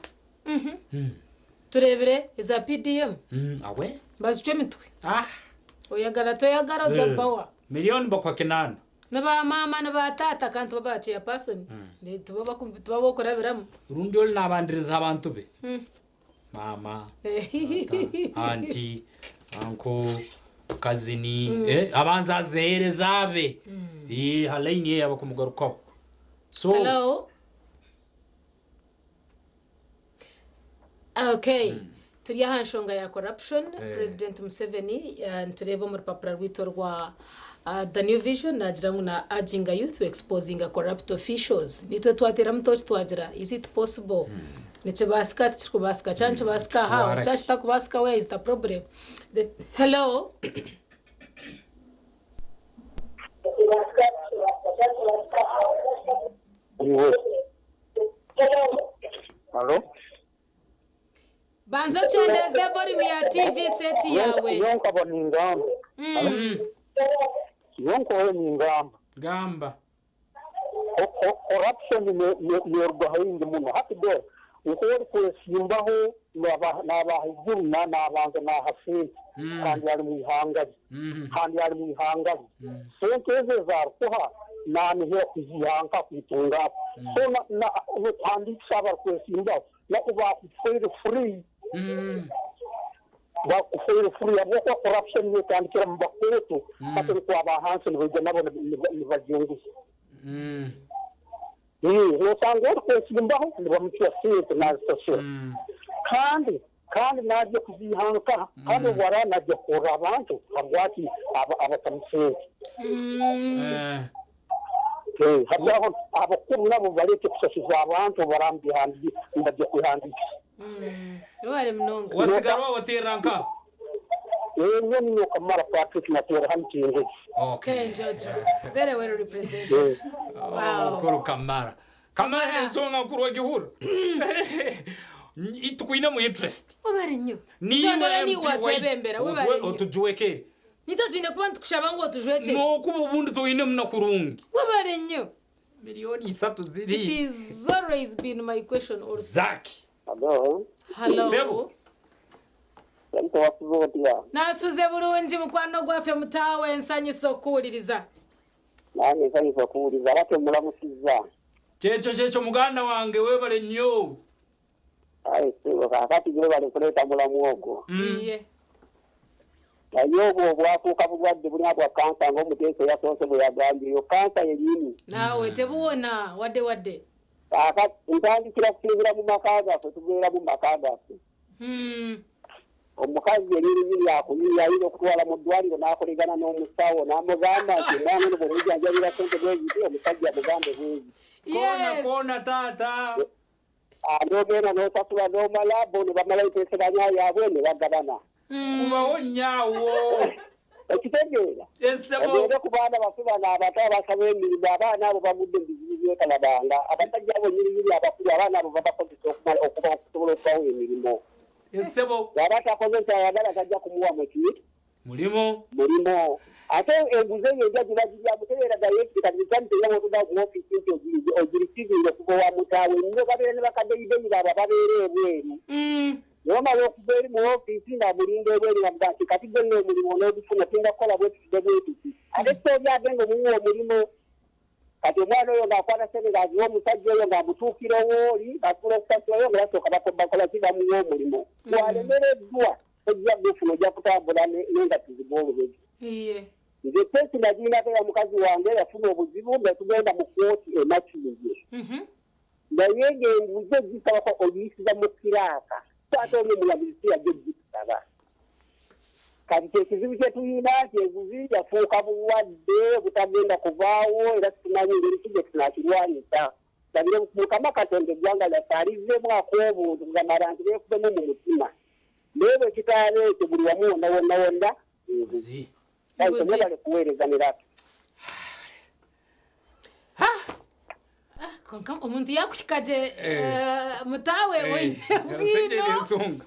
Tureebire eza PDM Awe. nibazicwa emitwe. Oyagara toyagara ogya bawa. Milioni bakwa kinaana. Ni ba maama ni ba taata kandi tibo ba chairperson tibo b'okurabiramu. Rundi ori nabandiriza abantu be. Maama, auntie, uncle, cousin, abanza azehereza abe. Ha line ye abakumugarukaho. So Hello. Okay. Turi aha nshonga ya corruption. President Museveni nitureeba omu rupapura rwaitu rwa The New Vision naagira ngu na urging youth exposing corrupt officials. Nitwe twateeramu tochi twagira is it possible? Nikibaasika tikirikubaasika? Kyaba nikibaasika how? Kitwara Kyaba kitakubaasika where is the problem? Hello. Halo? Banza okyendeeze volume ya TV set yawe. Yonkaba ningamba. Yonkobe ningamba. Gamba. Corruption neruga haingi muno. Hati dora nko orikwesimbaho nabahaiguru nabanza naha sente kandi ari mu ihanga rye kandi ari mu ihanga rye sente ezo ezarikuha nanihira kuzihanka kwitunga so nokuhandikisa abarikwesimbaho nako bakufaire free bakufaire free habwokuba corruption netandikira mu bakoto hati nikwaba ahansi nibaija nabo nibajunguza. Nosanga orikwesimbaho nibamucwa sente nazisasura kandi najya kuzihanka kandi obwara najya kukorera abantu habwaki abatamu sente. Habwaho abakuru nabo bareke kusasuza abantu barambihandikisa kwihandikisa. Webare munonga. Wasigara waterera nka? Nyo niyo Kamara Patrick natera hano Kyenjojo. Kyenjojo. Very well represented. Wow. Mukuru Kamara. Kamara ensonga nkuru ogihura. Itukwinemu interest. Webare nnyo. Niiwe Twendebe niiwe MP waitu. watwebembera, webare nnyo. Otujwekere. Nitwe twine kuba nitukushaba ngu otujwekere. N'okuba obundi twine na kurungi. Webare nnyo. 3 million ziri. It is always been my question also. Zaki. Hello. Hello. Sebo. Otya? Nasuze bulungi mukwano gwaffe mutaawe nsanyusa okuwuliriza. Nange nsanyusa okuwuliriza ate mulamusizza. Kyekyo kyekyo muganda wange webale nnyo. Aye sebo kaakati webale kuleeta mulamu ogwo. Iye. Naye obwo obwafuuka bulwadde bulina bwa kansa ng'omuteesa eyasoose bwe yagambye eyo kansa yennyini. Naawe tebuwona wadde wadde. Kaakati ntandikira kusinzira mu maka gaffe tubeera mu maka gaffe. Omukazi yennyini akunyumya ayinza okutwala mu ddwaliro n'akolegana n'omusawo n'amugamba nti omwana ono bw'omujjanjabira ssente bweziti omusajja amugambe bwezi. Kona kona taata. N'ogenda n'osasula n'omala bo ne bamala enteeseganya yaabwe ne bagabana. Kubawo nnyawo. Ekitegeera. Esebo. Ogende ku baana baffe bano abato abasaba emirimu abaana abo bagudde mu bizibu byekalabanga abasajja abo nnyininyini abakulu abaana abo babakozesa okumala okuba okusobola okubawa emirimu. Esebo. Bw'aba takoze kyayagala tajja kumuwa muki? Mulimo. Mulimo. Ate enguzi eyo ejja giba giryamu tebeeragayo kati kyanditeera bw'otudda mu ofiisi nti ogirisiivinga okuva wa mutaawe nnyo babeera ne bakaddeyideyi baabwe ababeera ebweru. Nomara okuva eri mu ofiisi nga amulinda ebweru nga nti kati gwe nno omulimu onoogufuna tulina kukola bwe tuti ne bwe tuti. Ate si oli agenda omuwa omulimu. Kati omwana oyo ng'akwata ssente ng'aziwa omusajja oyo ng'amutuukira owooli basobola okusasulayo nga basooka bakola ki bamuwa omulimu. Bw'alemereddwa tojja kugufuna ojja kutambula n'engatto zigwa olubege. Nze case nagirinako eya mukazi wange yafuna obuzibu ne tugenda mu kkooti e Makindye naye ng'enguzi ogisabako ogiyisiza mu kiraaka so ate oli omulamuzi si yajja ogikusaba. Kati kye kizibu kye tulina nti enguzi yafuuka bulwadde obutagenda kuvaawo era situmanyi ngeri ki gye tunakirwanyisa. Tusabire Mukama Katonda eggwanga lyaffe alizzeemu ak'obuntu kugamba abantu beekubemu mu mutima naye bwe kitaaba ekyo buli wamu wonna wonna wonna nguzi. Kale Nguzi. mwebale kuweereza ne laka. Konka omuntu yakuhika gye mutaawe oine bwino. Ensonga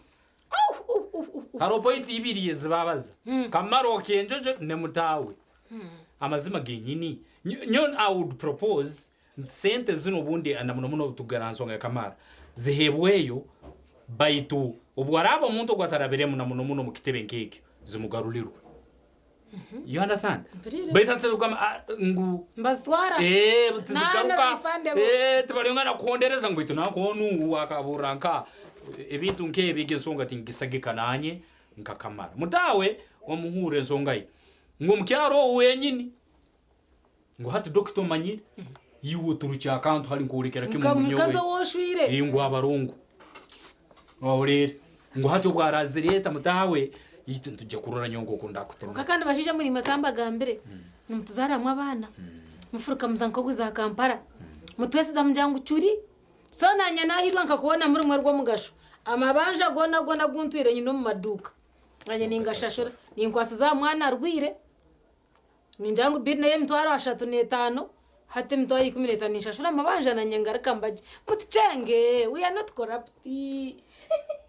hariho pointi ibiri ezibabaza kamara okenjojo ne mutaawe amazima genyini nyo I would propose nti sente zino obundi na muno muno tugana nsonga ya kamara zihebweyo baitu obwaraba omuntu ogu atarabiremu na muno muno mukitebe nkekyo zimugarulirwe. You understand? Mpurire. Baitu ati kugamba, ngu Mbazitwara. Tizigaruka. Nana refundable. Tibarengana kuhondereza ngu baitu nankonu akabura nka ebintu nk'ebi ensonga tingisagika nanye nkakamara mutawe omuhure ensonga ye ngu omukyaro owu wenyini ngu hati dokita omanyire iwe oturukya akantu hali nkuhurekera kimwe Nka omu mukazi nyowe. owoshwire. Ngu abarungu wahurire ngu hati obwarazireta mutawe itu ntujja kurora nyongo oku ndakutema. Konka kandi bashaija muri imwe kambagambire nimutuzaramu abaana mufuruka muza nkoguza Kampala mutwesiza mugira ngu curi so nanye nahirwa nkakubona muri mwe rw'omugasho amabanja gona gona guntwire nyine omu maduuka nanye ningashashura ninkwasiza aha mwana arwire ningira ngu biri nayo 35,000 hati 15,000 ninshashura amabanja nanye ngaruka mbagye mutukyenge we are not corrupt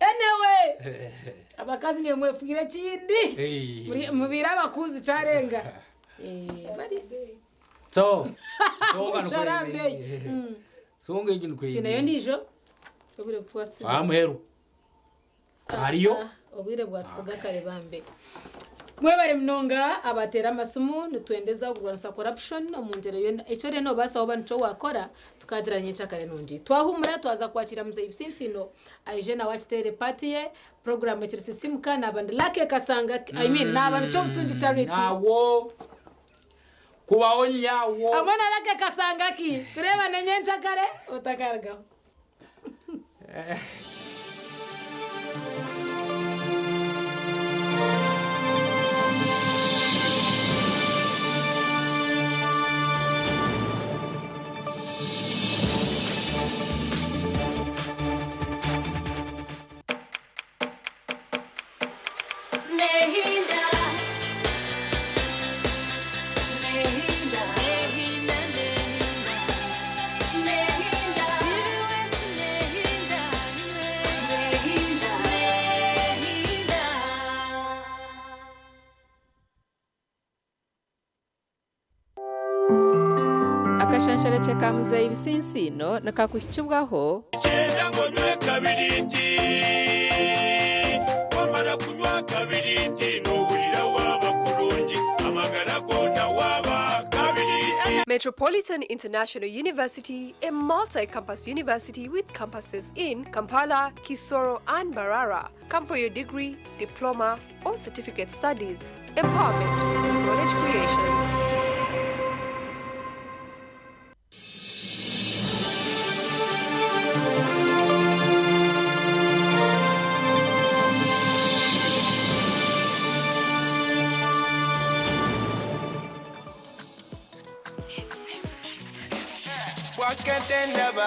anyway abakazi niyo mwefugire ekindi. Mubire abakuzi kyarenga. Bari so nsonga Sharambe. Songa egi Kinayo ndijo obwire bwatusiga. Amuheru hariyo. Obwire bwatusiga kare bambe mwebare munonga abatera amasimu nitwendeza okurwanisa corruption omu ngyero yona ekyo rero nobaasa oba nikyo wakora tukagira nyekyakare nungi twahumura twaza kwakira muzeyi Businsino aije nawe akitere pati ye program ekiri sisimuka nabandi lake kasanga I mean nabandi kyobutungi Charity. Nawo kubaho nyawo hamwe na lake kasanga ki turebane nyenkyakare otakargaho. Nehinda. Nehinda. Nehinda, nehinda. Nehinda. Nehinda. Nehinda. Nehinda. Akashansharekye ka muzeyi Bisinsino nikakuhikibwaho Kyenda ng'onywe kabiriti wamala kunywa kabiriti n'owulira waaba kulungi amagala gonna waaba kabiriti. Metropolitan International University, a multi-campus university with campuses in Kampala, Kisoro, and Mbarara. Come for your degree, diploma, or certificate studies. Empowerment through knowledge creation. Bwaketendaba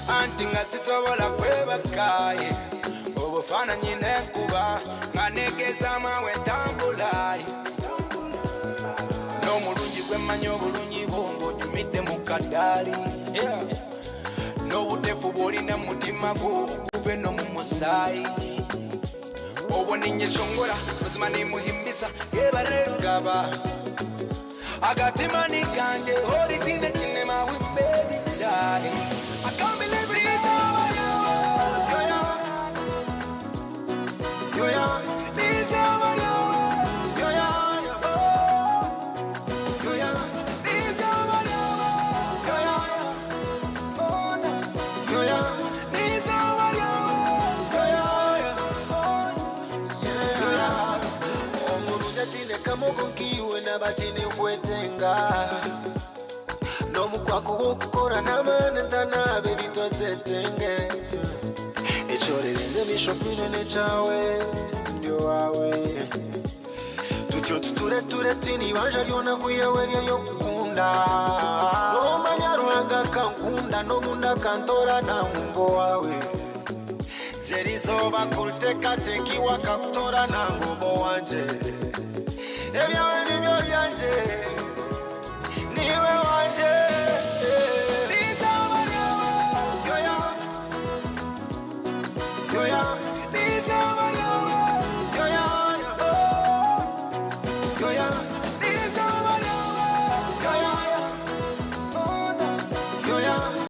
anti nga sisobola kwebaka ye. Obufaananyi n'enkuba nga negezamu awo entambula ye. N'omulungi gwe mmanyi obulungi bwo ng'onyumidde mu kaddaali. Yeah. N'obuteefu bw'olina mu mutima gwo okuva eno mu musaayi. Obwo ninnyeshongora buzima nimuhimbisa yebarerugaba. Agatima ni gange horitine kinema we baby die. I can't believe it is over you. Yoya, nizaba ryawe. Yoya, oh. Yoya, nizaba ryawe. Yoya, oh, na. Yoya, nizaba ryawe. Yoya, oh, yoya. Omurungi atine kamoko nkiwe n'abatine kwetenga n'omukwako gw'okukora n'amaani ntanabe bitwetetenge ekyorerenze emisho kwinene kyawe ndi wawe tutyo tutureture twine ibanja ryona kwiyawe ry'okukunda nomanya Ruhanga kankunda n'obundi akantora nangumbo wawe jerizoba kulitekatekiwa kakutora nangumbo wanje ebyawe nibyo byanje niwe wanje.